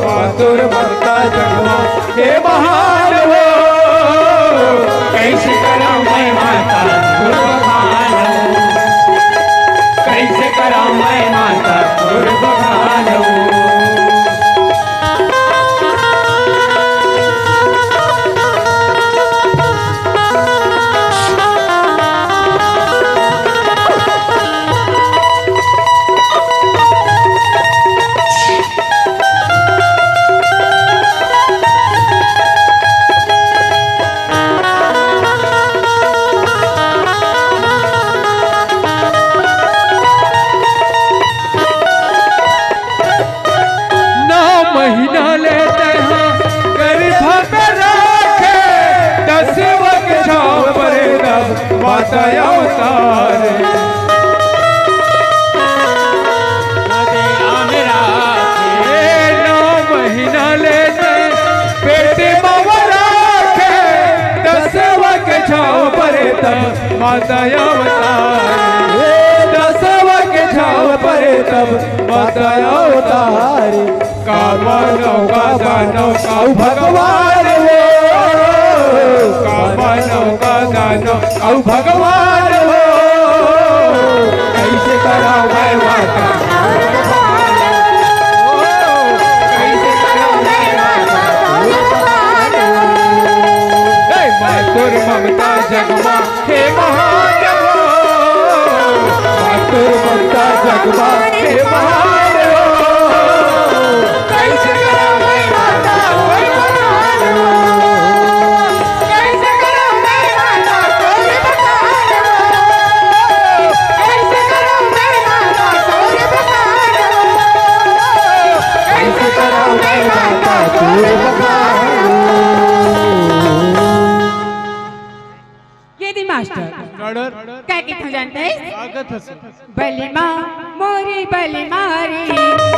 मातुर ममता जगमा हे महान ओ। कैसे करा मैं माता तोर बखान ओ। कैसे करा मैं माता तोर बखान सेवा के छाँव परे तब माता अवतारे। ए, नौ महीना ले तैं पेट म व राखे, त सेवा के छाँव परे तब माता अवतारे। ए, त सेवा के छाँव परे तब माता अवतारे। का मानव का दानव अउ भगवान हो, का मानव का दानव अउ भगवान हो, कइसे करव मैं माता, कइसे करव मैं माता। ए, मैं तोर ममता जगमा हे महादेव, मातुर ममता जगमा हे महादेव। कइसे करव मैं माता तोर बखान हो, कइसे करव मैं माता तोर बखान हो, कइसे करव मैं माता तोर बखान हो, कइसे करव मैं माता तोर बखान हो। ये दे मास्टर। ऑर्डर। का कहिथे जानत हस? स्वागत हे सर। बलमा, मोरे बलमा रे,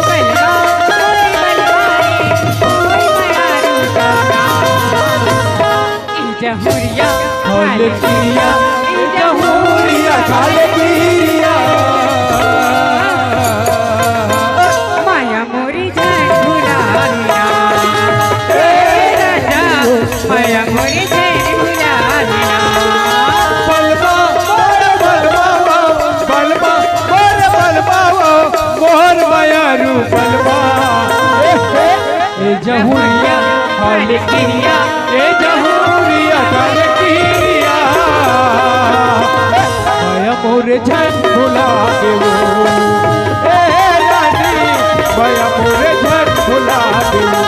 बलमा, मोरे बलमा रे, मोरे मयारू बलमा। ए जहुरिया, काले किरिया, ए जहुरिया, काले किरिया। माया मोरी झन भुला दिया। ए राजा, माया मोरी झन भुला दिया। बलमा, मोर बलमा, बलमा, मोर बलमा, मोर मयारू बलमा। ए, ए, ए जहुरिया, काले किरिया, ए जहुरिया, काले किरिया। माया मोरे झन भुला देवो। ए रानी, माया मोरे झन भुला देवो।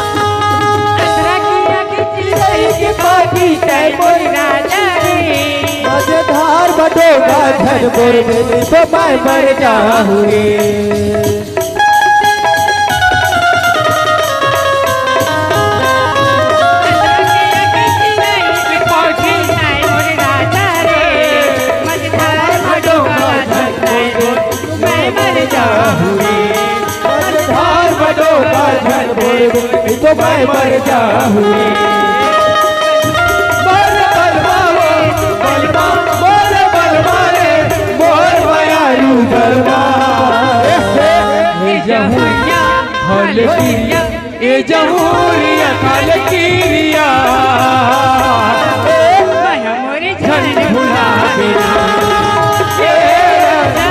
अंधरा किरिया के चिलई के पाती तै मोर राजा रे। मझधार बटोरा झन बोर में तो मैं मर जाहूँ रे। मैं मर जाहूँ रे। मझधार बटोरा झन बोर में तो मैं मर जाहूँ रे। मोर बलमा वो, बलमा, मोर बलमा रे, मोर मयारू बलमा। ए, ए, ए जहुरिया, काले किरिया, ए जहुरिया, काले किरिया। ए, माया मोरे झन भुला देना। ए राजा,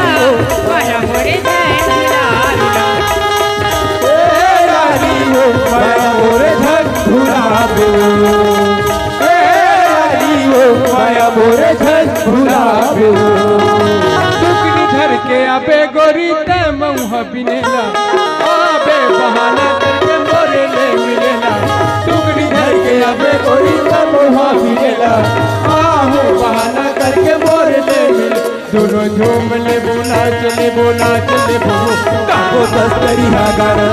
माया मोरे झन भुला देना। ए रानी हो, माया मोरे झन भुला देना। ए रानी हो, माया मोरे झन भुला देना। टुकनी धर के आबे गोरी तै मउहा बिनेला, आबे बहाना करके मोरे ले मिलेला। टुकनी धर के आबे गोरी तै मउहा बिनेला, आहूँ बहाना करके मोरे ले मिले। दुनों झूम लेबो, नाच लेबो, नाच लेबो, गाबो दस्तरिया गाना।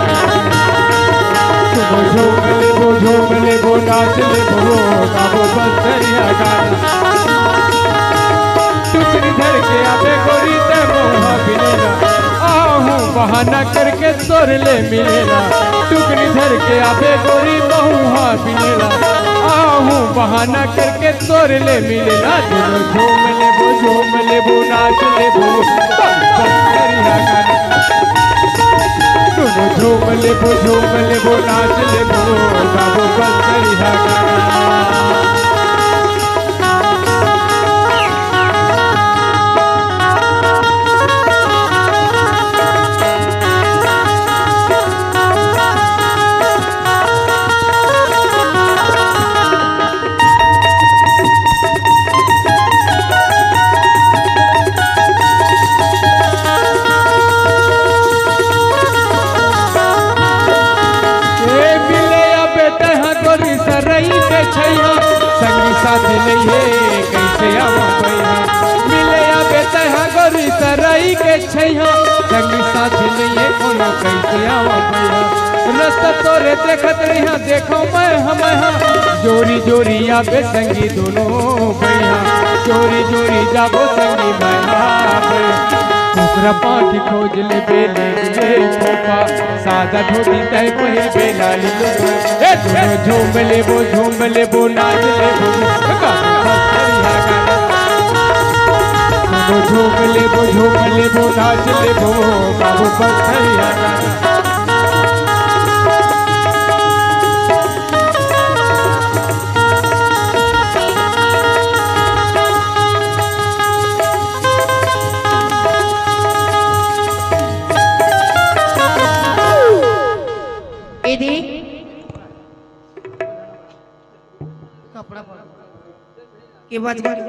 दुनों झूम लेबो, झूम लेबो, नाच लेबो, गाबो दस्तरिया गाना। टुकनी धर के आबे गोरी तै मउहा बिनेला, आहूँ बहाना करके तोर ले मिलेला। टुकनी धर के आबे गोरी मउहा बिनेला, आहूँ बहाना करके तोर ले मिलेला। दुनों झूम लेबो, झूम लेबो, नाच लेबो, बम बम करिया गाना। दुनों झूम लेबो, झूम लेबो, नाच लेबो, गाबो बम करिया गाना। छैहा, संगी साथी नइहे, कइसे आवा पैहा? मिले आबे तैहा गौरी सरई के छैहा, संगी साथी नइहे, कोनो कइसे आवा पैहा? रस्ता तोरे देखत रहिहा, देखो मैं हमैहा, जोरी जोरी आबे संगी दुनो बैहा, जोरी जोरी जाबो संगी मैं आबे। ओकरा पाँखी खोज लेबे, ले ले खोपा, सादा धोती तय पहिरबे, लाली लुगवा। ए, दुनो झूम लेबो, झूम लेबो, नाच लेबो, बाबू पथरिया गाना। दुनो झूम लेबो, झूम लेबो, नाच लेबो, बाबू पथरिया गाना। एदी कपड़ा पहन के बच गए।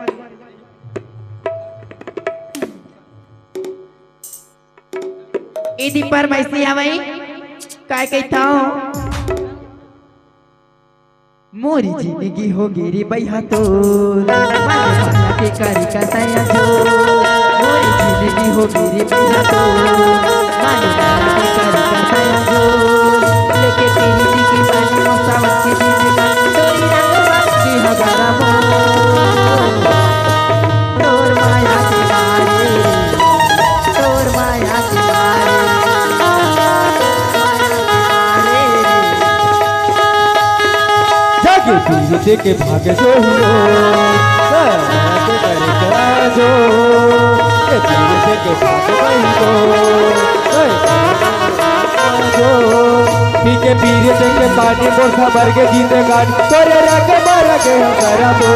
एदी पर मैसी आवई, काय कहता हूँ? मोरी जिंदगी हो गे रे बइहा तोर, माया के करी कसाया जो। मोरी जिंदगी हो गे रे बइहा तोर, माया के करी कसाया जो। लेके तेरी जिंदगी बनी मसावत के दिन का, तोरी रंग बात की हजारा मोर। तोर माया के मारे, तोर माया के मारे। जग पीरित के भाग जो हुओ, सत के करे करा जो। जग पीरित के भाग वही दो, सत के करे करा जो। पी के पीरित के पानी मोर खबर के जिंदगानी, तोरे रंग मरग हम करबो।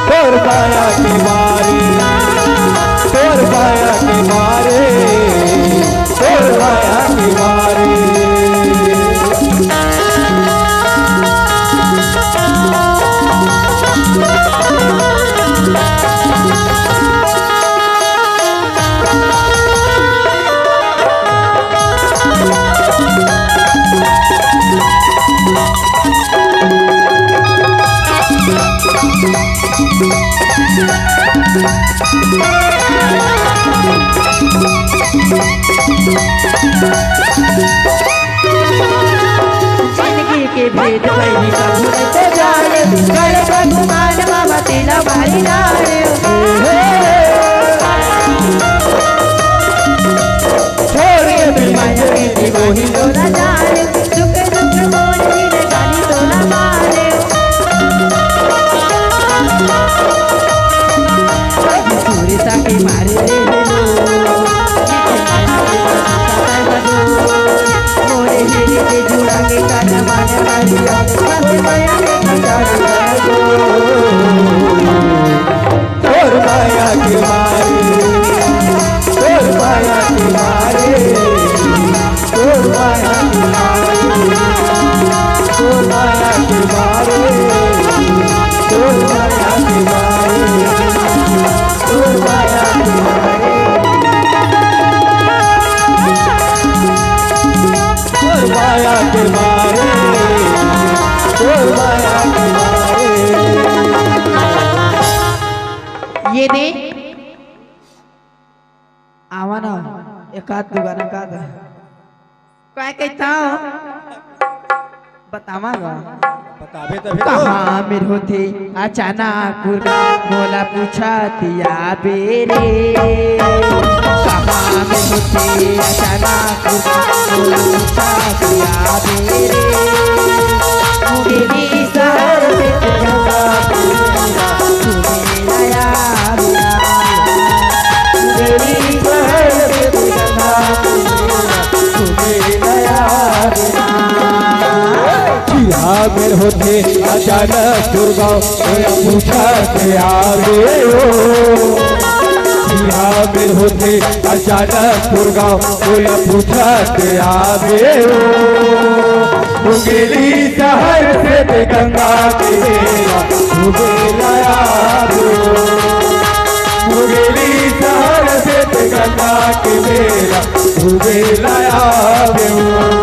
तोर माया के मारे, तोर माया के मारे, तोर माया के मारे। जिंदगी के भेद वही कभू नहीं तो जाने, कर भगवान बाबा तेला भाई जाने। छोड़ के भी माया के भी वही तो ना जाने, दुख दुख मोर जिंदगानी तो ना माने। सूरता के मारे रे लो, मोरे हिल के जुड़ा के काना माने मारिया, बस माया के खजाना दो। तोर माया के मारे, तोर माया के मारे। तोर माया के मारे, तोर माया के मारे, तोर माया के मारे, तोर माया के मारे। तोर माया के मारे, तोर माया के मारे। ये दे। आवा ना, एक आध दू गाना गा दे। काय कहता हूँ? बतावा गा। बताबे तभी तो। कहाँ मेर होथे अचानक मुर्गा, मोला पूछत आबे रे। कहाँ मेर होथे अचानक मुर्गा, मोला पूछत आबे रे। मुंगेली शहर से तेरा सुने आया रे। किहा मेर होथे अचानक गुरगांव, ओला पूछत आबे ओ। किहा मेर होथे अचानक गुरगांव, ओला पूछत आबे ओ। मुंगेली शहर से ते गंगा के मेला घूमे ला आबे ओ। मुंगेली शहर से ते गंगा के मेला घूमे ला आबे ओ।